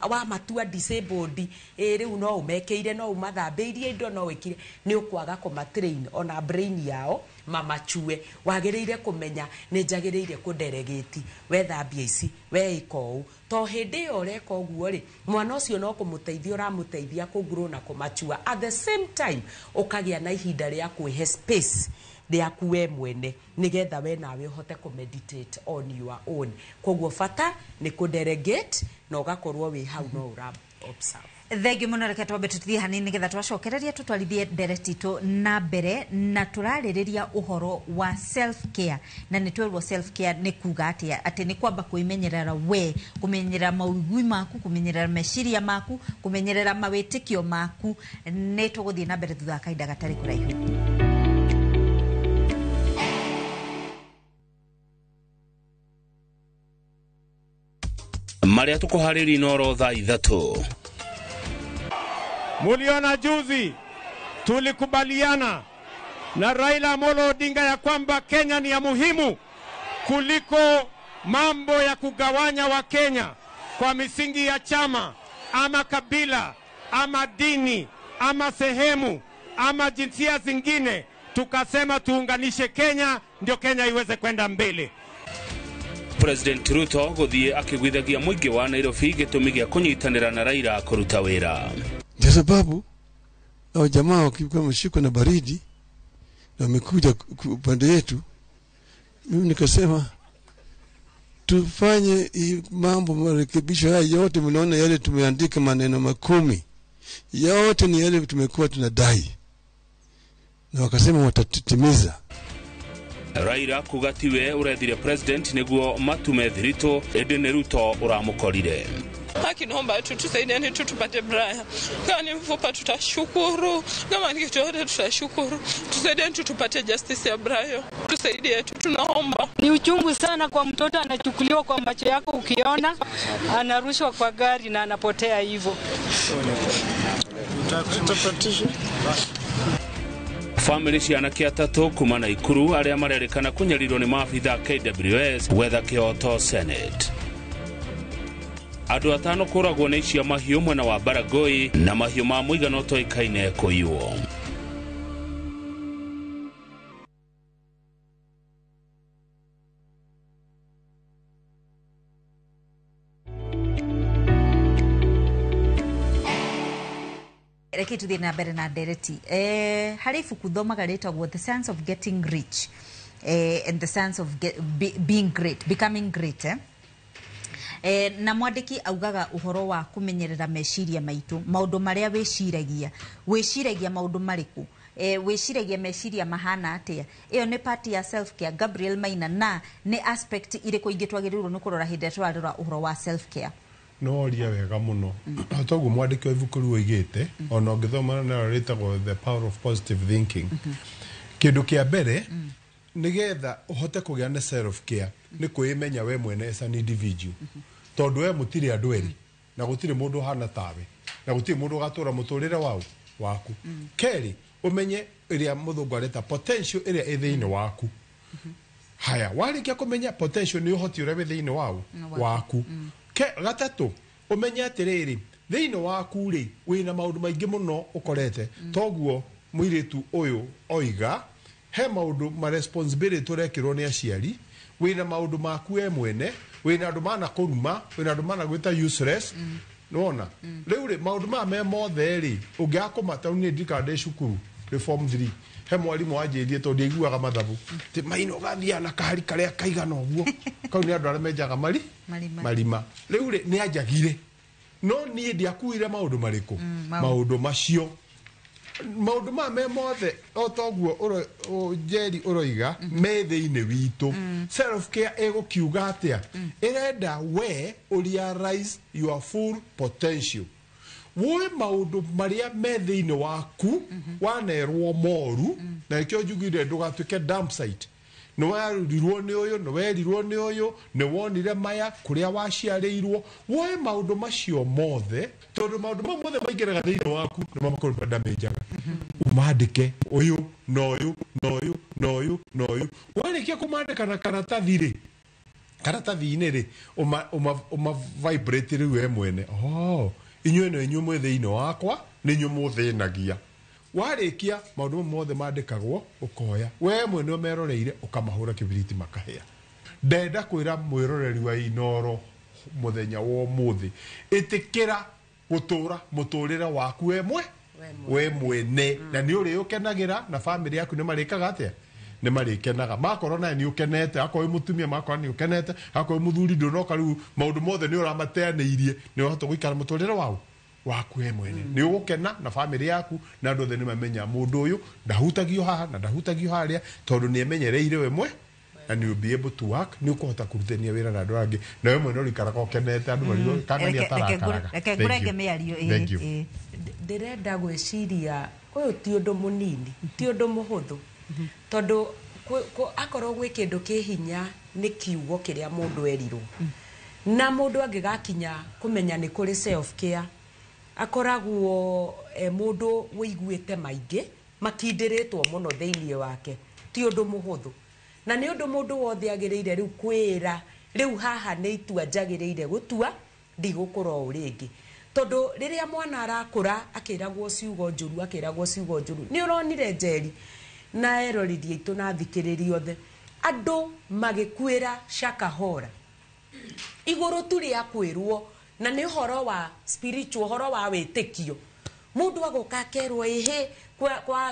wa matua disabled, rĩu no ũmekĩire, no ũmathambĩirie indo, no wĩkire, nĩ ũkwaga kũmatrain ona brain yao mamachue. Wagĩrĩire kũmenya nĩ njagĩrĩire kũdelegate, we thambia ici, we ĩka ũũ, to hĩndĩ ĩyo ũreka ũguo rĩ, mwana ũcio no kũmũteithia ũramũteithia kũgrow na kũmachua. At the same time ũkagĩa na ihinda rĩa kwĩhe space rĩaku we mwene, nĩgetha we nawe ũhote kũmeditate on your own. Koguo bata nĩ kũdelegate na ũgakorwo wĩ hau no ũra observe. Thengio mũno. Reke twambe tũthiĩ hanini, nĩgetha twacokereria tũtwarithie ndereti itũ na mbere, na tũrarĩrĩria ũhoro wa self care, na nĩ twerwo self care nĩ kuga atĩa, atĩ nĩ kwamba kwĩmenyerera we, kũmenyerera maũigui maku, kũmenyerera meciria maku, kũmenyerera mawĩtĩkio maku. Nĩ tũgũthiĩ na mbere thutha wa kahinda gatarĩ kũraihu. Marĩa tũkũharĩria Inoro thaa 3. Muliona juzi tulikubaliana na Raila Amolo Odinga ya kwamba Kenya ni ya muhimu kuliko mambo ya kugawanya wa Kenya kwa misingi ya chama ama kabila ama dini ama sehemu ama jinsia zingine. Tukasema tuunganishe Kenya ndio Kenya iweze kwenda mbele. President Ruto gũthiĩ akĩgwithagia mũingĩ wa Nairobi gĩtũmi gĩa kũnyitanĩra na Raila kũruta wĩra. Ndio sababu hao jamaa wakikuwa wameshikwa na baridi na wamekuja upande yetu, mimi nikasema tufanye hii mambo, marekebisho haya yote mnaona yale tumeandika maneno 10 yote ni yale tumekuwa tunadai, na wakasema watatimiza. Raila kuga tiwe urethire president niguo matume thiritũ, ĩndĩ nĩ Ruto ũramũkorire. Haki, naomba tu tusaidiane tu tupate Brian. Kama ni mfupa tutashukuru, kama ni kitu yote tutashukuru. Tusaidiane tu tupate justice ya Brian. Tusaidie tu, tunaomba. Ni uchungu sana kwa mtoto anachukuliwa kwa macho yako ukiona, anarushwa kwa gari na anapotea hivyo. Family cia anake atatũ kuma Naikuru arĩa marerĩkana kũnyarirwo nĩ maabitha KWS gwetha kĩhoto Senate. Andũ 5 kũragwo nĩ icia mahiũ mwena wa Baragoi na mahiũ ma mũigana ũtoĩkaine kũiywo. Reke tuthie na mbere na ndereti. Harĩ ibuku thomaga rĩtagwo The Science of Getting Rich and The Science of Being Great, Becoming Great. Na mwandĩki augaga ũhoro wa kũmenyerera meciria maitũ, maũndũ marĩa wĩciragia maũndũ marĩkũ, wĩciragia meciria mahana atĩa. Ĩyo nĩ part ya self care. Gabriel Maina, na nĩ aspect irĩkũ ingĩ twagĩrĩirwo nĩ kũrora hĩndĩ ĩrĩa tũrarora ũhoro wa self care? No oria wega muno. Toguo mwandĩki wa ibuku rĩu oigĩte, ona ũngĩthoma nayo rĩtagwo The Power of Positive Thinking. Kĩndũ kĩa mbere, nĩgetha ũhote kũgĩa na self care, nĩ kwĩmenya we mwene as an individual. Tondũ we mũtirĩ andũ erĩ, na gũtirĩ mũndũ ũhana tawe, na gũtirĩ mũndũ ũgatũra mũtũrĩre wau waku. Kerĩ, ũmenye ĩrĩa mũthũngũ areta potential ĩrĩa ĩ thĩinĩ waku. Haya, warĩkia kũmenya potential nĩ ũhoti ũrĩa wĩ thĩinĩ wau waku. Gatatũ, ũmenye atĩrĩrĩ, thĩinĩ waku rĩ, wĩna maũndũ maingĩ mũno ũkorete. Toguo mũirĩtu ũyũ oiga, he maũndũ ma responsibility ũrekĩrwo nĩ aciari, wĩna maũndũ maku we mwene, wĩna andũ mana kũruma, wĩna andũ mana gwĩta useless. Nĩwona? Rĩu rĩ, maũndũ maya me mothe rĩ, ũngĩaga kũmata, niĩ ndirikanaga ndĩ cukuru, ndĩ form 3, he mwarimũ wanjĩrire tondũ ndiaiguaga mathabu, atĩ Maina ũgathiaga na kahari karĩa kaigana ũguo. Kau nĩ andũ arĩa menjaga marima. Rĩu rĩ, nĩ anjagire. No niĩ ndiakuire maũndũ marĩkũ? Maũndũ macio. Maũndũ maya me mothe o toguo Njeri ũroiga, me thĩinĩ witũ. Self care ĩgũkiuga atĩa? Ĩrenda we realize your full potential. Woe maũndũ marĩa me thĩinĩ waku, wanerwo moru, na nĩkĩo njugire ndũgatuĩke dump site. Nĩ warurirwo nĩ ũyũ, nĩ werirwo nĩ ũyũ, nĩ wonire maya kũrĩa waciarĩirwo. Woe maũndũ macio mothe, tondũ maũndũ mau mothe maingĩraga thĩinĩ waku nĩ makũruta damageaga. Ũmandĩke ũyũ na ũyũ na ũyũ na ũyũ na ũyũ. Warĩkia kũmandĩka na karatathi rĩ, karatathi-inĩ rĩ, ũma vibrate rĩu we mwene. Oh, inyuĩ no inyuĩ mwĩ thĩinĩ wakwa, nĩ inyuĩ mũthĩnagia. Warĩkia maũndũ mau mothe mandĩkagwo, ũkoya we mwene ũmeroreire, ũkamahũra kĩbiriti makahĩa. Ndenda kwĩra mwĩroreri wa Inooro mũthenya wa ũmũthĩ, ĩtĩkĩra gũtũra mũtũrĩre waku we mwene, na nĩ ũrĩũkenagĩra, na bamĩrĩ yaku nĩ marĩkaga atĩa? Nĩ marĩkenaga. Makorwo nawe nĩ ũkenete, akorwo wĩ mũtumia makorwo nĩ ũkenete, akorwo wĩ mũthuri ndũnoka rĩu maũndũ mothe nĩ ũramateanĩirie, nĩ ũrahota gũikara mũtũrĩre wau waku we mwene. Nĩ ũgũkena na bamĩrĩ yaku, na andũ othe nĩ mamenya mũndũ ũyũ ndahutagio haha na ndahutagio harĩa, tondũ nĩ emenyereire we mwe, and you'll be able to work. Nĩ ũkũhota kũrutithania wĩra na andũ angĩ, na we mwene ũrĩikaraga ũkenete, andũ marigwo kana nĩ atarakaraga. Reke ngũrenge mĩario. Thank you. Ndĩrenda gwĩciria ũyũ ti ũndũ mũnini, ti ũndũ mũhũthũ, tondũ akorwo gwĩ kĩndũ kĩ hinya nĩ kiugo kĩrĩa mũndũ erirwo. Na mũndũ angĩgakinya kũmenya nĩ kũrĩ self care, akoragwo mũndũ wĩiguĩte maingĩ makindĩrĩtwo mũno thĩinĩ wake, ti ũndũ mũhũthũ. Na nĩ ũndũ mũndũ wothe agĩrĩire rĩu kwĩra, rĩu haha nĩ itua njagĩrĩire gũtua, ndigũkũra ũũ rĩngĩ. Tondũ rĩrĩa mwana arakũra akĩragwo ciugo njũru, akĩragwo ciugo njũru, nĩ ũronire Njeri na eroreri aitũ na athikĩrĩria othe, andũ magĩkuĩra Shakahola igũrũ tu rĩa kwĩrwo, na nĩ ũhoro wa spiritual, ũhoro wa wĩtĩkio. Mũndũ agoka akerwo ĩhĩ,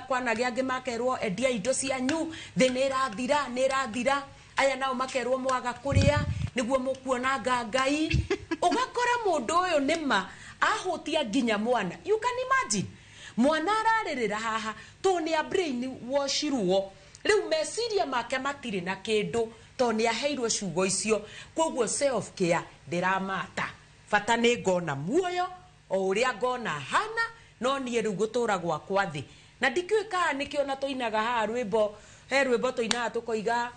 kwanagĩa angĩ makerwo endia indo cianyu, thĩ nĩ ĩrathira, nĩ ĩrathira. Aya nao makerwo mwaga kũrĩa nĩguo mũkuona Ngai. Ũgakora mũndũ ũyũ nĩma ahũtia nginya mwana. You can imagine mwana ararĩrĩra haha tondũ nĩ a brain washirwo, rĩu meciria make matirĩ na kĩndũ tondũ nĩ aheirwo ciugo icio. Koguo self care ndĩramata, bata nĩ ngona muoyo o ũrĩa ngona hana, no niĩ rĩu gũtũra gwakwa thĩ. Na ndikĩũĩ kana nĩkĩo na tũinaga haha rwĩmbo, he rwĩmbo tũinaga tũkoiga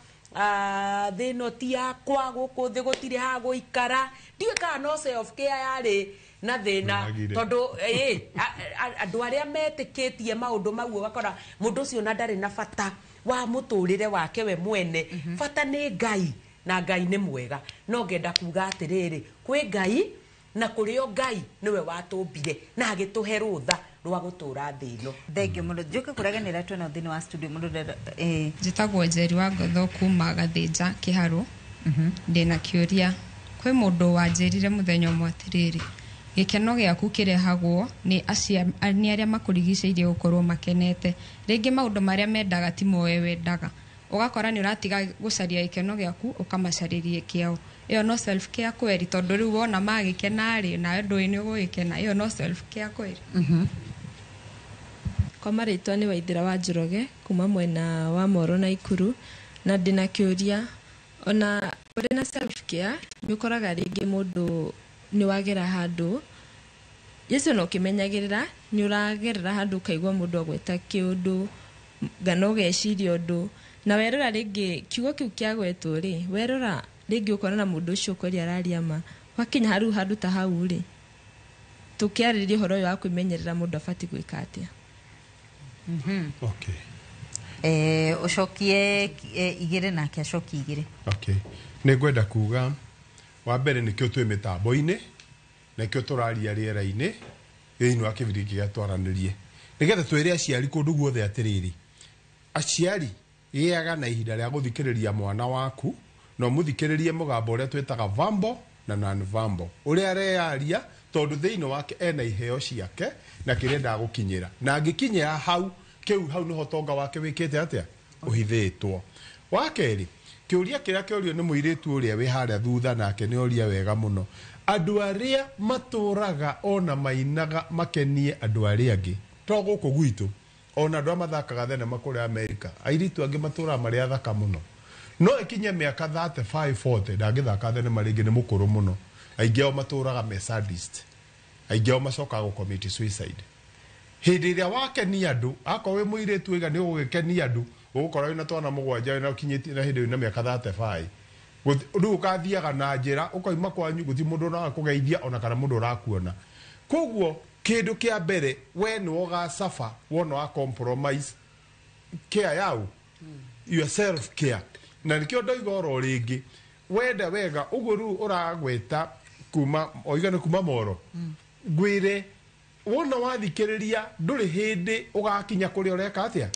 thĩ ĩno ti yakwa, gũkũ thĩ gũtirĩ ha gũikara. Ndiũĩ kana no self care yarĩ na thĩna, tondũ andũ arĩa metĩkĩtie maũndũ mau ũgakora mũndũ ũcio na ndarĩ na bata wa mũtũrĩre wake we mwene. Bata nĩ Ngai, na Ngai nĩ mwega. No ngenda kuga atĩrĩrĩ, kwĩ Ngai Na kũrĩ o Ngai nĩwe watũmbire na agĩtũhe rũtha rwa gũtũra thĩ ĩno. Thank you mũno. Njoke kũraganĩra twĩna thĩinĩ wa studio mũndũ ndĩrenda Njĩtagwo Njeri wa Ngotho kuma Gathĩnja Kĩharũ. Ndĩna kĩũria. Kwĩ mũndũ wanjĩrire mũthenya ũmwe atĩrĩrĩ, gĩkeno gĩaku kĩrehagwo nĩ nĩ arĩa makũrigicĩirie gũkorwo makenete. Rĩngĩ maũndũ marĩa mendaga ti mo we wendaga. Ũgakora nĩ ũratiga gũcaria gĩkeno gĩaku ũkamacarĩrie kĩao. Ĩyo no self care kweri, tondũ rĩu wona magĩkena rĩ, nawe ndũĩ nĩ ũgũgĩkena. Ĩyo no self care kweri? Kwa marĩtwa nĩ Waithĩra wa Njoroge kuma mwena wa Moro na Ikuru, na ndĩna kĩũria. Ona ũrĩ na self care nĩ ũkoraga rĩngĩ mũndũ nĩ wagera handũ Yesu na ũkĩmenyagĩrĩra nĩ ũragerera handũ ũkaigua mũndũ agweta kĩũndũ kana ũgeciria ũndũ, na werora rĩngĩ kiugo kĩu kĩagwetwo rĩ, werora rĩngĩ ũkona na mũndũ ũcio kweri araria ma. Wakinya haru handũ ta hau rĩ, tũkĩarĩrĩria ũhoro ũyũ wa kwĩmenyerera mũndũ abatiĩ gwĩka atĩa? Okay. Ũcokie igĩrĩ nake acokie igĩrĩ. Okay. Nĩ ngwenda kuga wa mbere nĩkĩo twĩ mĩtambo-inĩ, nĩkĩo tũraria rĩera-inĩ thĩinĩ wa kĩbindi gĩkĩ gĩa twaranĩrie, nĩgetha twĩre aciari kũndũ guothe atĩrĩrĩ, aciari gĩaga na ihinda rĩa gũthikĩrĩria mwana waku, na ũmũthikĩrĩrie mũgambo ũrĩa twĩtaga verbal na non-verbal, ũrĩa areyaria, tondũ thĩinĩ wake ena iheo ciake na kĩrĩa endaga gũkinyĩra, na angĩkinyĩra hau kĩu hau nĩho tonga wake wĩkĩte atĩa ũhithĩtwo. Wa kerĩ, kĩũria kĩrĩa kĩorio nĩ mũirĩtu ũrĩa wĩ harĩa thutha, nake nĩ oria wega mũno. Andũ arĩa matũraga ona mainaga makenie andũ arĩa angĩ, to gũkũ gwitũ, ona andũ arĩa mathakaga thenema kũrĩa Amerika, airĩtu angĩ matũraga marĩ athaka mũno, no ĩkinye mĩaka 35 40 ndangĩthaka thenema rĩngĩ, nĩ mũkũrũ mũno. Aingĩ ao matũraga me sadist, aingĩ ao macokaga gũ commit suicide. Hĩndĩ ĩrĩa wakenia andũ, akorwo wĩ mũirĩtu wĩga nĩ ũgũgĩkenia andũ, ũgũkora wĩna twana mũgwanja wĩna ũkinyĩtie na hĩndĩ wĩna mĩaka 35, rĩu ũgathiaga na njĩra ũkauma kwanyu gũtirĩ mũndũ ũrakũgeithia ona kana mũndũ ũrakuona. Koguo kĩndũ kĩa mbere we nĩwe ũgacaba wona wa compromise care yau, your self care. Na nĩkĩo ndoiga oro rĩngĩ, wenda wega ũguo rĩu ũragweta kuma oiga nĩ kuma Moro, ngwĩre wona wathikĩrĩria ndũrĩ hĩndĩ ũgakinya kũrĩa ũreka atĩa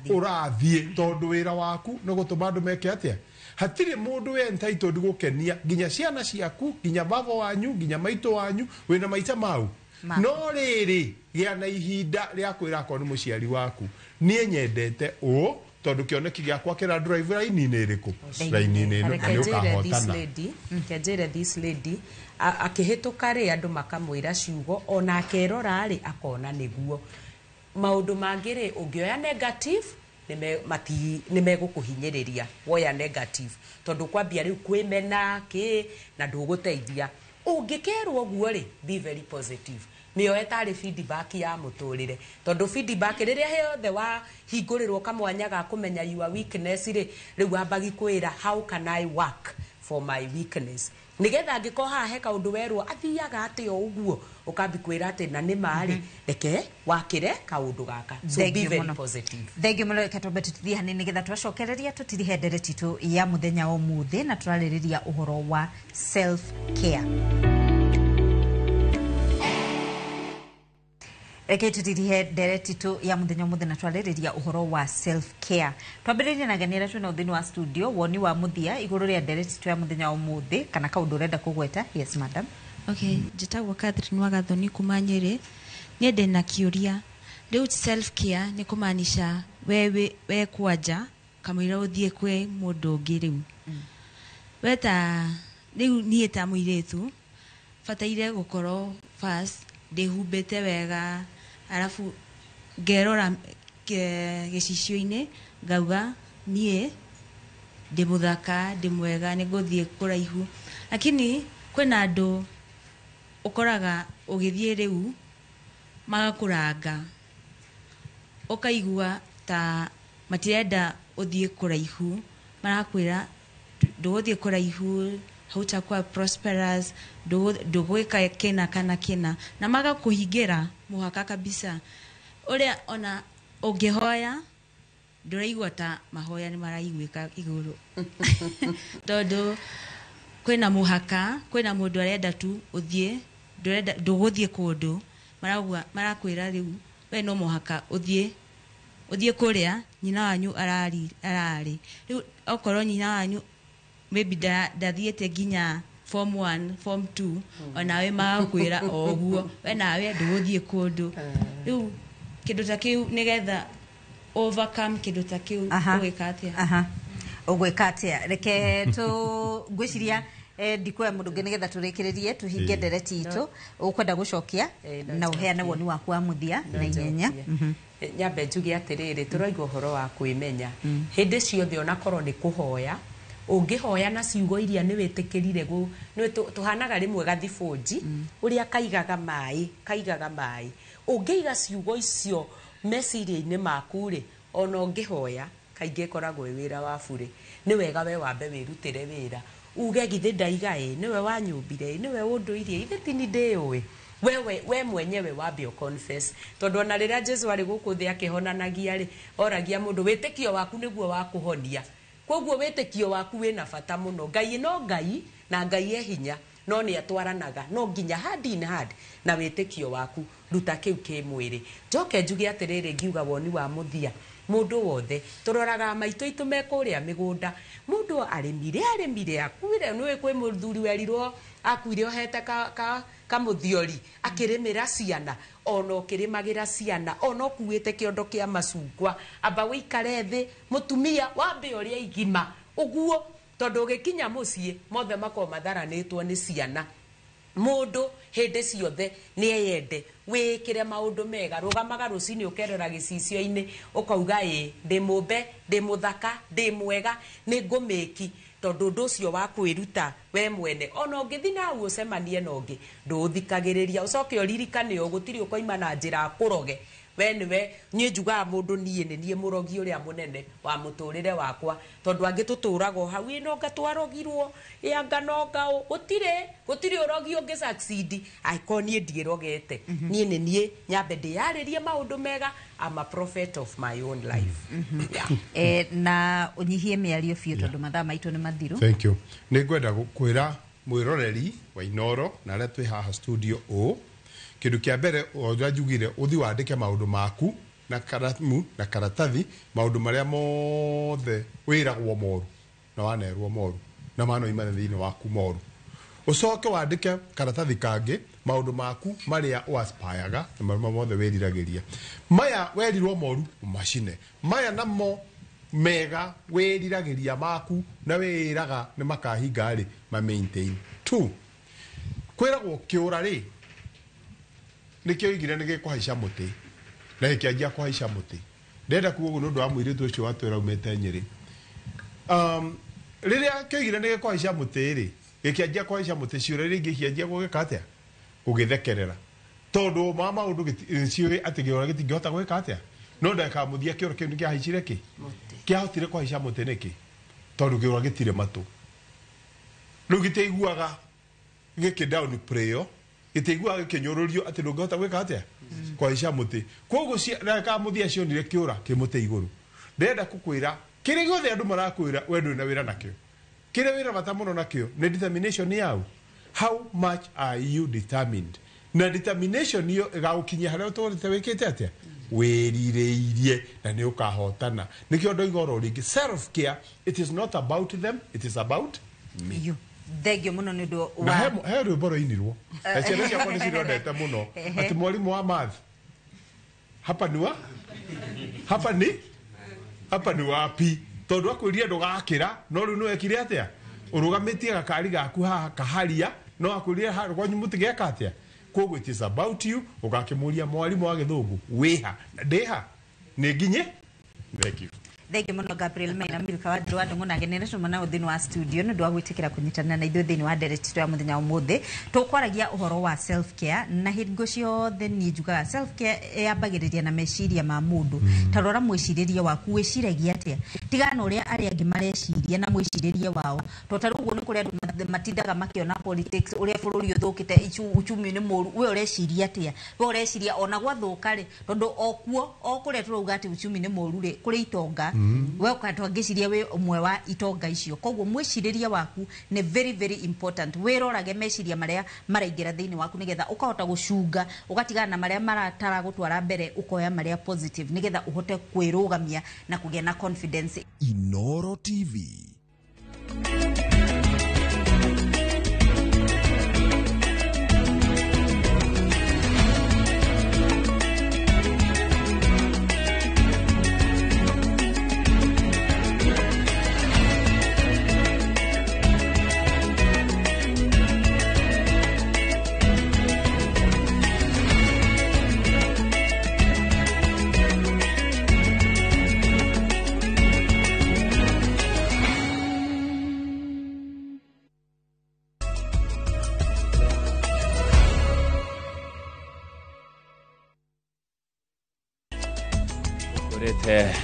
ũrathiĩ, tondũ wĩra waku nĩ gũtũma andũ meke atĩa. Hatirĩ mũndũ wĩ entitled gũkenia nginya ciana ciaku, nginya baba wanyu, nginya maitũ wanyu, wĩna maita mau. No rĩrĩ, gĩa na ihinda rĩa kwĩra akorwo nĩ mũciari waku, niĩ nyendete ũũ tondũ kĩoneki gĩakwa kĩra drive raini-inĩ ĩrĩkũ, raini-inĩ ĩno, na nĩ ũkahotana. Reke njĩre this lady akĩhĩtũka rĩ, andũ makamwĩra ciugo ona akerora rĩ akona nĩguo. Maũndũ mangĩ rĩ, ũngĩoya negative nĩ megũkũhinyĩrĩria woya negative, tondũ kwambia rĩu kwĩmena kĩ na ndũgũteithia. Ũngĩkerwo ũguo rĩ, be very positive, mĩoe tarĩ feedback ya mũtũrĩre, tondũ feedback rĩrĩa yothe wahingũrĩrwo kamwanya ga kũmenya your weakness rĩ, rĩu wambagi kwĩra how can I work for my weakness, nigetha angĩkorwo haha he kaũndũ werwo athiaga atĩ o ũguo, ũkambi kwĩra atĩ na nĩ marĩ reke wakĩre kaũndũ gaka. So be very positive. Thank you mũno. Reke twambe tũthiĩ hanini nĩgetha twacokereria tũtirihe ndereti itũ ya mũthenya wa ũmũthĩ, na tũrarĩrĩria ũhoro wa self care. Reke tũtirihe ndereti itũ ya mũthenya ũmũthĩ na twarĩrĩria ũhoro wa self care. Twambĩrĩrie na ageni arĩa twĩnao thĩinĩ wa studio, woni wa mũthia igũrũ rĩa ndereti itũ ya mũthenya wa ũmũthĩ, kana kaũndũ ũrenda kũgweta. Yes madam. Okay, njĩtagwo Catherine Wagathoni kuma Nyĩrĩ. Niĩ ndĩna kĩũria. Rĩu self care nĩ kũmaanisha we kwanja kamũira ũthiĩ kwĩ mũndũ ũngĩ rĩu. We ta rĩu niĩ ta mũirĩtu bataire gũkorwo first ndĩhumbĩte wega, arabu ngerora gĩcicio-inĩ ngauga niĩ ndĩ mũthaka, ndĩ mwega, nĩ ngũthiĩ kũraihu. Lakini kwĩna andũ ũkoraga ũgĩthiĩ rĩu magakũranga, ũkaigua ta matirenda ũthiĩ kũraihu, marakwĩra ndũgũthiĩ kũraihu, hautakuwa prosperous, ndũgwĩka kĩna kana kĩna, na magakũhingĩra mũhaka kabisa. Ũrĩa ona ũngĩhoya ndũraigua ta mahoya nĩ maraiguĩka igũrũ, tondũ kwĩna mũhaka, kwĩna mũndũ arenda tu ũthiĩ Ndũrenda ndũgũthiĩ kũndũ, marauga marakwĩra rĩu we no mũhaka ũthiĩ kũrĩa nyina wanyu ararĩ. Rĩu okorwo nyina wanyu maybe ndathiĩte nginya form 1, form 2, onawe magakwĩra o ũguo we nawe ndũgũthiĩ kũndũ. Rĩu kĩndũ ta kĩu nĩgetha overcome kĩndũ ta kĩu ũgĩka atĩa? Ũgwĩka atĩa? Reke tu ngwĩciria ndikuoya mũndũ ũngĩ nĩgetha tũrĩkĩrĩrie tũhinge ndereti itũ. Ũkwenda gũcokia na ũheane woni waku wa mũthia na ihenya. Nyambe njuge atĩrĩrĩ, tũroiga ũhoro wa kwĩmenya hĩndĩ ciothe, onakorwo nĩ kũhoya ũngĩhoya na ciugo iria nĩ wĩtĩkĩrire, tũhanaga rĩmwe gathibũnji ũrĩa kaigaga maĩ. Ũngĩiga ciugo icio meciria-inĩ maku rĩ, ona ũngĩhoya kaingĩ ĩkoragwo ĩ wĩra wa bure. Nĩ wega we wambe wĩrutĩre wĩra, uge githĩ ndaiga ĩ nĩwe wanyũmbire, nĩwe ũndũirie, ithe ti ni ndĩũĩ. Wewe we mwenyewe wambe confess, tondũ ona rĩrĩa Jesu arĩ gũkũ thĩ akĩhonanagia rĩ, oragia mũndũ wĩtĩkio waku nĩguo wa kũhonia. Koguo wĩtĩkio waku wĩna bata mũno. Ngai no Ngai na Ngai e hinya, no nĩ atwaranaga no nginya hand in hand na wĩtĩkio waku. Ruta kĩu kĩ mwĩrĩ. Njoke njuge atĩrĩrĩ, ngiuga woni wa mũthia, mũndũ wothe tũroraga maitũ itũ me kũrĩa mĩgũnda, mũndũ arĩmire akuire. Nĩũĩ kwĩ mũthuri werirwo akuire ohete kamũthiori akĩrĩmĩra ciana, ona ũkĩrĩmagĩra ciana, ona ũkuĩte kĩondo kĩa macungwa, amba wĩikare thĩ mũtumia wambe ũrĩa igima ũguo, tondũ ũgĩkinya mũciĩ mothe makorwo matharanĩtwo nĩ ciana. Mũndũ hĩndĩ ciothe nĩ eyende, wĩkĩre maũndũ mega, rũgamaga rũcinĩ ũkerora gĩcicio-inĩ ũkauga ĩ ndĩ mũmbe, ndĩ mũthaka, ndĩ mwega, nĩ ngũmĩki. Tondũ ũndũ ũcio wa kwĩruta we mwene, ona ũngĩthiĩ na hau ũcemanie na ũngĩ ndũũthikagĩrĩria, ũcoke ũririkane o gũtirĩ ũkoima na njĩra akũroge. We nĩwe niĩ njugaga mũndũ niĩ nĩ niĩ mũrogi ũrĩa mũnene wa mũtũrĩre wakwa, tondũ angĩ tũtũraga o hau ĩ nonga twarogirwo, ĩ anga nonga ũ, gũtirĩ ũrogi ũngĩ succeed angĩkorwo niĩ ndiĩrogete. Niĩ nĩ niĩ nyambe ndĩyarĩrie maũndũ mega. I'm a prophet of my own life. Na ũnyihie mĩario biũ tondũ mathaa maitũ nĩ mathiru. Thank you. Nĩ ngwenda kwĩra mwĩroreri wa Inooro na arĩa twĩ haha studio ũũ, kĩndũ kĩa mbere ũrĩa njugire, ũthi wandĩke maũndũ maku na karamu na karatathi, maũndũ marĩa mothe wĩragwo moru na wanerwo moru na manoimana thĩinĩ waku moru. Ũcoke wandĩke karatathi kangĩ maũndũ maku marĩa ũaspireaga na marĩa mothe wĩriragĩria. Maya werirwo moru macine, maya namo mega wĩriragĩria maku na wĩraga nĩ makahinga rĩ, ma maintain. 2, kwĩragwo kĩũra rĩ nĩkĩo oigire nĩ gĩkũhaica mũtĩ na gĩkĩanjia kũhaica mũtĩ. Ndĩrenda kuga ũguo nĩ ũndũ wa mũirĩtu ũcio watwĩra aumĩte Nyĩrĩ. Rĩrĩa kĩoigire nĩ gĩkũhaica mũtĩ rĩ, gĩkĩanjia kũhaica mũtĩ, ciũra iria ingĩ ikĩanjia gũgĩka atĩa? Gũgĩthekerera. Tondũ ma maũndũ ciũĩ atĩ kĩũra gĩtingĩhota gwĩka atĩa? No ndagĩka ya mũthia kĩũra kĩu nĩkĩahaicire kĩ? Kĩahotire kũhaica mũtĩ nĩkĩ? Tondũ kĩũra gĩtirĩ matũ. Rĩu gĩtiaiguaga gĩkĩ down prayer, gĩtiaiguaga gĩkĩnyũrũrio atĩ ndũngĩhota gwĩka atĩa? Kũhaica mũtĩ. Koguo ndagĩka ya mũthia cionire kĩũra kĩ mũtĩ igũrũ. Ndĩrenda gũkwĩra kĩrĩa gĩothe andũ marakwĩra we ndũrĩ na wĩra nakĩo. Kĩrĩa wĩra bata mũno nakĩo nĩ determination yau. How much are you determined? Na determination iyo ĩgagũkinyia harĩa ũtũrĩte wĩkĩte atĩa? Wĩrirĩirie na nĩ ũkahotana. Nĩkĩo ndoiga oro rĩngĩ, self care, it is not about them, it is about me. You. Thengio mũno nĩ ũndũ Na wa he rwĩmbo rwainirwo na ciana ciakwa nĩ cirondete mũno atĩ mwarimũ wa math hapa ni wa hapa ni wapi, tondũ akwĩrire ndũgakĩra no rĩu nĩwekire atĩa? Ũrũgamĩtie gakari gaku haha kaharia no akwĩrire kwanyu mũtigeka atĩa? Koguo it is about you. Ũgakĩmũria mwarimũ wa gĩthũngũ wĩha ndĩha nĩ nginye. Thank you. Thank you muno Gabriel Maina Milka wa Ndrwa Ndung'u na genere tuma nao thĩinĩ wa studio nĩ ũndũ wa gwĩtĩkĩra kũnyitanĩra na ithuĩ thĩinĩ wa ndereti ya mũthenya wa ũmũthĩ. Tũkwaragia ũhoro wa self care na hingo ciothe niĩ njugaga self care yambagĩrĩria na meciria ma mũndũ. Ta rora mwĩcirĩrie waku, wĩciragia atĩa? Tigana na ũrĩa arĩa angĩ mareciria na mwĩcirĩrie wao. To ta rĩu ũguo nĩ kũrĩ andũ matindaga makĩona politics, ũrĩa bũrũri ũthũkĩte, uchumi nĩ mũũru. We ũreciria atĩa? We ũreciria ona gwathũka rĩ, tondũ o kuo o kũrĩa tũrauga atĩ uchumi nĩ mũũru rĩ, kũrĩ itonga We ũkatwa ngĩciria wĩ ũmwe wa itonga icio. Koguo mwĩcirĩrie waku nĩ very very important. Wĩrorage meciria marĩa maraingĩra thĩinĩ waku nĩgetha ũkahota gũcunga, ũgatigana na marĩa maratara gũtwara mbere, ũkoya marĩa positive nĩgetha ũhote kwĩrũgamia na kũgĩa na confidence. Inoro TV.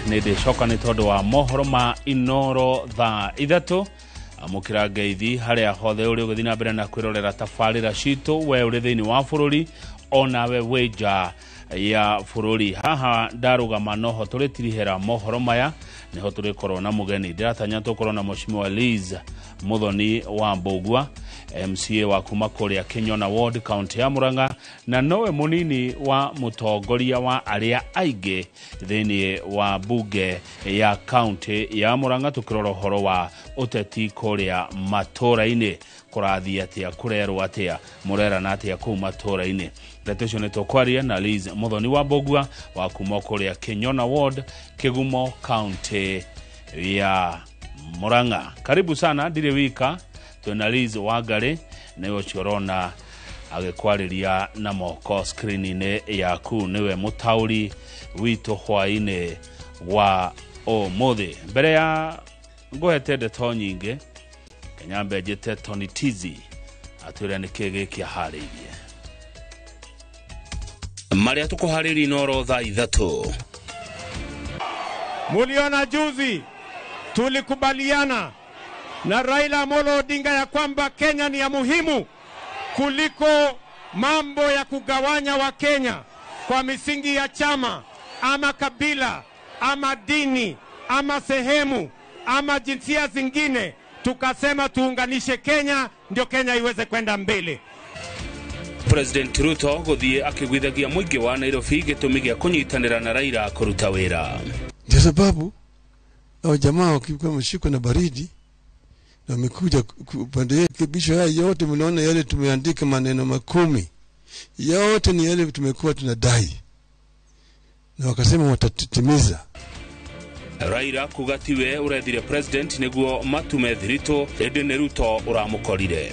Nä ndä coka nä tondå wa mohoro ma Inoro thaa 3 amũkĩra ngeithi harĩa hothe ũrĩ ũgĩthiĩ na mbere na kwĩrorera tabarĩra citũ, we ũrĩ thĩinĩ wa bũrũri onawe wĩ nja ya bũrũri. Haha ndarũgama noho tũrĩtirihĩra mohoro maya, nĩho tũrĩkorwo na mũgeni. Ndĩratanya tũkorwo na Mheshimiwa Liz Muthoni wa Mbũgua, MCA wa kuma kũrĩa Kĩnyona Ward, county ya Murang'a, na nowe mũnini wa mũtongoria wa arĩa aingĩ thĩinĩ wa bunge ya county ya Murang'a, tũkĩrora ũhoro wa ũteti kũrĩa matũra-inĩ. Kũrathiĩ atĩa, kũrerwo atĩa, mũrerana atĩa kũu matũra-inĩ. Ndeto icio nĩ tũkwaria na Liz Muthoni wa Mbũgua wa kuma kũrĩa Kĩnyona Ward, Kĩgumo, county ya Murang'a. Karibu sana, ndirĩ wika, twĩna Liz Wangari, nĩwe ũcio ũrona agĩkwarĩria na moko screen-inĩ yaku, nĩwe mũtaũri witũ hwaĩ-inĩ wa ũmũthĩ. Mbere ya ngũhete ndeto nyingĩ, nyambe njĩte Tony Tizi atwĩre nĩkĩ gĩkĩ aharĩirie. Marĩa tũkũharĩria Inoro thaa 3. Muliona juzi tulikubaliana na Raila Amolo Odinga ya kwamba Kenya ni ya muhimu kuliko mambo ya kugawanya wa Kenya kwa misingi ya chama ama kabila ama dini ama sehemu ama jinsia zingine. Tukasema tuunganishe Kenya ndio Kenya iweze kwenda mbele. President Ruto gũthiĩ akĩgwithagia mũingĩ wa Nairobi gĩtũmi gĩa kũnyitanĩra na Raila kũruta wĩra. Ndio sababu hao jamaa wakikuwa wameshikwa na baridi na wamekuja upande rekebisho haya yote, mnaona yale tumeandika maneno 10 yote ni yale tumekuwa tunadai, na wakasema watatimiza. Raila kuga tiwe urethire president niguo matume thiritũ, ĩndĩ nĩ Ruto ũramũkorire.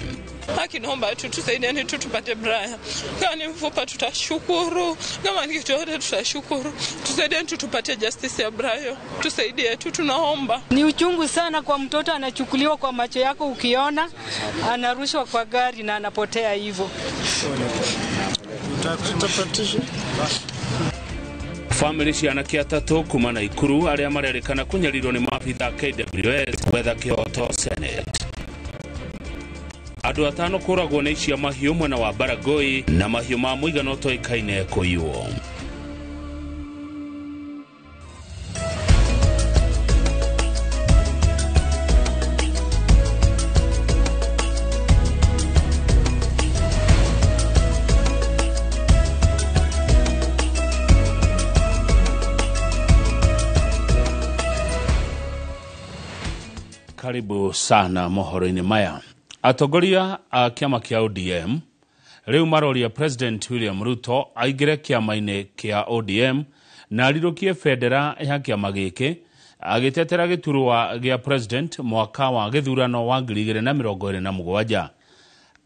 Haki naomba tu tusaidiane tu tupate Brian. Kama ni mfupa tutashukuru, kama ni kitu yote tutashukuru. Tusaidiane tu tupate justice ya Brian. Tusaidie tu, tunaomba. Ni uchungu sana kwa mtoto anachukuliwa kwa macho yako ukiona, anarushwa kwa gari na anapotea hivyo. Family cia anake 3 kuma Naikuru arĩa marerĩkana kũnyarirwo nĩ maabitha KWS gwetha kĩhoto Senate. Andũ 5 kũragwo nĩ icia mahiũ mwena wa Baragoi na mahiũ ma mũigana ũtoĩkaine kũiywo. Karibu sana mohoro-inĩ maya. Atongoria a kĩama kĩa ODM rĩu maroria President William Ruto aingĩre kĩama-inĩ kĩa ODM na arirũkie bendera ya kĩama gĩkĩ agĩtetera gĩturwa gĩa president mwaka wa gĩthurano wa 2027.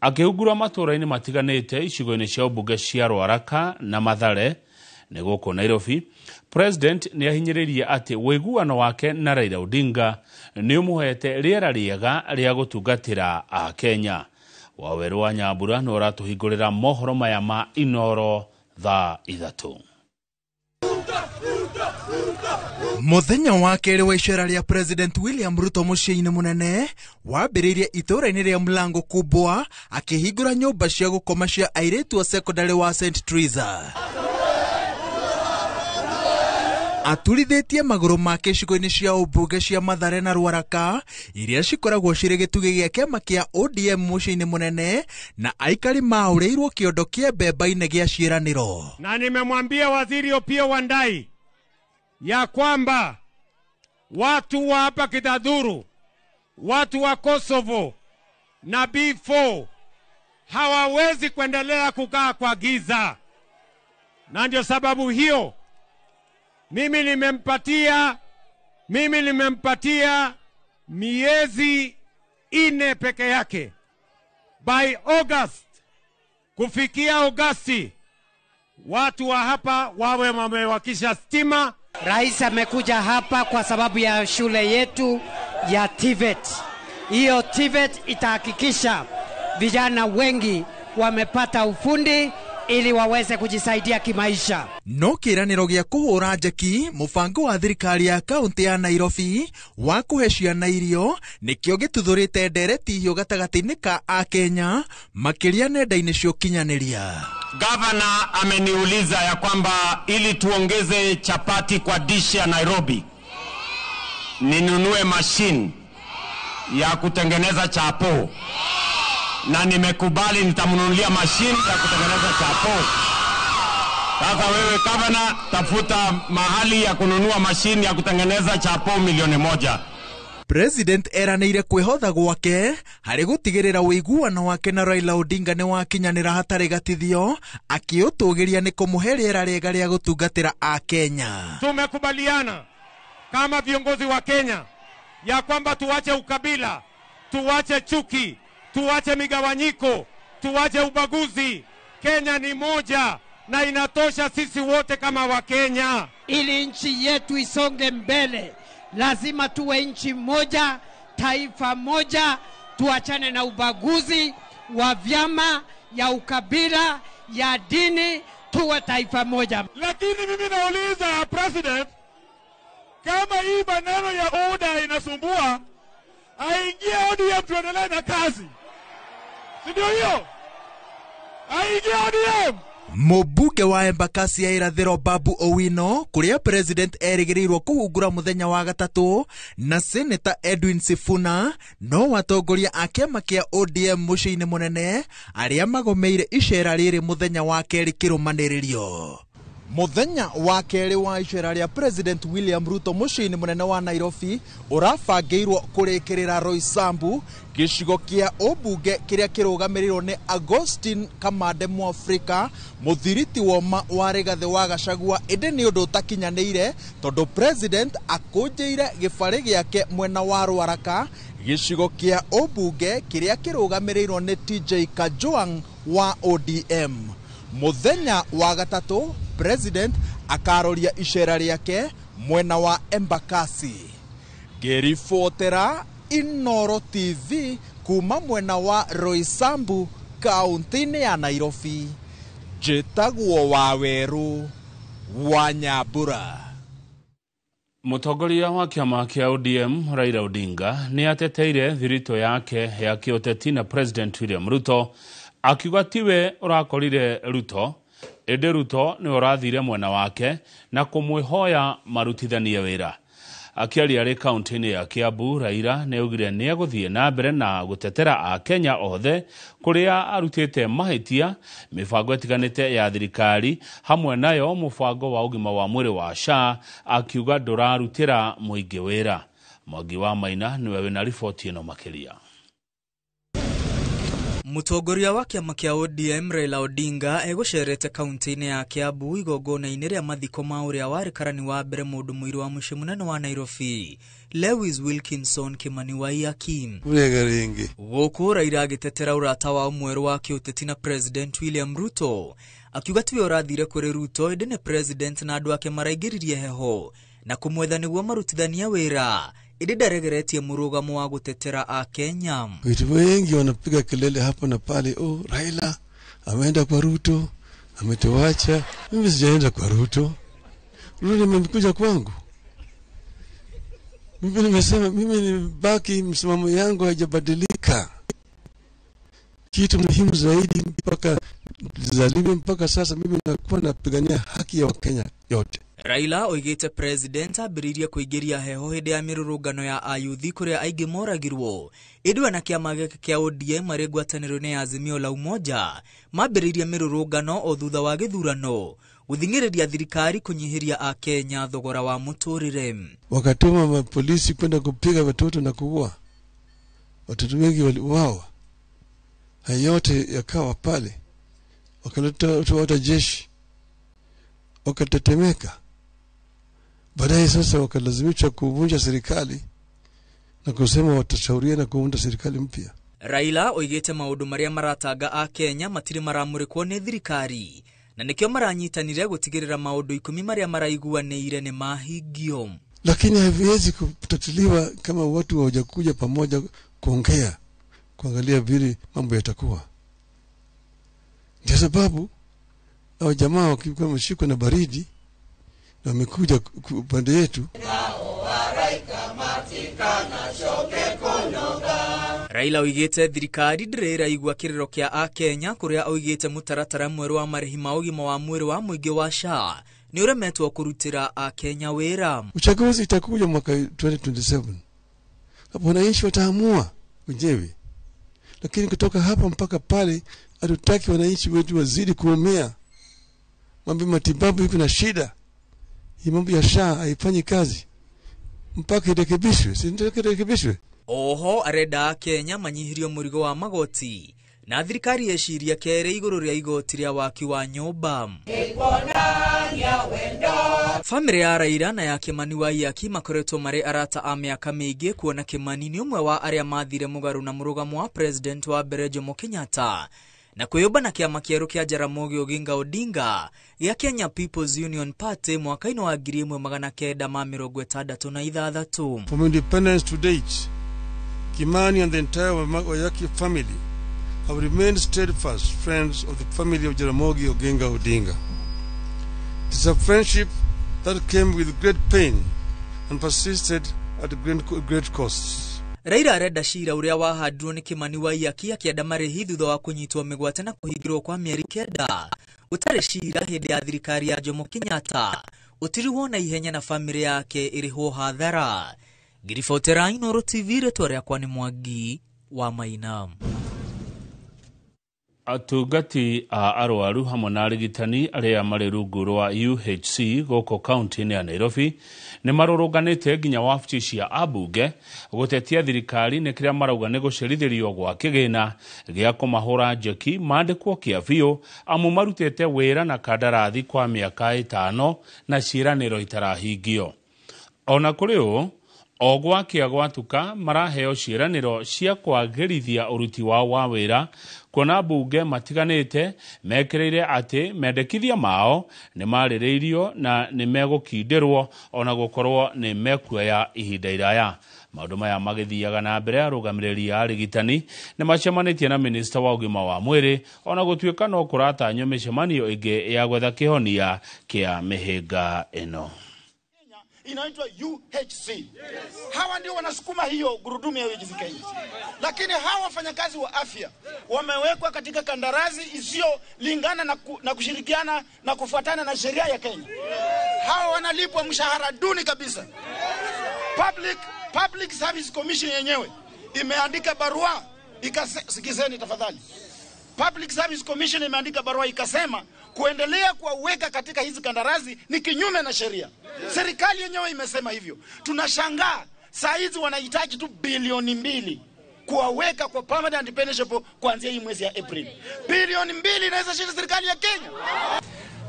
Akĩhungura matũũra-inĩ matiganĩte icigo-inĩ cia ũmbunge cia Ruaraka na Mathare nĩ gũkũ Nairobi, President nĩ ahinyĩrĩirie atĩ ũiguano wake na Raila Odinga nĩ ũmũhete rĩera rĩega rĩa gũtungatĩra Akenya. Wawerũ wa Nyambura nĩ ũratũhingũrĩra mohoro maya ma Inoro thaa 3. Muthenya wa kerĩ wa icera rĩa President William Ruto mũciĩ-inĩ mũnene wambĩrĩirie itũũra-inĩ rĩa Mlango Kubwa akĩhingũra nyũmba cia gũkoma cia airĩtu a secondary wa St Teresa. Aturithĩtie magũrũ make icigo-inĩ cia ũmbunge cia Mathare na Ruaraka iria cikoragwo cirĩ gĩtugĩ gĩa kĩama kĩa ODM mũciĩ-inĩ mũnene, na aikari maũrĩirwo kĩondo kĩa mbemba-inĩ gĩa ciĩranĩro. Na nimemwambia Waziri Opiyo Wandayi ya kwamba watu wa hapa Kidadhuru, watu wa Kosovo na B4 hawawezi kuendelea kukaa kwa giza. Na ndio sababu hiyo mimi nimempatia miezi 4 peke yake. By August, kufikia Agosti, watu wa hapa wawe wamewakisha stima. Rais amekuja hapa kwa sababu ya shule yetu ya TVET. Hiyo TVET itahakikisha vijana wengi wamepata ufundi ili waweze kujisaidia kimaisha. No kĩĩranĩro gĩa kũhũra njeki mũbango wa thirikari ya kaunti ya Nairobi wa kũhe ciana irio nĩkĩo gĩtuthũrĩte ndereti hiũ gatagatĩ-inĩ ka Akenya makĩria nenda-inĩ cia ũkinyanĩria. Gavana ameniuliza ya kwamba ili tuongeze chapati kwa dish ya Nairobi ninunue machine ya kutengeneza chapo, na nimekubali nitamnunulia machine ya kutengeneza chapo. Sasa wewe gavana, tafuta mahali ya kununua machine ya kutengeneza chapo milioni 1. President eranĩire kwĩhotha gwake harĩ gũtigĩrĩra ũiguano wake na Raila Odinga nĩ wakinyanĩra hatarĩ gatithio, akĩũtũgĩria nĩ kũmũhe rĩera rĩega rĩa gũtungatĩra Akenya. Tumekubaliana kama viongozi wa Kenya ya kwamba tuache ukabila, tuache chuki, tuache migawanyiko, tuache ubaguzi. Kenya ni moja na inatosha sisi wote kama Wakenya. Ili nchi yetu isonge mbele, lazima tuwe nchi moja, taifa moja, tuachane na ubaguzi wa vyama, ya ukabila, ya dini, tuwe taifa moja. Lakini mimi nauliza President, kama hii maneno ya UDA inasumbua, aingie ODM tuendelee na kazi. Si ndio hiyo? Aingie ODM. Mũmbunge wa Embakasi ya irathĩro Babu Owino kũrĩa President erĩgĩrĩirwo kũhungura mũthenya wa gatatũ na Senator Edwin Sifuna no atongoria a kĩama kĩa ODM mũciĩ-inĩ mũnene arĩa magomeire icera rĩrĩ mũthenya wa kerĩ kĩrũmanĩrĩrio. Mũthenya wa kerĩ wa icera rĩa President William Ruto mũciĩ-inĩ mũnene wa Nairobi ũrabangĩirwo kũrĩkĩrĩra Roysambu gĩcigo kĩa ũmbunge kĩrĩa kĩrũgamĩrĩirwo nĩ Augustine Kamande Mũafrika mũthiriti woma wa Rigathĩ wa Gachagua, ĩndĩ nĩ ũndũ ũtakinyanĩire tondũ President akũnjĩire gĩbarĩ gĩake mwena wa Ruaraka gĩcigo kĩa ũmbunge kĩrĩa kĩrũgamĩrĩirwo nĩ TJ Kajwang wa ODM. Mũthenya wa gatatũ President akaroria icera rĩake mwena wa Embakasi. Ngĩribotera Inooro TV kuma mwena wa Roysambu kaunti-inĩ ya Nairobi, njĩtagwo Wawerũ wa Nyambura. Mũtongoria wa kĩama kĩa ODM Raila Odinga nĩ ateteire thiritũ yake ya kĩũteti na President William Ruto akiuga tiwe ũrakorire Ruto, ĩndĩ Ruto nĩ ũrathire mwena wake na kũmwĩhoya marutithanie wĩra. Akĩaria arĩ kaunti-inĩ ya Kiambu, Raila nĩ augire nĩ egũthiĩ na mbere na gũtetera Akenya othe kũrĩa arutĩte mahĩtia mĩbango ĩtiganĩte ya thirikari hamwe nayo mũbango wa ũgima wa mwĩrĩ wa SHA, akiuga ndũrarutĩra mũingĩ wĩra. Mwangi wa Maina nĩwe wĩna riboti ĩno makĩria. Mũtongoria wa kĩama kĩa ODM Raila Odinga egũcerete kaunti-inĩ ya Kiambu igongona-inĩ rĩa mathiko ma ũrĩa warĩ karani wa mbere mũndũ mũirũ wa mũciĩ mũnene wa Nairobi Lewis Wilkinson Kimani Waiyaki. Gũkũ Raila agĩtetera ũrata wao mwerũ wa kĩũteti na President William Ruto, akiuga tiwe ũrathire kũrĩ Ruto ĩndĩ nĩ President na andũ ake maraingĩririe heho na kũmwetha nĩguo marutithania wĩra, ĩndĩ ndaregeretie mũrũgamo wa gũtetera Akenya. Watu wengi wanapiga kelele hapa na pale, oh, Raila ameenda kwa Ruto, ametuacha. Mimi sijaenda kwa Ruto. Ruto amekuja kwangu. Mimi nimesema mimi nibaki, msimamo yangu haijabadilika. Kitu muhimu zaidi mpaka zalime mpaka sasa mimi nakuwa napigania haki ya Wakenya yote. Raila oigĩte president ambĩrĩirie kũingĩria heho hĩndĩ ya mĩrũrũngano ya ayuthi kũrĩa aingĩ moragirwo ĩndĩ we na kĩama gĩake kĩa ODM marĩ ngwatanĩro-inĩ ya Azimio la Umoja mambĩrĩirie mĩrũrũngano o thutha wa gĩthurano gũthing'ĩrĩria thirikari kũnyihĩria akenya thogora wa mũtũrĩre. Wakatuma mapolisi kwenda kupiga watoto na kuua watoto, wengi waliuawa. Haya yote yakawa pale, wakaleta watu jeshi, wakatetemeka. Baadaye sasa wakalazimishwa kuvunja serikali na kusema watashauriana kuunda serikali mpya. Raila oigĩte maũndũ marĩa maratanga akenya matirĩ maramũrĩkwo nĩ thirikari na nĩkĩo maranyitanire gũtigĩrĩra maũndũ 10 marĩa maraiguanĩire nĩ mahingio. Lakini haviwezi kutatuliwa kama watu hawajakuja pamoja kuongea, kuangalia vile mambo yatakuwa. Ndio sababu hao jamaa wakikuwa wameshikwa na baridi na wamekuja upande yetu. Raila oigĩte thirikari ndĩrĩ ĩraigua kĩrĩro kĩa akenya kũrĩa oigĩte mũtaratara mwerũ wa marĩhi ma ũgima wa mwĩrĩ wa mũingĩ wa SHA nĩ ũremetwo kũrutĩra akenya wĩra. Uchaguzi itakuja mwaka 2027. Hapo wananchi wataamua wenyewe. Lakini kutoka hapa mpaka pale hatutaki wananchi wetu wazidi kuumia. Mambo matibabu iko na shida. Hii mambo ya SHA haifanyi kazi mpaka irekebishwe, si ndio irekebishwe? Oho arenda akenya manyihirio mũrigo wa magoti na thirikari yeciria kerĩ igũrũ rĩa igoti rĩa waki wa nyũmba. Famĩlĩ ya Raila na ya Kimani Waiyaki makoretwo marĩ arata a mĩaka mĩingĩ kuona Kimani nĩ ũmwe wa arĩa mathire mũgarũ na mũrũgamo wa president wa mbere Jomo Kenyatta na kwĩyũmba na kĩama kĩerũ kĩa Jaramogi Oginga Odinga gĩa Kenya People's Union Party mwaka-inĩ wa 1966. From independence to date, Kimani and the entire Waiyaki family have remained steadfast friends of the family of Jaramogi Oginga Odinga. It is a friendship that came with great pain and persisted at great costs. Raila arenda cira ũrĩa wahandirwo nĩ Kimani Waiyaki akĩenda marĩhi thutha wa kũnyitwo mĩgwate na kũhingĩrwo kwa mĩeri 9 gũtarĩ cira hĩndĩ ya thirikari ya Jomo Kenyatta ũtirihwo na ihenya na famĩlĩ yake ĩrĩhwo hathara. Ngiribotera Inooro TV, rĩtwa rĩakwa nĩ Mwangi wa Maina. Atungati a arwaru hamwe na arigitani arĩa marĩ rungu rwa UHC gũkũ kaunti-inĩ ya Nairobi nĩ marũrũnganĩte nginya wabici cia ambunge gũtetia thirikari nĩ kĩrĩa marauga nĩ gũcerithĩrio gwa kĩgĩna gĩa kũmahũra njeki mandĩkwo kĩa biũ amu marutĩte wĩra na kandarathi kwa mĩaka 5 na ciĩranĩro itarahingio. Ona kũrĩ ũũ, o gwakĩa gwatuka maraheo ciĩranĩro cia kwagĩrithia ũruti wao wa wĩra kuona mbunge matiganĩte mekĩrĩire atĩ mendekithia mao nĩ marĩrĩirio na nĩ megũkindĩrwo ona gũkorwo nĩ mekuoya ihinda iraya. Maũndũ maya magĩthiaga na mbere, arũgamĩrĩri a arigitani nĩ macemanĩtie na minista wa ũgima wa mwĩrĩ ona gũtuĩka no kũratanywo mĩcemanio ĩngĩ ya gwetha kĩhonia kĩa mĩhĩnga ĩno. Inaitwa UHC. Yes. Hawa ndio wanasukuma hiyo gurudumu ya UHC Kenya. Lakini hawa wafanyakazi wa afya wamewekwa katika kandarasi isiyolingana na kushirikiana na kufuatana na sheria ya Kenya. Hawa wanalipwa mshahara duni kabisa. Public Service Commission yenyewe imeandika barua sikizeni tafadhali. Public Service Commission imeandika barua ikasema kuendelea kuwaweka katika hizi kandarasi ni kinyume na sheria. Serikali yenyewe imesema hivyo. Tunashangaa saa hizi wanahitaji tu bilioni 2 kuwaweka kwa permanent pensionable kuanzia hii mwezi ya April. Bilioni 2 inaweza shinda serikali ya Kenya.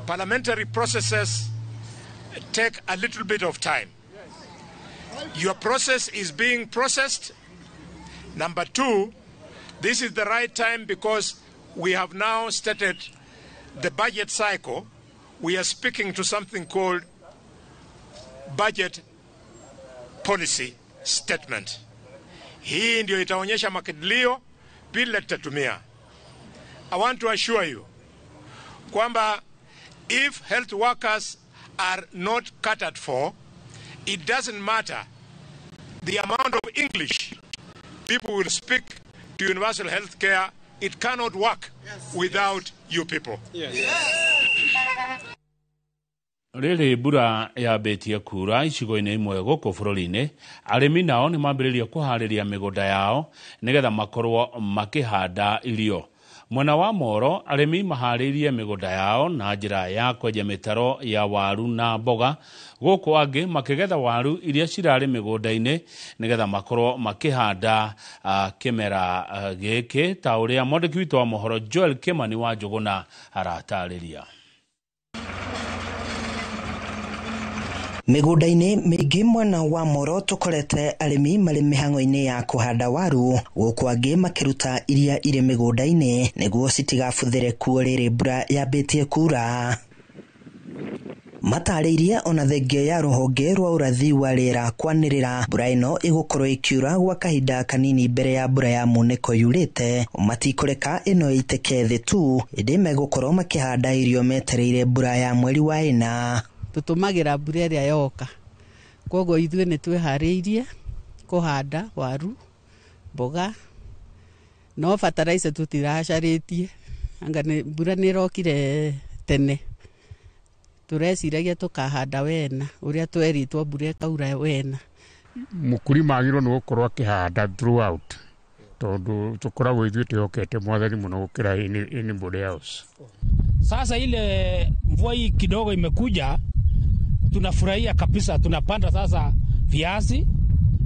Parliamentary processes take a little bit of time. Your process is being processed. Number 2, this is the right time because we have now started the budget cycle. We are speaking to something called budget policy statement. Hii ndio itaonyesha makadirio bila tutatumia. I want to assure you kwamba if health workers are not catered for, it doesn't matter the amount of English people will speak to universal health care. It cannot work without you people. Yes. Rĩrĩ mbura yambĩtie kura icigo-inĩ imwe gũkũ bũrũri-inĩ, arĩmi nao nĩ mambĩrĩria kũharĩria mĩgũnda yao nĩgetha makorwo makĩhanda irio. Mwena wa Moro, arĩmi maharĩirie mĩgũnda yao na njĩra ya kwenja mĩtaro ya waru na mboga, gũkũ angĩ makĩgetha waru iria cirarĩ mĩgũnda-inĩ nĩgetha makorwo makĩhanda kĩmera gĩkĩ, ta ũrĩa mwandĩki witũ wa mohoro Joel Kimani wa Njũgũna aratarĩria. Mĩgũnda-inĩ mĩingĩ mwena wa Moro tũkorete arĩmi marĩ mĩhang'o-inĩ ya kũhanda waru, gũkũ angĩ makĩruta iria irĩ mĩgũnda-inĩ nĩguo citigabuthĩre kuo rĩrĩ mbura yambĩtie kura. Matarĩirie ona thengia ya rũhonge rwa ũrathi wa rĩera kwanĩrĩra mbura ĩno ĩgũkorwo ĩkiura gwa kahinda kanini mbere ya mbura ya munĩko yurĩte, matikũreka ĩno ĩitĩke thĩ tu, ĩndĩ megũkorwo makĩhanda irio metereire mbura ya mweri wa ĩna. Tũtũmagĩra mbura ĩrĩa yoka, koguo ithuĩ nĩ twĩharĩirie kũhanda waru, mboga, no fertilizer tũtiracarĩtie, anga mbura nĩ ĩrokire tene, tũreciragia tũkahanda wena ũrĩa twerĩtwo mbura ĩkaura wena. Mũkulima agĩrĩirwo nĩ gũkorwo akĩhanda throughout, tondũ tũkoragwo ithuĩ twĩhokete mwathani mũno gũkĩra anybody else. Sasa ile mvua hii kidogo imekuja, tunafurahia kabisa, tunapanda sasa viazi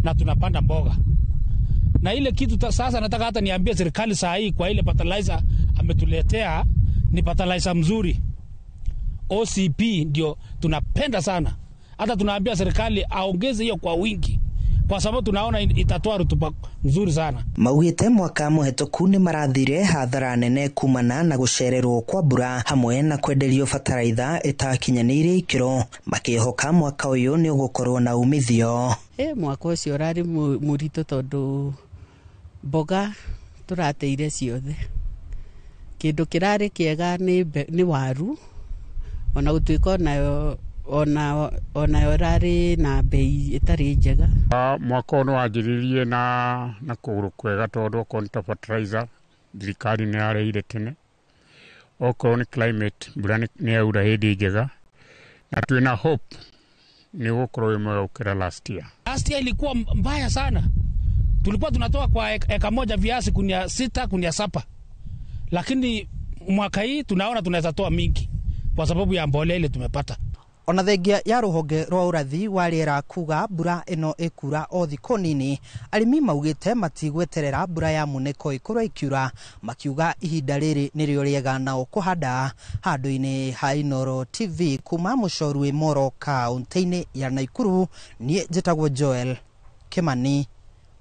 na tunapanda mboga. Na ile kitu sasa nataka hata niambie serikali saa hii kwa ile fertilizer ametuletea ni fertilizer mzuri. OCP ndio tunapenda sana. Hata tunaambia serikali aongeze hiyo kwa wingi, kwa sababu tunaona itatoa rutuba nzuri sana. Maugite mwaka mũhetũku nĩ marathire hathara nene kumana na gũcererwo kwa mbura hamwe na kwenderio bataraitha ĩtakinyanĩirie ikĩro, makĩhoka mwaka ũyũ nĩ ũgũkorwo na umithio. Mwaka ũcio ũrarĩ mũritũ tondũ mboga tũrateire ciothe. Kĩndũ kĩrarĩ kĩega nĩ waru, ona gũtuĩka onayo ĩrarĩ na bei ĩtarĩ njega. Mwaka ũyũ nĩ wanjĩrĩirie na kũgũrũ kwega tondũ okorwo nĩ ta fertilizer thirikari nĩ yareire tene, okorwo nĩ climate mbura nĩ yaura hĩndĩ njega, na twĩna hope nĩ ũgũkorwo wĩ mwega gũkĩra last year. Last year ilikuwa mbaya sana, tulikuwa tunatoa kwa eka moja viazi kunia 6 kunia 7, lakini mwaka hii tunaona tunaweza toa mingi kwa sababu ya mbolea ile tumepata. Ona thengia ya rũhonge rwa ũrathi wa rĩera kuga mbura ĩno ĩkura o thikũ nini, arĩmi maugĩte matigweterera mbura ya munĩko ĩkorwo ĩkiura, makiuga ihinda rĩrĩ nĩrĩo rĩega nao kũhanda. Handũ-inĩ ha Inooro TV kuma Mũcorwe Moro kaũntĩ-inĩ ya Naikuru, niĩ njĩtagwo Joel Kimani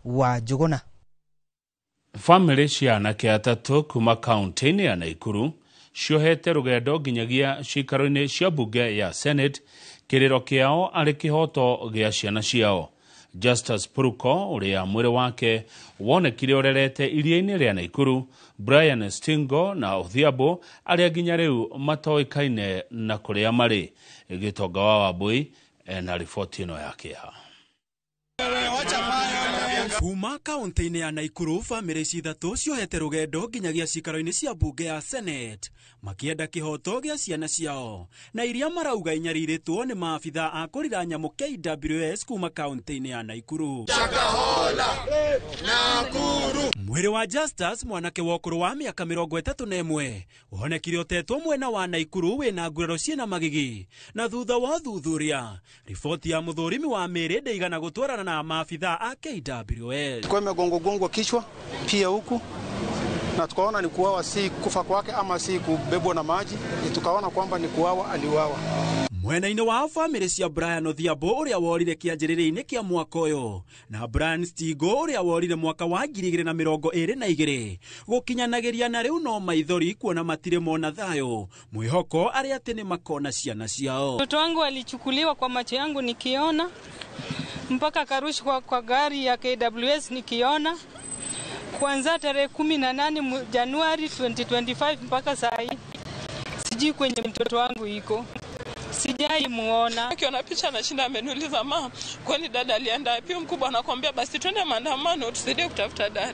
wa Njũgũna. Famĩlĩ cia anake atatũ kuma kaũntĩ-inĩ ya Naikuru ciohete rũgendo nginyagia ciikaro-inĩ cia mbunge ya Senate, kĩrĩro kĩao arĩ kĩhoto gĩa ciana ciao. Justus Puruko ũrĩa mwĩrĩ wake wonekire ũrerete iria-inĩ rĩa Naikuru, Brian Stingo na Odhiambo arĩa nginya rĩu matoĩkaine na kũrĩa marĩ. Gĩtonga wa Wambui ena riboti ĩno ya kĩeha. Kuma kaunti-inĩ ya Naikuru, bamĩrĩ ici ithatũ ciohete rũgendo nginyagia ciikaro-inĩ cia mbunge ya Senate makĩenda kĩhoto gĩa ciana ciao na iria marauga inyarirĩtwo nĩ maabitha a kũrira nyamũ KWS kuma kaunti-inĩ ya Naikuru. Mwĩrĩ wa Justus, mwanake wa ũkũrũ wa mĩaka 31, wonekire ũtetwo mwena wa Naikuru wĩna nguraro ciĩna magigi, na thutha wa ũthuthuria riboti ya mũthũrimi wa mĩĩrĩ ndĩigana gũtwarana na maabitha a KWS. Kwa imegongwa kichwa pia huku, na tukaona ni kuuawa, si kufa kwake ama si kubebwa na maji, tukaona kwamba ni kuuawa, aliuawa. Mwena-inĩ wa bamĩrĩ cia Brian Odhiambo ũrĩa worire kĩanjĩrĩria-inĩ kĩa mwaka ũyũ na Brian Stigo ũrĩa worire mwaka wa 2022 gũkinyanagĩria na rĩu no maithori kuona matirĩ mona thayũ, mwĩhoko arĩa atĩ nĩ makona ciana ciao. Mtoto wangu alichukuliwa kwa macho yangu nikiona, mpaka akarushwa kwa gari ya KWS nikiona, kuanzia tarehe 18 Januari 2025 mpaka saa hii sijui kwenye mtoto wangu iko. Sijai muona. Akiona picha anashinda ameniuliza, ma, kwani dada alienda wapi? Mkubwa anakuambia basi twende maandamano tusaidie kutafuta dada.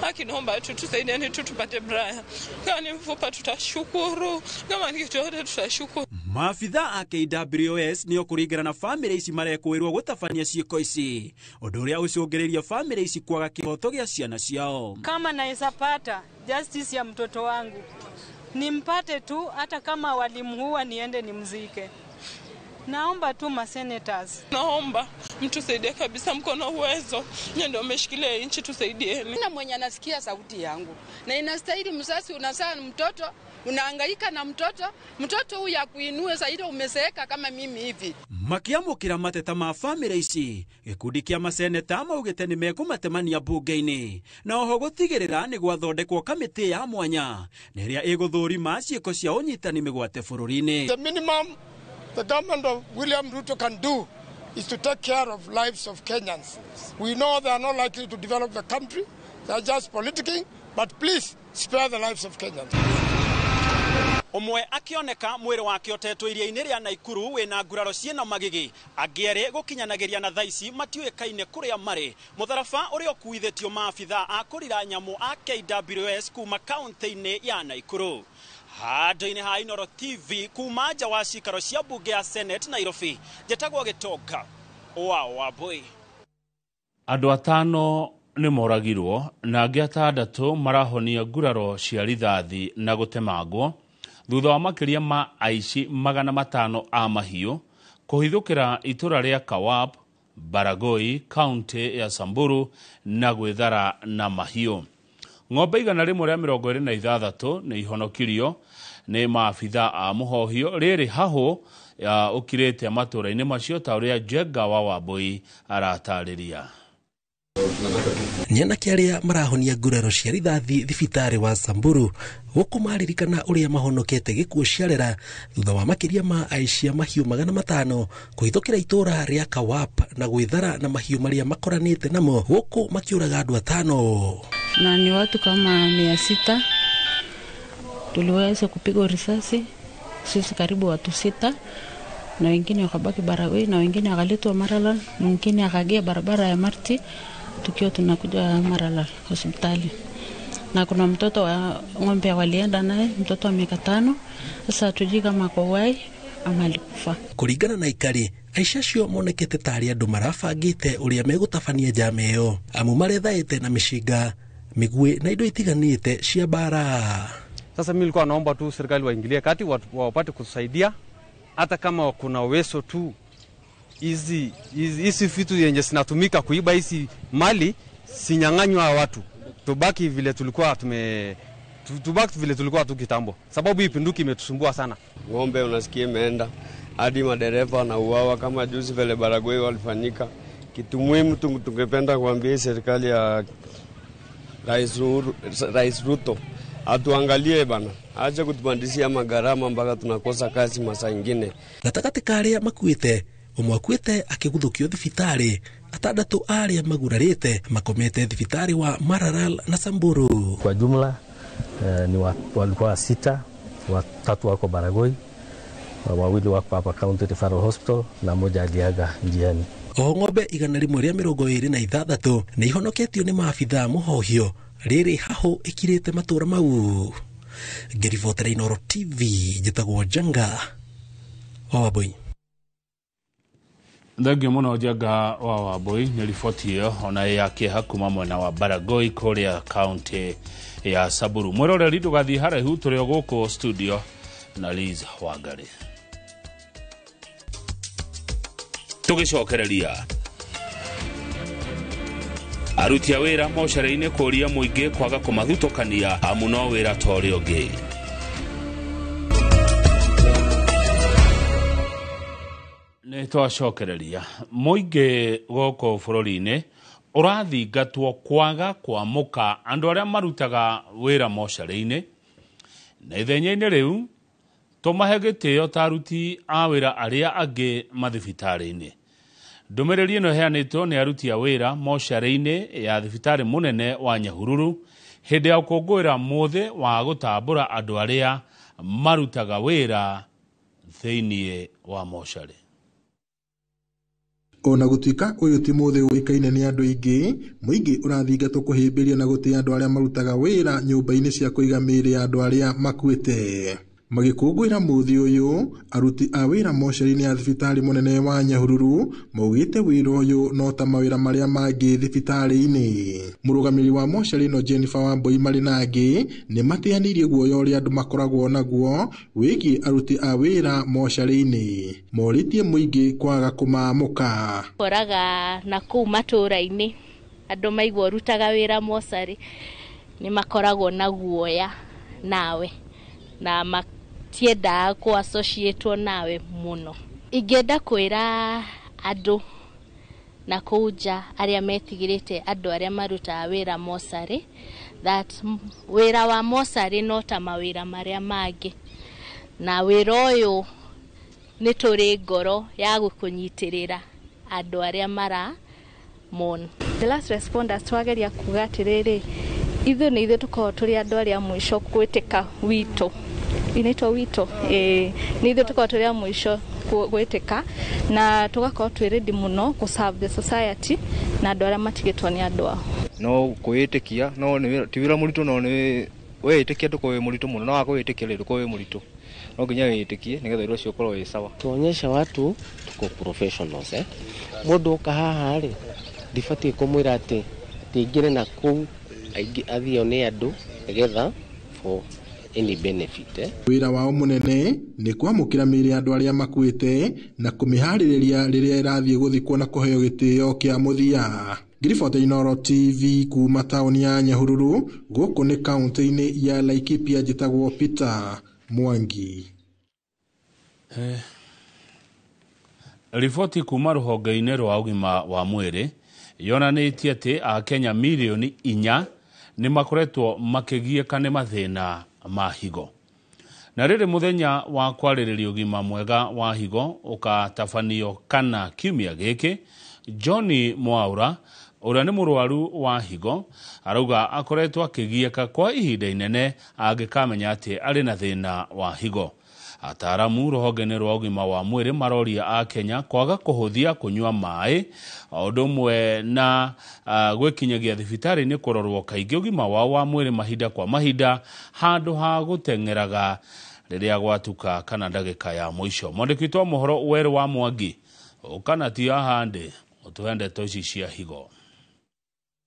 Akiniomba tu tusaidiane tu tupate Brian. Kama ni mfupa tutashukuru, kama ni kitu yote tutashukuru. Maabitha a KWS nĩo kũringana na bamĩrĩ ici marekũĩrwo gũtabania ciĩko ici, ũndũ ũrĩa ũcũngĩrĩirie bamĩrĩ ici kwaga kĩhoto gĩa ciana ciao. Kama naweza pata justice ya mtoto wangu nimpate tu, hata kama walimuua niende nimzike. Naomba tu ma senators, naomba mtusaidie kabisa, mkono uwezo nyie ndio mmeshikilia nchi, tusaidieni. Na mwenye anasikia sauti yangu na inastahili, mzazi unazaa mtoto, unahangaika na mtoto, mtoto huyu akuinue zaidi, umezeeka kama mimi hivi. Makiamũkĩra mateta ma bamĩrĩ ici, gĩkundi kĩa maseneta maugĩte nĩ mekũmatemania mbunge-inĩ na oho gũtigĩrĩra nĩ gwathondekwo kamĩtĩ ya mwanya na ĩrĩa ĩgũthũrima ciĩko cia ũnyitani mĩgwate bũrũri-inĩ. The minimum the government of William Ruto can do is to take care of lives of Kenyans. We know they are not likely to develop the country. They are just politicking, but please spare the lives of Kenyans. Ũmwe akĩoneka mwĩrĩ wake ũtetwo iria-inĩ rĩa Naikuru wĩna nguraro ciĩna magigi, angĩ erĩ gũkinyanagĩria na thaa ici matiũĩkaine kũrĩa marĩ. Mũtharaba ũrĩa ũkuithĩtio maabitha a kũrira nyamũ a KWS kuma kaũntĩ-inĩ ya Naikuru. Handũ-inĩ ha Inooro TV kuma nja wa cikaro cia mbunge ya Senate Nairobi, njetagwo Gĩtonga wa Wambui. Andũ atano nĩ moragirwo na angĩ atandatũ marahonia nguraro cia rithathi na gũtemangwo thutha wa makĩria ma aici 500 a mahiũ kũhithũkĩra itũra rĩa Kawap, Baragoi, kaunti ya Samburu na gwĩthara na mahiũ. Ng'ombe 126 nĩ ihonokirio nĩ maabitha a mũhohio rĩrĩ hahũ ũkirĩte matũra-inĩ macio ta ũrĩa Njenga wa Wambui aratarĩria. Nĩ anake arĩa marahonia nguraro cia rithathi thibitarĩ wa Samburu gũkũ maririkana ũrĩa mahonokete gĩkuũ ciarera thutha wa makĩria ma aici a mahiũ 500 kũhithũkĩra itũra rĩa Kawap na gwĩthara na mahiũ marĩa makoranĩte namo gũkũ makĩũraga andũ atano. Na ni watu kama 600 tuliweza kupigwa risasi sisi karibu watu 6, na wengine wakabaki Baragoi na wengine wakaletwa Maralal, mwingine akagia barabara ya Marti tukiwa tunakuja Maralal hospitali. Na kuna mtoto wa ng'ombe walienda naye, mtoto wa miaka 5, sasa hatujui kama kwa uhai ama alikufa. Kũringana na ikari, aici acio monekete tarĩ andũ marabangĩte ũrĩa megũtabania njama ĩyo, amu marethaĩte na mĩcinga, mĩguĩ na indo itiganĩte cia mbara. Sasa mimi nilikuwa naomba tu serikali waingilie kati, wapate kutusaidia hata kama kuna uwezo tu hizi vitu yenye zinatumika kuiba hizi mali sinyang'anywa watu. Tubaki vile tulikuwa tubaki vile tulikuwa tu kitambo, sababu hii pinduki imetusumbua sana. Ng'ombe unasikia imeenda hadi madereva wanauawa kama juzi vile Baragoi walifanyika. Kitu muhimu tungependa kuambia serikali ya Rais Ruto atuangalie bana, acha kutupandishia magarama mpaka tunakosa kazi masaa ingine. Gatagatĩ ka arĩa makuĩte, ũmwe akuĩte akĩguthũkio thibitarĩ, atandatũ arĩa magurarĩte makomete thibitarĩ wa Maralal na Samburu. Kwa jumla ni walikuwa 6, watatu wako Baragoi, wawili wako hapa County Referral Hospital na mmoja aliaga njiani. Oho ng'ombe 126 nĩ ihonoketio nĩ maabitha mũhohio rĩrĩ hahũ ĩkirĩte matũra mau. Ngĩribotera Inooro TV njĩtagwo Njenga wa Wambui. Thengio mũno Njenga wa Wambui nĩ riboti ĩyo ona ya kĩeha kuma mwena wa Baragoi kũrĩa kaunti ya Samburu. Mwĩroreri ndũgathiĩ haraihu, tũrĩ o gũkũ studio na Liz Wangari. Tũgĩcokereria aruti a wĩra mocarĩ-inĩ kũria mũingĩ kwaga kũmathutũkania amu no wĩra ta ũrĩa ũngĩ. Nĩ twacokereria mũingĩ gũkũ bũrũri-inĩ ũrathingatwo kwaga kwamũka andũ arĩa marutaga wĩra mocarĩ-inĩ, na ithenya-inĩ rĩu tũmahe gĩtĩo ta aruti a wĩra arĩa angĩ mathibitarĩ-inĩ. Ndũmĩrĩri ĩno ĩheanĩtwo nĩ aruti a wĩra mocarĩ-inĩ ya thibitarĩ mũnene wa Nyahururu hĩndĩ ya ũkũngũĩra mũthĩ wa gũtambũra andũ arĩa marutaga wĩra thĩinĩ wa mocarĩ. Ona gũtuĩka ũyũ ti mũthĩ ũĩkaine nĩ andũ aingĩ, mũingĩ ũrathingatwo kũhĩmbĩria na gũtĩa andũ arĩa marutaga wĩra nyũmba-inĩ cia kũiga mĩĩrĩ ya andũ arĩa makuĩte. Magĩkũngũĩra mũthĩ ũyũ, aruti a wĩra mocarĩ-inĩ ya thibitarĩ mũnene wa Nyahururu maugĩte wĩra ũyũ no ta mawĩra marĩa mangĩ thibitarĩ-inĩ. Mũrũgamĩrĩri wa mocarĩ ĩno Jennifer Wambui marĩ na angĩ nĩ mateanĩirie guoya ũrĩa andũ makoragwo naguo wĩgiĩ aruti a wĩra mocarĩ-inĩ. Morĩtie mũingĩ kwaga kũmamũka. Koraga na kũu matũũra-inĩ andũ maigua ũrutaga wĩra mocarĩ nĩ makoragwo na guoya nawe na matiendaga kũ associate nawe mũno. Ingĩenda kwĩra andũ na kũu nja arĩa metigĩrĩte andũ arĩa marutaga wĩra mocarĩ that wĩra wa mocarĩ no ta mawĩra marĩa mangĩ, na wĩra ũyũ nĩ tũrĩ ngoro ya gũkũnyitĩrĩra andũ arĩa mara mourn. The last responders twageria kuga atĩrĩrĩ, ithuĩ nĩ ithuĩ tũkoragwo tũrĩ andũ arĩa mũico gwĩtĩka wito, inaitwo wito, nĩ ithuĩ tũkoragwo tũrĩ a mũico gwĩtĩka na tũgakorwo twĩ ready mũno kũ serve the society na andũ arĩa matigĩtwo nĩ andũ ao. No kwĩĩtĩkia no nĩ ti wĩra mũritũ, no nĩ wĩĩtĩkia ndũkorwo wĩ mũritũ mũno, no wakwĩĩtĩkia rĩ ndũkorwo wĩ mũritũ, no nginya wĩĩtĩkie nĩgetha wĩra ũcio ũkorwo wĩ sawa. Tuonyesha watu tuko professionals mũndũ oka haha rĩ ndibatiĩ kũmwĩra atĩ aingĩre na kũu athio nĩ andũ nĩgetha for any benefit. Wĩra wao mũnene nĩ kwamũkĩra mĩĩrĩ ya andũ arĩa makuĩte na kũmĩharĩrĩria rĩrĩa ĩrathiĩ gũthikwo na kũheo gĩtĩo kĩa mũthia. Ngiribota Inooro TV kuma taũni ya Nyahururu, gũkũ nĩ kaũntĩ-inĩ ya Laikipia, njĩtagwo Peter Mwangi. Riboti kuma rũhonge-inĩ rwa ũgima wa mwĩrĩ yonanĩtie atĩ Akenya mirioni 4 nĩ makoretwo makĩgiĩka nĩ mathĩna ma higo. Na rĩrĩ mũthenya wa kwarĩrĩria ũgima mwega wa higo ũkatabanio kana kiumia gĩkĩ, John Mwaura ũrĩa nĩ mũrwaru wa higo arauga akoretwo akĩgiĩka kwa ihinda inene angĩkamenya atĩ arĩ na thĩna wa higo. Ataaramu rũhonge-inĩ rwa ũgima wa mwĩrĩ maroria a Kenya kwaga kũhũthia kũnyua maĩ o ũndũ ũmwe na gwĩkinyagia thibitarĩ-inĩ kũrorwo kaingĩ ũgima wao wa mwĩrĩ mahinda kwa mahinda handũ ha gũteng'eraga rĩrĩa gwatuka kana ndagĩka ya mũico. Mwandĩki witũ wa mohoro Werũ wa Mwangi ũkana ti ahande ũtũhe ndeto ici cia higo.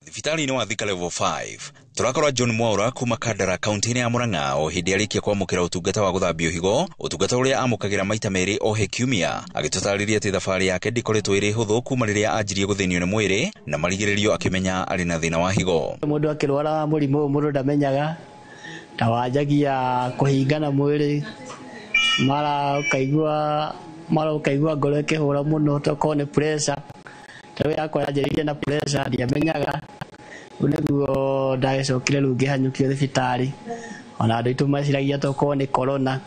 Thibitarĩ-inĩ wa Thika Level 5 tũrakora John Mwaura kuma Kandara kaunti-inĩ ya Murang'a o hĩndĩ arĩkia kwamũkĩra ũtungata wa gũthambio higo, ũtungata ũrĩa amũkagĩra maita merĩ o he kiumia, agĩtũtarĩria atĩ thabarĩ yake ndĩkoretwo ĩrĩ hũthũ kuma rĩrĩa anjirie gũthĩnio nĩ mwĩrĩ na marigĩrĩrio akĩmenya arĩ na thĩna wa higo. Mũndũ akĩrwara mũrimũ ũyũ mũndũ ndamenyaga, ta wanjagia kũhingana mwĩrĩ, mara ũkaigua ngoro ĩkĩhũra mũno tokorwo nĩ pressure. Tawe yakwa yanjĩrĩirie na pressure ndiamenyaga, rĩu nĩguo ndagĩcokire rĩu ngĩhanyũkio thibitarĩ, ona andũ aitũ meciragia tokorwo nĩ corona,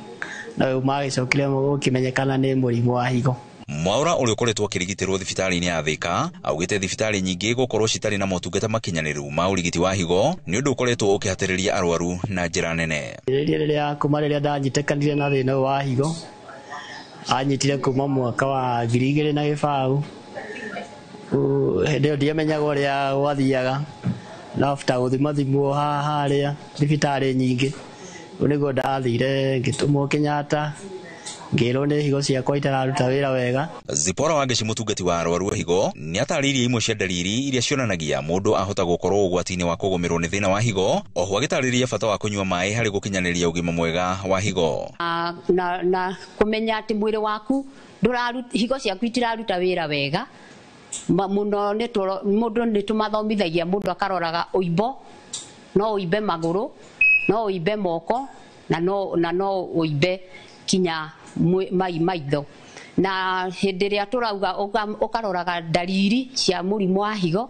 no rĩu magĩcokire gũkĩmenyekana nĩ mũrimũ wa higo. Mwaura ũrĩa ũkoretwo akĩrigitĩrwo thibitarĩ-inĩ ya Thika augĩte thibitarĩ nyingĩ gũkorwo citarĩ na motungata makinyanĩru ma ũrigiti wa higo nĩ ũndũ ũkoretwo ũkĩhatĩrĩria arwaru na njĩra nene. Rĩrĩa kuma rĩrĩa ndanyitĩkanire na thĩna ũyũ wa higo, anyitire kuma mwaka wa 2020. Hĩndĩ ĩyo ndiamenyaga ũrĩa gwathiaga, na after gũthimathimwo haha harĩa thibitarĩ nyingĩ, rĩu nĩguo ndathire ngĩtũmwo Kenyatta, ngĩrwo nĩ higo ciakwa itararuta wĩra wega. Zipora Wangeci mũtungati wa arwaru a higo nĩ atarĩirie imwe cia ndariri iria cionanagia mũndũ ahota gũkorwo ũgwati-inĩ wa kũgũmĩrwo nĩ thĩna wa higo, oho agĩtarĩria bata wa kũnyua maĩ harĩ gũkinyanĩria ũgima mwega wa higo. Na kũmenya atĩ mwĩrĩ waku higo ciaku itiraruta wĩra wega muno mũndũ nĩ tũmathomithagia mũndũ akaroraga ũimbo, no ũimbe magũrũ, no ũimbe moko na no ũimbe kinya mai maitho. Na hĩndĩ ĩrĩa tũrauga ũkaroraga ndariri cia mũrimũ wa higo,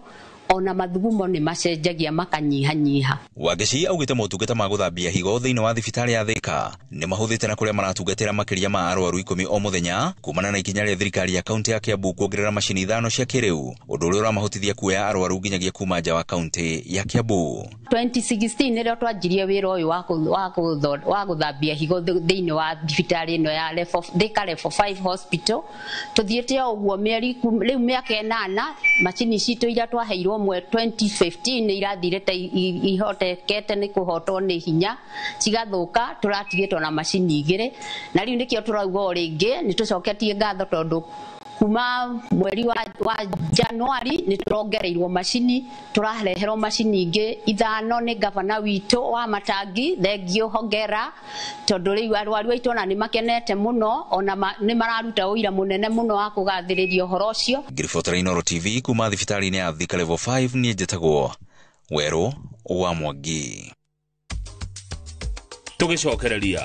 ona mathugumo nĩ macenjagia makanyihanyiha. Wangeci augĩte motungata ma gũthambia higo thĩinĩ wa thibitarĩ ya Thika nĩ mahũthĩte na kũrĩa maratungatĩra makĩria ma arwaru 10 o mũthenya kumana na ikinya rĩa thirikari ya kaunti ya Kiambu kuongerera macini 5 cia kĩrĩu, ũndũ ũrĩa ũramahotithia kuoya arwaru nginyagia kuma nja wa kaunti ya Kiambu. 2016 nĩrĩo twanjirie wĩra ũyũ wa gũthambia higo thĩinĩ wa thibitarĩ ĩno ya Thika Level 5 Hospital. Tũthiĩte o ũguo mĩeri rĩu mĩaka 8, macini citũ iria twaheirwo 2015 nĩ irathire ta ihotekete nĩ kũhotwo nĩ hinya, cigathũka, tũratigĩtwo na macini 2, na rĩu nĩkĩo tũrauga o rĩngĩ nĩ tũcoketie ngatho tondũ kuma mweri wa Januari nĩ tũrongereirwo macini, tũrareherwo macini ingĩ 5 nĩ gavana witũ wa Matangi, thengio hongera, tondũ rĩu arwaru aitũ ona nĩ makenete mũno, ona nĩ mararuta ũira mũnene mũno wa kũgathĩrĩria ũhoro ũcio. Ngĩribotera Inooro TV kuma thibitarĩ-inĩ ya Thika Level 5, niĩ njĩtagwo Werũ wa Mwangi. Tũgĩcokereria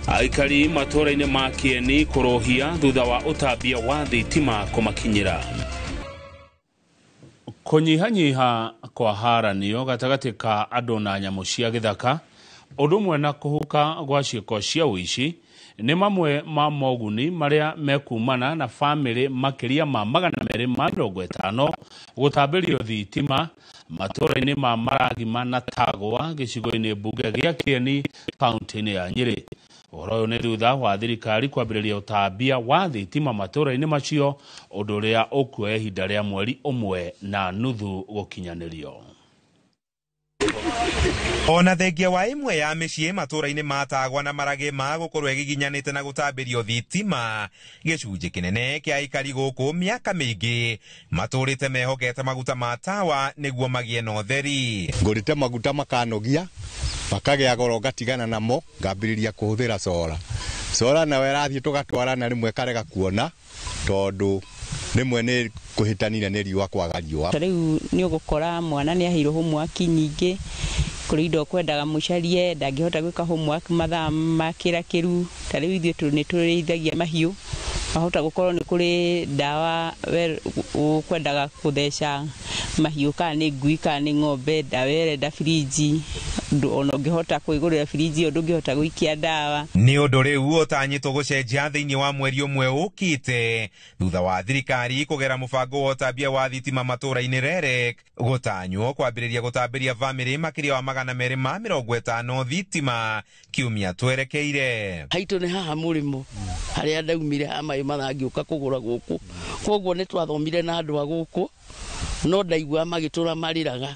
aikari matũũra-inĩ ma Kieni kũrũhia thutha wa ũtambia wa thitima kũmakinyĩra. Kũnyihanyiha kwa haranio gatagatĩ ka andũ na nyamũ cia gĩthaka, ũndũ ũmwe na kũhuka gwa ciĩko cia ũici, nĩ mamwe ma moguni marĩa mekumana na bamĩrĩ makĩria ma 250 gũtambĩrio thitima matũũra-inĩ ma Maragima na Tagwa gĩcigo-inĩ mbunge gĩa Kieni kaunti-inĩ ya Nyĩrĩ. Ũhoro ũyũ nĩ thutha wa thirikari kwambĩrĩria ũtambia wa thitima matũũra-inĩ macio, ũndũ ũrĩa ũkuoya ihinda rĩa mweri 1.5 gũkinyanĩrio. Ona thengia wa ĩmwe ya mĩciĩ matũũra-inĩ ma Tagwa na Maragima gũkorwo ĩgiginyanĩte na gũtambĩrio thitima, gĩcunjĩ kĩnene kĩa aikari gũkũ mĩaka mĩingĩ matũũrĩte mehokete maguta ma tawa nĩguo magĩe na ũtheri. Ngũrĩte maguta makanogia, makagĩa goro ngatigana namo, ngambĩrĩria kũhũthĩra cora. Cora nawe ĩrathiĩ tũgatwarana rĩmwe karega kuona tondũ rĩmwe nĩ kũhĩtanire nĩ riũa kwaga riũa. Ta rĩu nĩ ũgũkora mwana nĩ aheirwo homework nyingĩ, kũrĩ indo kwendaga mũcarie ndangĩhota gwĩka homework mathaa ma kĩrakĩru. Ta rĩu ithuĩ nĩ tũrĩithagia mahiũ, wahota gũkorwo nĩ kũrĩ ndawa ũkwendaga kũtheca mahiũ, kana nĩ ngui kana nĩ ng'ombe, ndawa ĩrenda birinji, ona ũngĩhota kwĩgũrĩra birinji ĩyo ndũngĩhota gũikia ndawa. Nĩ ũndũ rĩu ũtanyĩtwo gũcenjia thĩinĩ wa mweri ũmwe ũkĩte thutha wa thirikari kũgera mũbango wa ũtambia wa thitima matũũra-inĩ REREC, gũtanywo kwambĩrĩria gũtambĩria bamĩrĩ makĩria wa 250 thitima kiumia twerekeire. Haitũ nĩ haha mũrĩmo harĩa ndaumire ha maĩ marangĩũka kũgũra gũkũ, koguo nĩ twathomire na andũ a gũkũ, no ndaigua magĩtũra marĩraga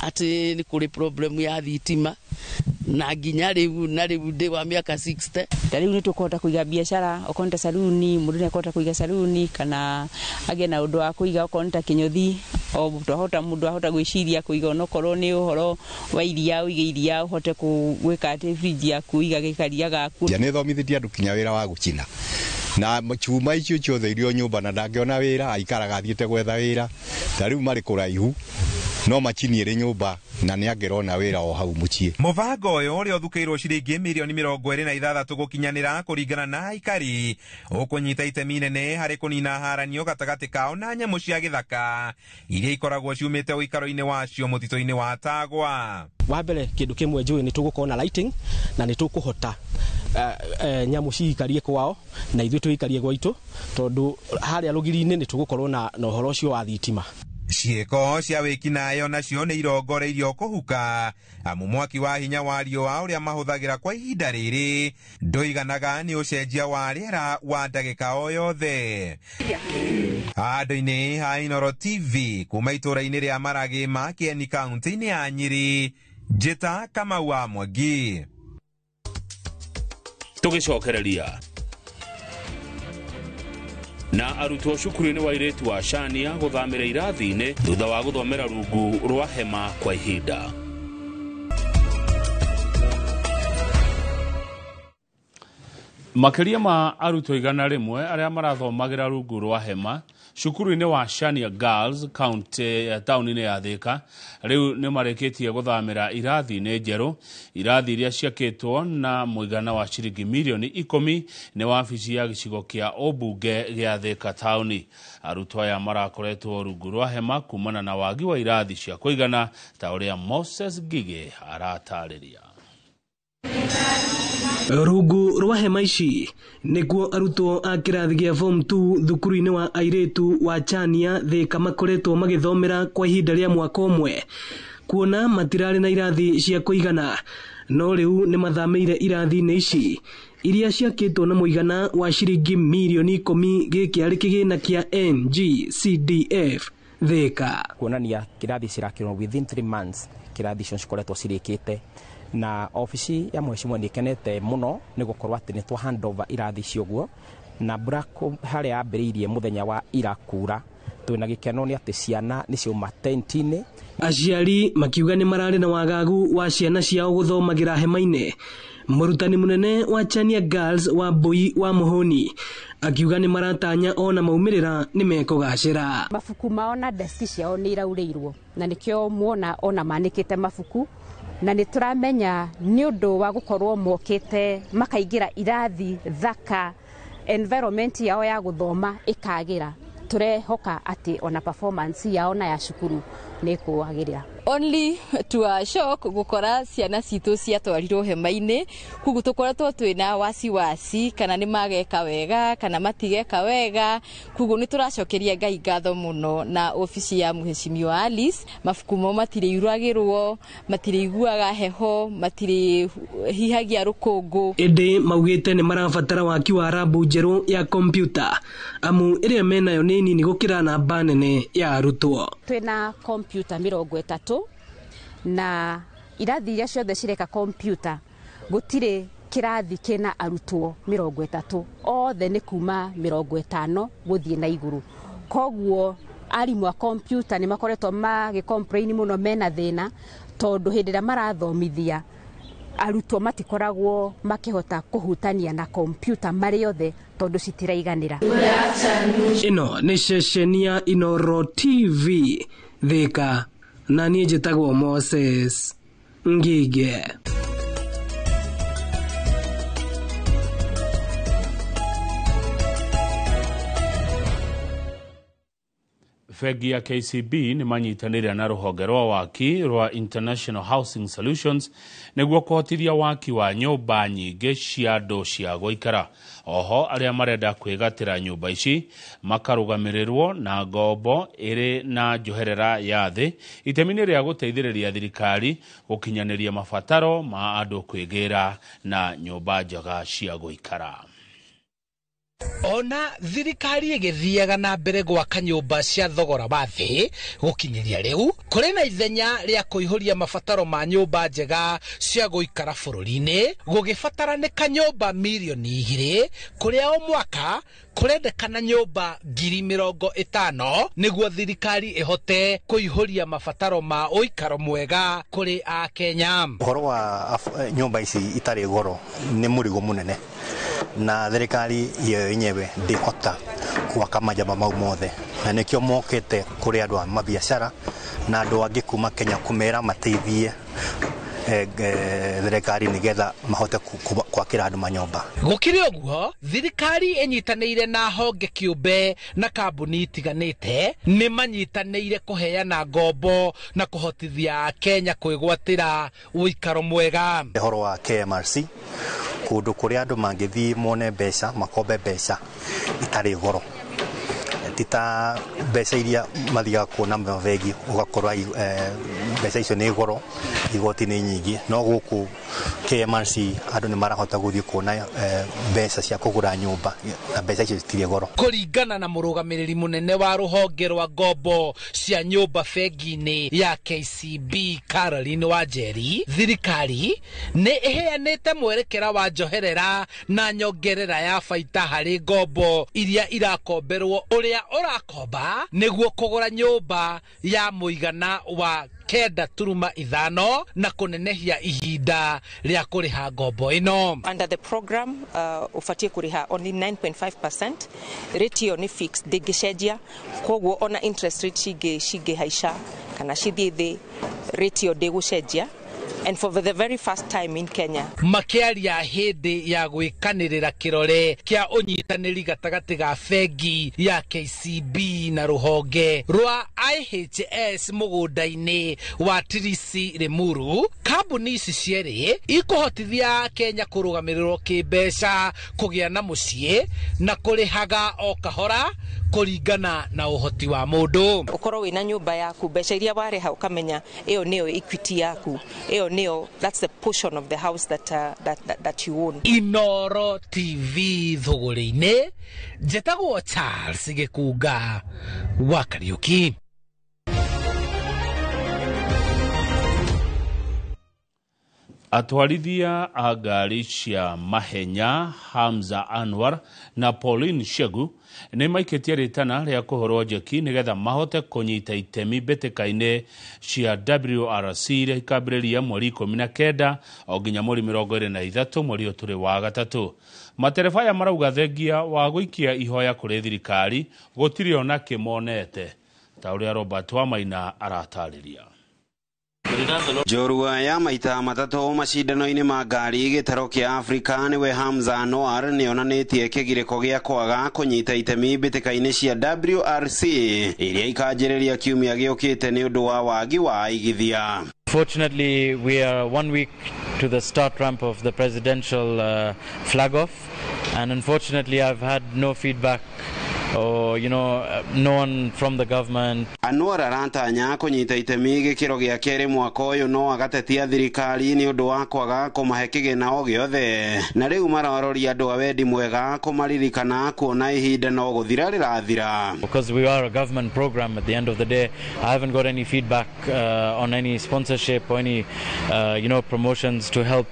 atĩ nĩ kũrĩ problem ya thitima, na nginya rĩu na rĩu ndĩ wa mĩaka 60. Ta rĩu nĩ tũkũhota kũiga biacara, okorwo nĩ ta saruni, mũndũ nĩ akũhota kũiga saruni kana agĩe na ũndũ wa kũiga okorwo nĩ ta kĩnyũthi, o twahota mũndũ ahota gwĩciria kũiga onokorwo nĩ ũhoro wa iria, ũige iria ũhote gwĩka atĩ fridge yaku ũiga gĩkaria gaku. Nĩ thomithĩtie andũ kinya wĩra wa gũcina na chuma icio ciothe irio nyũmba, na ndangĩona wĩra aikaraga athiĩte gwetha wĩra. Ta rĩu marĩ kũraihu no macini ĩrĩ nyũmba na nĩ angĩrona wĩra o hau mũciĩ. Mũbango ũyũ ũrĩa ũthukĩirwo ciringi mirioni 26 gũkinyanĩra kũringana na aikari ũkũnyita itemi inene harĩ kũnina haranio gatagatĩ kao na nyamũ cia gĩthaka iria ikoragwo ciumĩte ũikaro-inĩ wacio mũtitũ-inĩ wa Tagwa. Wa mbere kĩndũ kĩmwe njũĩ nĩ tũgũkorwo na lighting na nĩ tũkũhota nyamũ ciikarie kwao na ithuĩ tũikarie gwaitũ, tondũ harĩa rũgiri-inĩ nĩ tũgũkorwo na ũhoro ũcio wa thitima. Ciĩko cia wĩkinaĩ nacio nĩ irongoreirio kũhuka, amu mwaki wa hinya wa riũa ũrĩa mahũthagĩra kwa ihinda rĩrĩ ndũiganaga nĩ ũcenjia wa rĩera wa ndagĩka o yothe. Handũ-inĩ ha Inooro TV kuma itũũra-inĩ rĩa Maragima, Kieni, kaunti-inĩ ya Nyĩrĩ, njĩta Kamau wa Mwangi. Tũgĩcokereria na arutwo cukuru-inĩ wa airĩtu wa Shania gũthamĩra irathi-inĩ thutha wa gũthomera rungu rwa hema kwa ihinda. Makĩria ma arutwo 100 arĩa marathomagĩra rungu rwa hema cukuru-inĩ wa Shania Girls County taũni-inĩ ya Thika rĩu nĩ marĩkĩtie gũthamĩra irathi-inĩ njerũ, irathi iria ciakĩtwo na mũigana wa ciringi mirioni 10 nĩ wabici ya gĩcigo kĩa ũmbunge gĩa Thika taũni. Arutwo aya marakoretwo rungu rwa hema kumana na wagi wa irathi cia kũigana ta ũrĩa Moses Ngigĩ aratarĩria. Rungu rwa hema ici nĩkuo arutwo a kĩrathi gĩa form 2 thukuru-inĩ wa airĩtu wa Chania Thika makoretwo magĩthomera kwa ihinda rĩa mwaka ũmwe, kuona matirarĩ na irathi cia kũigana, no rĩu nĩ mathamĩire irathi-inĩ ici iria ciakĩtwo na mũigana wa ciringi mirioni 10. Gĩkĩ arĩ kĩgĩna kĩa NGCDF Thika. Kuonania kĩrathi cirakĩrwo within 3 months, kĩrathi icio cikoretwo cirĩkĩte, na obici ya mheshimiwa nĩ ĩkenete mũno nĩ gũkorwo atĩ nĩ twa handover irathi icio ũguo, na mbura harĩa yambĩrĩirie mũthenya wa ira kura, twĩna gĩkeno nĩ atĩ ciana nĩ ciauma tent-inĩ. Aciari makiuga nĩ mararĩ na wagagu wa ciana ciao gũthomagĩra hema-inĩ. Mũrutani mũnene wa Chania Girls wa Mbui wa Mũhũni akiuga nĩ maratanya ona maumĩrĩra nĩ mekũgacĩra. Mabuku mao na deski ciao nĩ iraurĩirwo, na nĩkĩo muona ona manĩkĩte mabuku, na nĩ tũramenya nĩ ũndũ wa gũkorwo mokĩte makaingĩra irathi thaka, environment yao ya gũthoma ĩkagĩra. Tũrehoka atĩ ona performance yao na ya cukuru nĩ ĩkwagĩrĩra. Only to our shock gukora ciana citũ ciatwarirwo hema-inĩ, koguo tũkoretwo twĩna wasiwasi kana nĩ mageka wega kana matigeka wega, koguo nĩ tũracokeria Ngai ngatho mũno na obici ya mheshimiwa Alice. Mabuku mao matirĩuragĩrwo, matirĩiguaga heho, matirĩhihagia rũkũngũ. Ĩndĩ maugĩte nĩ marabatara waki wa rabu njerũ ya kompyuta, amu ĩrĩa menayo nĩ nini gũkĩra namba nene ya arutwo. Twĩna kompyuta 30 na irathi iria ciothe cireka kompyuta, gũtirĩ kĩrathi kĩna arutwo 30, othe nĩ kuma 50 gũthiĩ na igũrũ. Koguo arimũ a kompyuta nĩ makoretwo magĩ-complain mũno mena thĩna, tondũ hĩndĩ ĩrĩa marathomithia arutwo matikoragwo makĩhota kũhutania na kompyuta marĩ othe tondũ citiraiganĩra. Ĩno nĩ ceceni ya Inooro TV Thika, na niĩ njĩtagwo Moses Ngige. Bengi ya KCB nĩ manyitanĩire na rũhonge rwa waki rwa International Housing Solutions nĩguo kũhotithia waki wa nyũmba nyingĩ cia andũ cia gũikara. Oho arĩa marenda kwĩgatĩra nyũmba ici makarũgamĩrĩrwo na ngombo ĩrĩ na njoherera ya thĩ, itemi-inĩ rĩa gũteithĩrĩria thirikari gũkinyanĩria mabataro ma andũ kwĩgĩra na nyũmba njega cia gũikara. Ona thirikari ĩgĩthiaga na mbere gwaka nyũmba cia thogora wa thĩ gũkinyĩria rĩu, kũrĩ na ithenya rĩa kũihũria mabataro ma nyũmba njega cia gũikara bũrũri-inĩ, gũgĩbataranĩka nyũmba mirioni 2 kũrĩa o mwaka kũrendekana nyũmba 50,000 nĩguo thirikari ĩhote kũihũria mabataro ma ũikaro mwega kũrĩ Akenya. Ũhoro wa nyũmba ici itarĩ goro nĩ mũrigo mũnene, na thirikari yo yenyewe ndĩhota gwaka majamba mau mothe, na nĩkĩo mokĩte kũrĩ andũ a mabiacara na andũ angĩ kuma Kenya kũmera mateithie thirikari nĩgetha mahote kwakĩra andũ manyũmba. Gũkĩrĩ ũguo, thirikari ĩnyitanĩire na honge kĩũmbe na kambuni itiganĩte nĩ manyitanĩire kũheana ngombo na kũhotithia Akenya kwĩgwatĩra ũikaro mwega. Ũhoro wa KMRC, kũndũ kũrĩa andũ mangĩthiĩ mone mbeca, makombe mbeca itarĩ goro, ti ta mbeca iria mathiaga kuona mabengi ũgakora mbeca icio nĩ goro, igoti nĩ nyingĩ, no gũkũ KMRC andũ nĩ marahota gũthiĩ kuona mbeca cia kũgũra nyũmba na mbeca icio citirĩ goro. Kũringana na mũrũgamĩrĩri mũnene wa rũhonge rwa ngombo cia nyũmba bengi-inĩ ya KCB Caroline Wanjeri, thirikari nĩ ĩheanĩte mwerekera wa njoherera na nyongerera ya baita harĩ ngombo iria irakomberwo ũrĩa ũrakomba nĩguo kũgũra nyũmba ya mũigana wa 9.5 na kũnenehia ihinda rĩa kũrĩha ngombo ĩno. Under the program ũbatiĩ kũrĩha only 9.5%, rate ĩyo nĩ fixed, ndĩngĩcenjia, koguo ona interest rate cingĩhaica kana cithiĩ thĩ, rate ĩyo ndĩgũcenjia. And for the very first time in Kenya. Makiaria hindi ya gwikanirira kirore kia unyitaniri gatagati ga bengi ya KCB na ruhonge rwa IHS mugunda-ini wa Tirisi Limuru, kambuni ici cierĩ ikuhotithia Kenya kurugamirirwo kimbeca, kugia na muciĩ na kurihaga o kahora kuringana na uhoti wa mundu. Ukorwo wina nyumba yaku, mbeca iria wareha ukamenya iyo niyo equity yaku, iyo niyo, that's the portion of the house that, that you own. Inoro TV thuguri-inĩ, njetagwo Charles Gĩkunga wa Kariuki. Atwarithia a ngari cia mahenya Hamza Anwar na Pauline Shegu nĩ maikĩtie rĩtana rĩa kũhũrwo njeki nĩgetha mahote kũnyita itemi mbĩtĩka-inĩ cia WRC iria ikambĩrĩria mweri 19 o nginya mweri 23 mweri ũyũ tũrĩ wa gatatũ. Matereba aya marauga thengia wa gũikia ihoya kũrĩ thirikari gũtirĩ ona kĩmonete, ta ũrĩa Robert Wamaina aratarĩria. Njorua ya maita matatũ macindano-inĩ ma ngari gĩtaro kĩa Afrika nĩwe Hamza Anwar nĩonanĩtie kĩgirĩko gĩa kwaga kũnyita itemi mbĩtĩka-inĩ cia WRC iria ikanjĩrĩria kiumia gĩũkĩte nĩ ũndũ wa wagi wa aigithia. Fortunately, we are 1 week to the start ramp of the presidential flag off, and unfortunately I've had no feedback or no one from the government. Anwar aratanya kũnyita itemi gĩkĩro gĩa kerĩ mwaka ũyũ no agatetia thirikari nĩ ũndũ wa kwaga kũmahe kĩgĩna o gĩothe, na rĩu mararoria andũ a wendi mwega kũmaririkana kuona ihinda no gũthira rĩrathira. Because we are a government program at the end of the day, I haven't got any feedback on any sponsorship or any promotions to help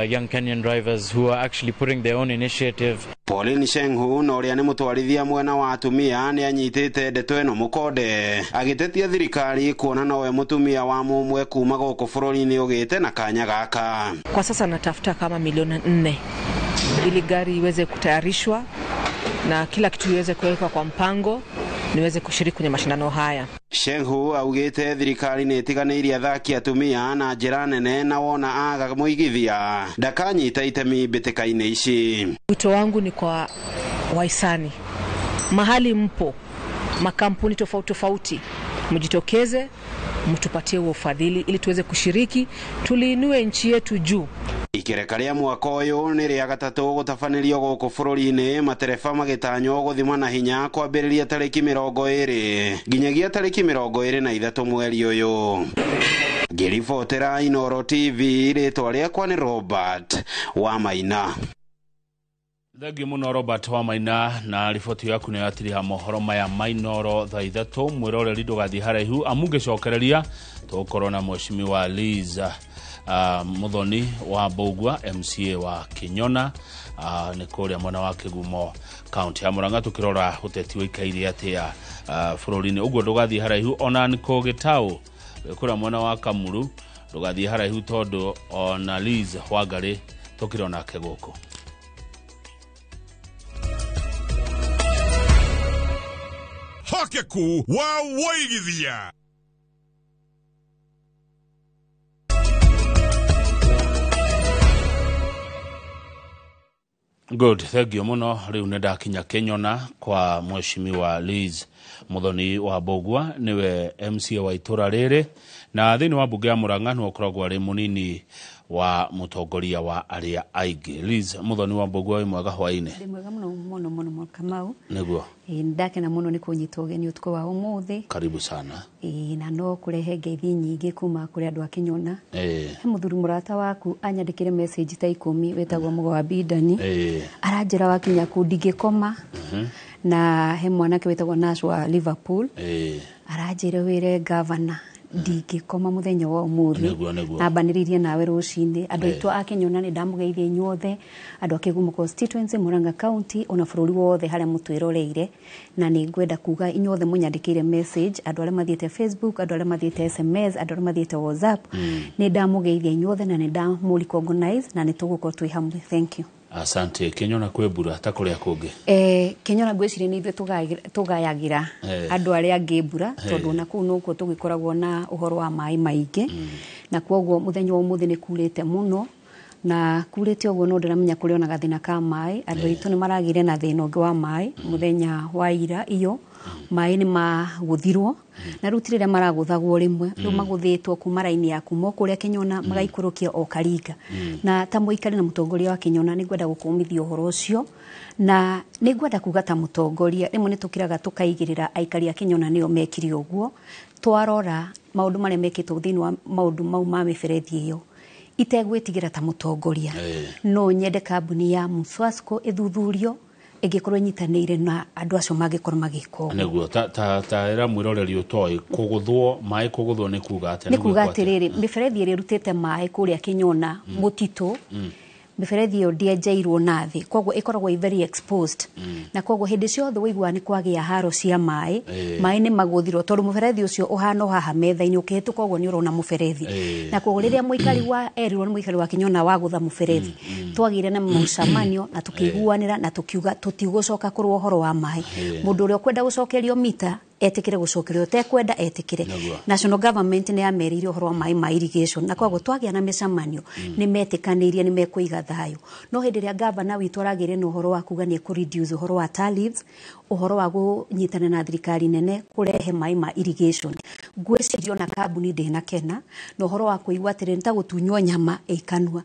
young Kenyan drivers who are actually putting their own initiative. Pauline Shenghu na ũrĩa nĩ mũtwarithia mwena wa atumia nĩ anyitĩte ndeto ĩno mũkonde agĩtetia thirikari kuona nowe mũtumia wa mũmwe kuma gũkũ bũrũri-inĩ ũgĩte na kanya gaka. Kwa sasa natafuta kama milioni 4 ili gari iweze kutayarishwa na kila kitu iweze kuwekwa kwa mpango niweze kushiriki kwenye mashindano haya. Shenghu augite thirikari nĩ ĩtiganĩirie athaki atumia na njĩra nene na wona aga mũigithia ndakanyita itemi mbĩtĩka-inĩ ici. Wito wangu ni kwa wahisani, mahali mpo, makampuni tofauti tofauti, mjitokeze mtupatie ufadhili ili tuweze kushiriki, tuliinue nchi yetu juu. Ikereka rĩa mwaka ũyũ nĩ rĩa gatatũ gũtabanĩrio gũkũ bũrũri-inĩ, matereba magĩtanywo gũthima na hinya kwambĩrĩria tarĩki 20 nginyagia tarĩki 23 mweri ũyũ. Ngĩribotera Inoro TV, rĩtwa rĩakwa nĩ Robert Wamaina. Thengiũ mũno Robert Wamaina na riboti yaku nĩ yatiriha mohoro maya ma Inoro thaa ithatũ. Mwĩroreri ndũgathiĩ haraihu amu ngĩcokereria tũgũkorwo na mheshimiwa Liz Muthoni wa Mbũgua, MCA wa Kinyona, nĩ kũrĩa mwena wa Kĩgumo kaunti ya Murang'a, tũkĩrora ũteti ũikaire atĩa bũrũri-inĩ. Ũguo ndũgathiĩ haraihu ona nĩkũ Gĩtaũ kũrĩa mwena wa Kamuru ndũgathiĩ haraihu tondũ ona Liz Wangarĩ tũkĩrĩ onake gũkũ. Hokeku wa woigithia. Good, thank you muno. Rĩu nĩ ndakinya Kĩnyona kwa mheshimiwa Liz Muthoni wa Mbũgua, nĩwe MCA wa itũra rĩrĩ, na thĩinĩ wa mbunge ya Murang'a nĩwe ũkoragwo arĩ mũnini wa mũtongoria wa arĩa aingĩ. Liz Muthoni wa Mbũgua, wĩ mwega hwaĩ-inĩ? Ndĩ mwega mũno mũno mũno Kamau. Nĩguo. Ĩĩ ndakena mũno nĩ kũnyitwo ũgeni ũtukũ wa ũmũthĩ. Karibu sana. Ĩĩ na no kũrehe ngeithi nyingĩ kuma kũrĩ andũ a Kĩnyona. Ĩĩ. He mũthuri mũrata waku anyandĩkĩre message ta 10 wĩtagwo Mũgo wa Bindani. Ĩĩ. Aranjĩra wakinya kũ ndingĩkoma. Na he mwanake wĩtagwo Nash wa Liverpool. Ĩĩ. Aranjĩra wĩre governor ndingĩkoma mũthenya wa ũmũthĩ. Nĩguo. Nambanĩrĩirie nawe rũcinĩ. Andũ aitũ a Kĩnyona nĩ ndamũgeithia inyuothe, andũ a Kĩgumo constituency, Murang'a county, ona bũrũri wothe harĩa mũtwĩroreire. Na nĩ ngwenda kuga inyuothe mũnyandĩkĩire message, andũ arĩa mathiĩte Facebook, andũ arĩa mathiĩte SMS, andũ arĩa mathiĩte WhatsApp, nĩ ndamũgeithia inyuothe na nĩ ndamũ recognize na nĩ tũgũkorwo twĩ hamwe. Thank you. Asante. Kĩnyona kwĩ mbura ta kũrĩa kũngĩ? Kĩnyona ngwĩciria nĩ ithuĩ tũgayagĩra andũ arĩa angĩ mbura, tondũ ona kũu nokuo tũgĩkoragwo na ũhoro wa maĩ maingĩ. Na kwoguo mũthenya wa ũmũthĩ nĩ kurĩte mũno, na kurĩte ũguo no ndĩramenya kũrĩ ona gathĩna ka maĩ. Andũ aitũ nĩ maragĩire na thĩna ũngĩ wa maĩ mũthenya wa ira iyo. Maĩ nĩ magũthirwo, na rĩu ti rĩrĩa maragũthagwo rĩmwe, rĩu magũthĩtwo kuma raini ya kuma kũrĩa Kĩnyona magaikũrũkia o Karinga. Na ta mũikari na mũtongoria wa Kĩnyona nĩ ngwenda gũkũmithia ũhoro ũcio, na nĩ ngwenda kuga ta mũtongoria rĩmwe nĩ tũkiraga tũkaigĩrĩra aikari a Kĩnyona nĩo mekire ũguo. Twarora maũndũ marĩa mekĩtwo thĩinĩ wa maũndũ mau ma mĩberethi ĩyo, itegwĩtigĩra ta mũtongoria no nyende kambuni ya Mswasco ĩthuthurio ĩngĩkorwo ĩnyitanĩire na andũ acio mangĩkorwo magĩka ũguo. Nĩguo ta ĩra mwĩroreri ũtoĩ kũgũthwo maĩ, kũgũthwo nĩ kuga atĩa? Nĩ kuga atĩrĩrĩ, mĩberethi ĩrĩa ĩrutĩte maĩ kũrĩa Kĩnyona mũtitũ, mĩberethi ĩyo ndĩenjeirwo na thĩ, koguo ĩkoragwo ĩ very exposed. Na koguo hĩndĩ ciothe ũiguaga nĩ kwagĩa haro cia maĩ, maĩ nĩ magũthirwo tondũ mũberethi ũcio ũhana o haha metha-inĩ, ũkĩhĩtũka ũguo nĩ ũrona mũberethi. Na koguo rĩrĩa mũikari wa erirwo nĩ mũikari wa Kĩnyona wagũtha mũberethi, twagĩire na mũcemanio na tũkĩiguanĩra na tũkiuga tũtigũcoka kũrũa ũhoro wa maĩ. Mũndũ ũrĩa ũkwenda gũcokerio mita etikire gũcokerio, ũtekwenda etikire. National government nĩ yamerĩire ũhoro wa maĩ ma irrigation, na koguo twagĩa na mĩcemanio nĩ metĩkanĩirie nĩ mekũiga thayũ. No hĩndĩ ĩrĩa gavana witũ aragĩire na ũhoro wa kuga nĩ ekũ reduce ũhoro wa tariffs, ũhoro wa kũnyitana na thirikari nene kũrehe maĩ ma irrigation, ngwĩciria ona kambuni ndĩnakena na ũhoro wa kũigua atĩrĩ nĩ ta gũtunywo nyama ĩkanua.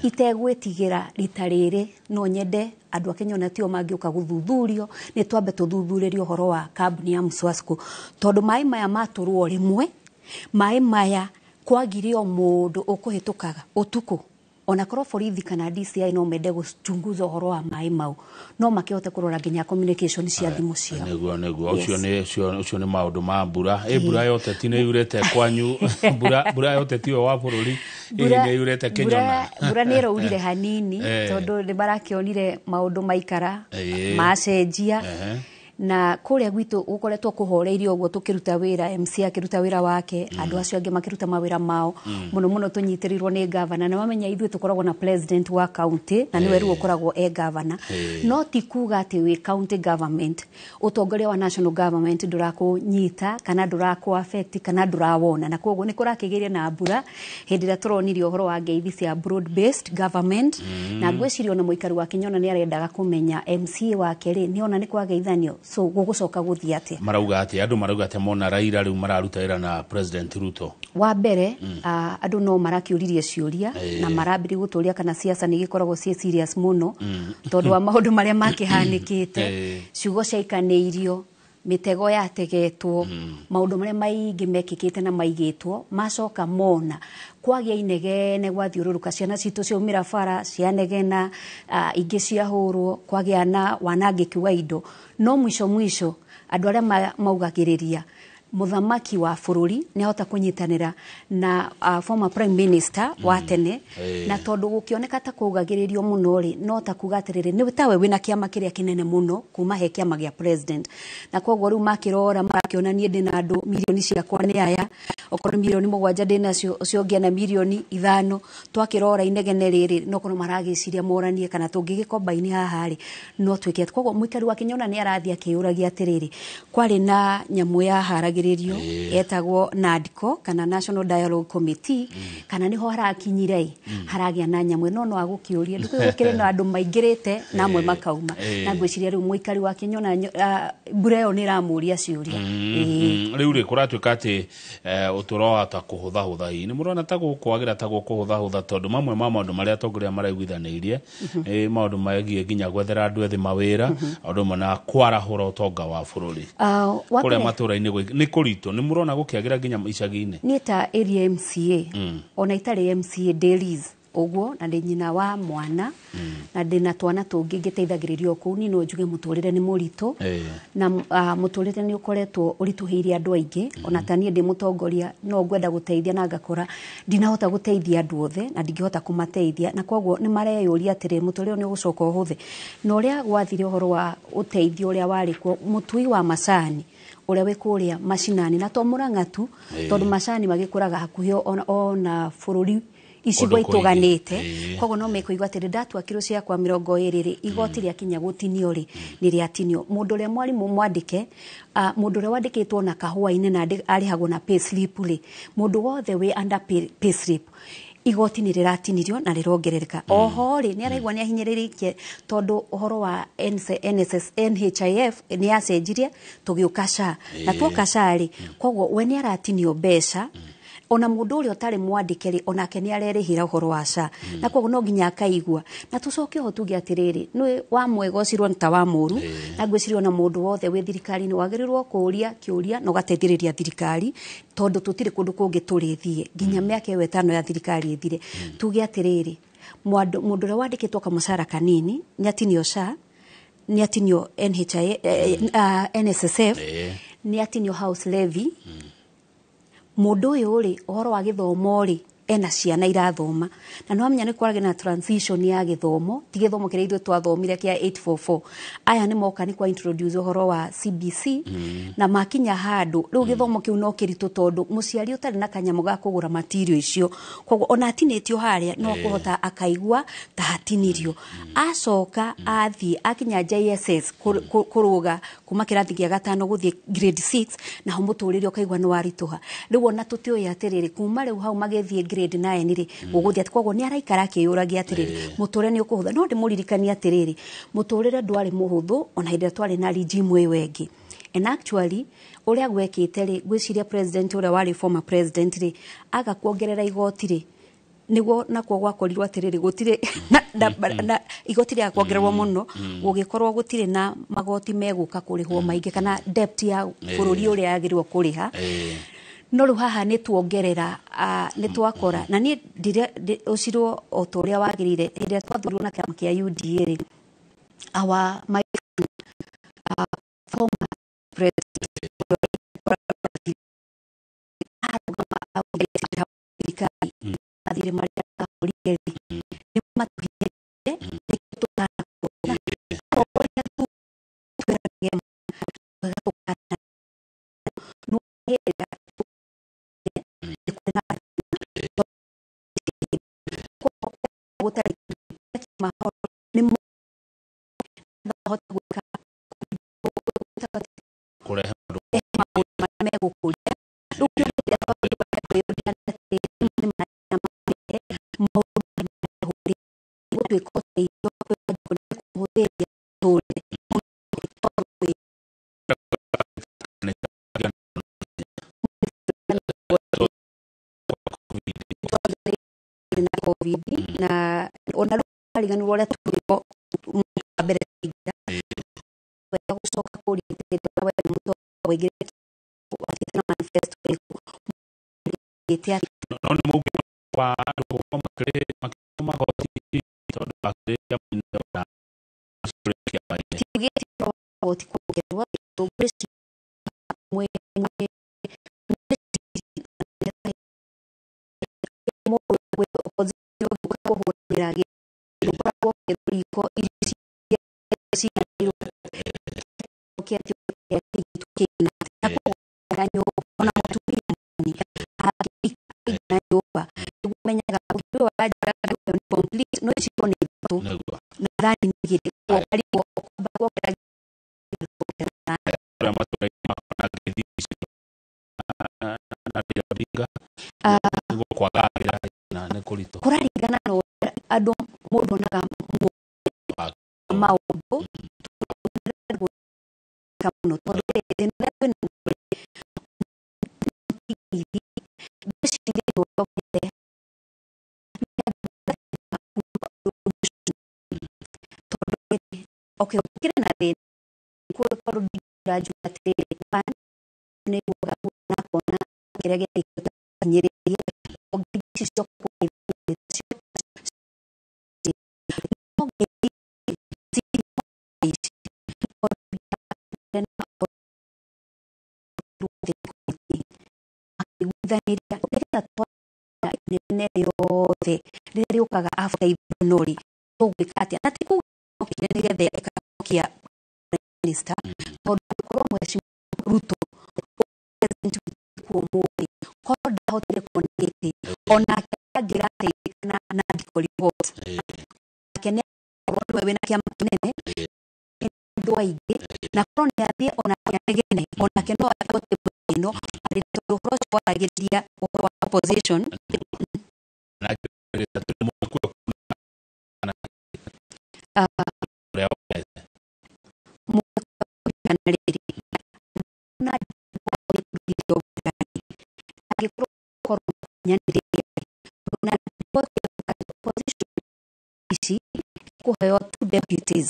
Itegwĩtigĩra rita rĩrĩ no nyende andũ a Kĩnyona tio mangĩũka gũthuthurio, nĩ twambe tũthuthurĩrie ũhoro wa kambuni ya Mswasco, tondũ maĩ maya matũrwo rĩmwe, maĩ maya kwagire o mũndũ ũkũhĩtũkaga ũtukũ, ona korwo borithi kana DCI no mende gũchunguza ũhoro wa maĩ mau, no makĩhote kũrora nginya communication cia thimũ ciao. Nĩguo ũcio nĩ ũcio nĩ maũndũ ma mbura. Mbura ya ũteti nĩ yurĩte kwanyu? Mbura ya ũteti ũyũ wa bũrũri hihi nĩ yurĩte Kĩnyona? Mbura nĩ ĩraurire hanini, tondũ nĩ marakĩonire maũndũ maikara macenjia. Na kũrĩa gwitũ gũkoretwo kũhoreirio ũguo tũkĩruta wĩra, MC akĩruta wĩra wake, andũ acio angĩ makĩruta mawĩra mao. Mũno mũno tũnyitĩrĩirwo nĩ gavana, na wamenya ithuĩ tũkoragwo na president wa county na nĩwe rĩu ũkoragwo e gavana. No ti kuga atĩ wĩ county government ũtongoria wa national government ndũrakũnyita kana ndũrakũ affect kana ndũrawona. Na koguo nĩ kũrakĩgĩire na mbura hĩndĩ ĩrĩa tũronirie ũhoro wa ngeithi cia broad based government. Na ngwĩciria ona mũikari wa Kĩnyona nĩ arendaga kũmenya MCA wake rĩ nĩona nĩ kwageithanio, so gũgũcoka gũthiĩ atĩa. Marauga atĩa andũ? Marauga atĩa mona Raila rĩu mararuta wĩra na President Ruto? Wa mbere, andũ no marakĩũririe ciũria na marambĩrĩria gũtũria kana siasa nĩ igĩkoragwo ciĩ serious mũno, tondũ wa maũndũ marĩa makĩhanĩkĩte, ciugo ciaikanĩirio, mĩtego yategetwo, maũndũ marĩa maingĩ mekĩkĩte na maigĩtwo, macoka mona kwagĩa inegene gwathiũrũrũka, ciana citũ ciaumĩra bara cianegena, ingĩ ciahũrwo, kwagĩa na wanangĩki wa indo. No mwisho mwisho andũ arĩa maugagĩrĩria mũthamaki wa bũrũri nĩ ahota kũnyitanĩra na former prime minister wa tene. Na tondũ gũkĩoneka ta kũugagĩrĩrio mũno rĩ, no ta kuga atĩrĩrĩ nĩ tawe wĩna kĩama kĩrĩa kĩnene mũno kuma he kĩama gĩa president. Na koguo rĩu makĩrora marakĩona niĩ ndĩna andũ mirioni ciakwa nĩ aya, okorwo mirioni 7 ndĩnacio, ũcio ũngĩ ena mirioni 5. Twakĩrora inegene rĩrĩ no korwo maragĩciria moranie kana tũngĩgĩkombaini haha rĩ no twĩke. Koguo mũikari wa Kĩnyona nĩ arathiĩ akĩyũragia atĩrĩrĩ, kwarĩ na nyamũ yaharagĩrĩrio etagwo NADCO kana National Dialogue Committee, kana niho harakinyire haragĩa na nyamũ ĩno, no agũkĩũria ndũkĩrĩ na andũ maingĩrĩte na amwe makauma. Na ngwĩciria rĩu mũikari wa Kĩnyona mbura ĩyo nĩ ĩramũria ciũria. Rĩu rĩ kũratuĩka atĩ ũtũro wa ta kũhũthahũtha hihi nĩ mũrona ta gũkwagĩra ta gũkũhũthahũtha, tondũ mamwe ma maũndũ marĩa atongoria maraiguithanĩirie maũndũ megiĩ nginya gwethera andũ ethĩ mawĩra, ũndũ ũmwe na kwarahũra ũtonga wa bũrũri kũrĩa matũra-inĩ nĩ kũritũ, nĩ mũrona gũkĩagĩra nginya icagi-inĩ? Niĩ ta area MCA, ona itarĩ MCA dailies ũguo, na ndĩ nyina wa mwana na ndĩna twana tũngĩ ngĩteithagĩrĩrio kũu, niĩ no njuge mũtũrĩre nĩ mũritũ. Na mũtũrĩre nĩ ũkoretwo ũritũhĩire andũ aingĩ. Ona ta niĩ ndĩ mũtongoria no ngwenda gũteithia na ngakora ndinahota gũteithia andũ othe na ndingĩhota kũmateithia, na koguo nĩ mareyũria atĩrĩ mũtũrĩre nĩ ũgũcoka ũhũthe. Na ũrĩa gwathire ũhoro wa ũteithio ũrĩa warĩ kuo, mũtui wa macani ũrĩa wĩ kũrĩa macinani, na to Mũrang'a tu, tondũ macani magĩkũraga hakuhĩ ona bũrũri icigo Kũndũ itũganĩte. Kũingĩ. Koguo no mekũigua atĩrĩ, ndatua kiro ciakwa 20 rĩ, igoti rĩakinya gũtinio rĩ, nĩ rĩatinio. Mũndũ ũrĩa mwarimũ mwandĩke, mũndũ ũrĩa wandĩkĩtwo na kahũa-inĩ na arĩhagwo na pay slip rĩ, mũndũ wothe wĩ under pay slip, igoti nĩ rĩratinirio na rĩrongerereka. Oho rĩ, nĩ araigua nĩ ahinyĩrĩrĩkie tondũ ũhoro wa NSS, NHIF nĩ yacenjirie tũgĩũka SHA, na tuoka SHA rĩ, koguo we nĩ aratinio mbeca. Ona mũndũ ũrĩa ũtarĩ mwandĩke rĩ, onake nĩ arerĩhĩra ũhoro wa SHA, na koguo no nginya akaigua. Na tũcoke ho tuge atĩrĩrĩ, nĩ wa mwega ũcirwo nĩ ta wa mũru, na ngwĩciria ona mũndũ wothe wĩ thirikari-inĩ wagĩrĩirwo kũũria kĩũria na ũgateithĩrĩria thirikari, tondũ tũtirĩ kũndũ kũngĩ tũrĩthiĩ nginya mĩaka ĩyo 5 ya thirikari ĩthire. Tuge atĩrĩrĩ, mũndũ ũrĩa wandĩkĩtwo kamũcara kanini nĩ atinio SHA, nĩ atinio NHI, NSSF, nĩ atinio house levy. Mũndũ ũyũ rĩ, ũhoro wa gĩthomo rĩ, ena ciana irathoma, na nĩ wamenya nĩ kwaragĩ na transition ya gĩthomo, ti gĩthomo kĩrĩa ithuĩ twathomire kĩa 844. Aya nĩ moka nĩ kwa introduce ũhoro wa CBC, na makinya handũ rĩu gĩthomo kĩu no kĩritũ, tondũ mũciari ũtarĩ na kanyamũ ga kũgũra material icio, koguo ona atinĩtio harĩa no kũhota akaigua ta hatinirio. Acoka athiĩ akinya JSS kũrũga kuma kĩrathi gĩa gatano gũthiĩ grade 6, naho mũtũrĩre ũkaigua nĩ waritũha. Rĩu ona tũtiũĩ atĩrĩrĩ, kuma rĩu hau magĩthiĩ grade 9 rĩ, gũgũthiĩ atĩ. Koguo nĩ araikara akĩyũragia atĩrĩrĩ, mũtũrĩre nĩ ũkũhũtha. No ndĩmũririkanie atĩrĩrĩ, mũtũrĩre ndwarĩ mũhũthũ ona hĩndĩ ĩrĩa twarĩ na regime ĩyo ĩngĩ. And actually ũrĩa gwekĩte rĩ, ngwĩciria president ũrĩa warĩ former president rĩ, aga kuongerera igoti rĩ, nĩguo nakuo gwakorirwo atĩrĩrĩ, gũtirĩ na igoti rĩa kuongererwo mũno, gũgĩkorwo gũtirĩ na magoti megũka kũrĩhwo maingĩ kana debt ya bũrũri ũrĩa yagĩrĩirwo kũrĩha. No rĩu haha nĩ tuongerera, nĩ twakora na niĩ ũcirwo o ta ũrĩa wagĩrĩire. Hĩndĩ ĩrĩa twathurirwo na kĩama kĩa UDA rĩ, our my former president arũgama thirikari, mathirĩ marĩa ahũrire rĩ, nĩ matũhinyĩrĩirie, nĩkĩo tũtanakorwo atongoria twĩranage wega tũkana no hĩndĩ ĩrĩa nĩ kũrĩ na gũtarĩ mahoro nĩ mahota gwĩka kũrehe maũndũ marĩa megũkũria. Rĩu kĩũria kwĩyũria nĩ atĩrĩrĩ, nĩ maũndũ marĩa gũtuĩka ũteithio kũhũthĩria mũtũrĩre. Na COVID na ona rĩu ariganĩrwo ũrĩa tũrĩo mwaka wa mbere tũingĩra wega gũcoka kũria atĩrĩrĩ, we mũtongoria waingĩrire wathiĩte na manifesto ĩrĩkũ ĩte atĩ No nĩ mũngĩ wa andũ gũkorwo makĩrĩ magoti tondũ wakĩrĩ kĩama-inĩ na kĩama-inĩ. Tugĩte magoti kuongererwo ngwĩciria mwene kũhũrĩra gĩkoragwo riko irio ciganĩirwo na kũgũra nyũmba ona mũtumia mũnini angĩikara nyũmba nĩguo menyaga ũndũ ũyũ aranjĩra nĩ complete no icigo nĩ ithatũ na thani nĩ igĩrĩ, koguo ũkarigwo ũkwamba kuongerera Arĩa matũra-inĩ makona ngeithi ici na Raila Odinga nĩguo kwagagĩra na nĩ kũritũ. Kũraringana na ũrĩa andũ mũndũ onaga maũndũ mũno, tondũ rĩrĩ thĩna ũrĩa twĩnaguo rĩ, ngwĩciria ũrĩa tondũ rĩrĩ, okay, gũkĩrĩ na thĩna tondũ ndingiuga atĩrĩrĩ, one nĩ nguga na kuona kĩrĩa gĩahinyĩrĩria ici no makĩiguithanĩria nĩgetha inene rĩothe rĩrĩa rĩũkaga after ithurano rĩ, tũgwĩka atĩa, na ti kuga okire nĩgetha ĩkacokia minister, tondũ angĩkorwo Mheshimiwa Ruto president witũ kuo ũmũthĩ korwo ndahotire kuona gĩtĩ onake angĩrateithĩka. na report nake nĩ akorwo nĩwe wĩna kĩama kĩnene andũ aingĩ na korwo nĩ athiĩ ona anegene onake no akorwo table ĩno arĩ tondũ ũhoro ũcio waragĩrĩria ũhoro wa opposition. Na gĩtatũ nĩ Mũgĩkũyũ na ũrĩa wonete. Kana rĩrĩ na angĩkorwo korwo nyanĩrĩria na opposition ici kũheo two deputies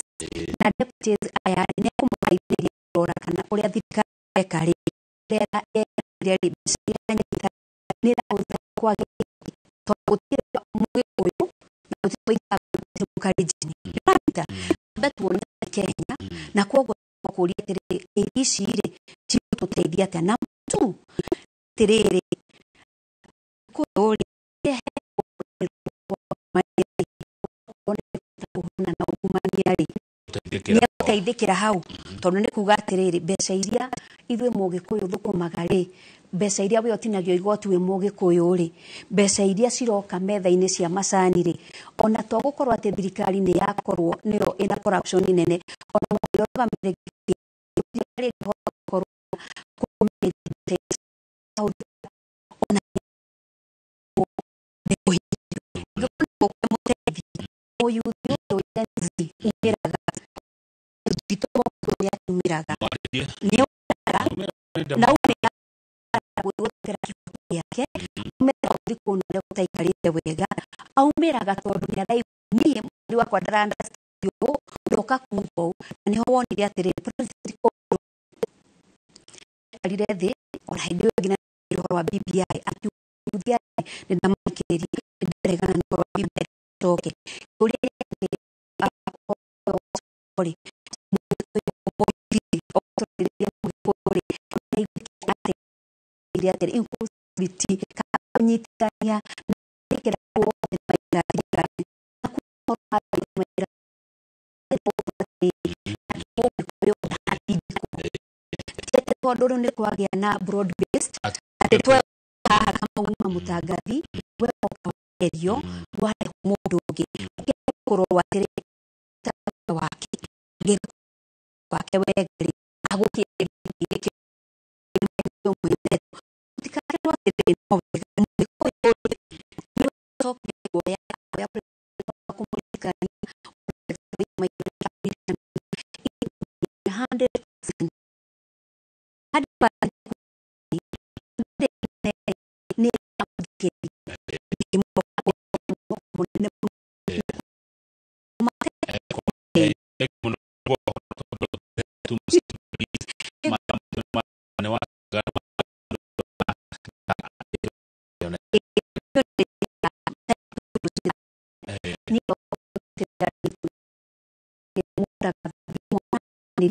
na deputies aya nĩ kũmateithĩrĩria kũrora kana ũrĩa thirikari ĩreka rĩ ũrĩa ĩrĩa rĩ mbeca iria nyita nĩ ĩrahũthĩka kwagĩrĩire tondũ gũtirĩ Mũgĩkũyũ na gũtirĩ mũikara Mũkalenjin nĩũranyita ambe tuone Kenya na koguo kũria atĩrĩrĩ ĩ ici rĩ cigũtũteithia atĩa na tu atĩrĩrĩ kũyũ rĩ kũhũrana na ungumania rĩ Gũteithĩkĩra. Nĩ egũteithĩkĩra hau tondũ nĩ kuga atĩrĩrĩ mbeca iria ithuĩ Mũgĩkũyũ thũkũmaga rĩ mbeca iria we ũtinagio igoti wĩ Mũgĩkũyũ rĩ mbeca iria ciroka metha-inĩ cia macani rĩ ona to gũkorwo atĩ thirikari nĩ yakorwo nĩyo ĩna corruption nene ona mũndũ ũrũgamĩrĩre gũkorwo ona mũyuthi ũyũ Gen Z umĩraga nĩ atumĩraga Mwarĩrie. Nĩ aumĩraga na aumĩra gũtetera kĩhooto gĩake aumĩraga gũthiĩ kuona ũrĩa gũtaikarĩte wega aumĩraga tondũ nĩ araigua niĩ mweri wakwa ndara understand ũũ ndoka kuga ũũ na nĩho wonire atĩrĩrĩ President Uhuru aikarire thĩ ona hĩndĩ ĩyo nginya ũhoro wa BBI akiuga nĩ ndamathikĩrĩria nĩ ndaregana na ũhoro wa BBI coke kĩũria nĩ atĩ rĩ inclusivity kana kũnyitithania na gwĩkĩra andũ othe maira thirikari na tondũ rĩu nĩ kwagĩa na broad based atĩ twe haha Kamau na Mũtangathi we woka wagerio warehwo mũndũ ũngĩ kũrorwo atĩrĩrĩ wake wake wega rĩ agũkĩrĩria mũtikarerwo atĩrĩrĩ no wega Mũgĩkũyũ rĩ nĩũcoke guoya kũmũririkania 100% nĩ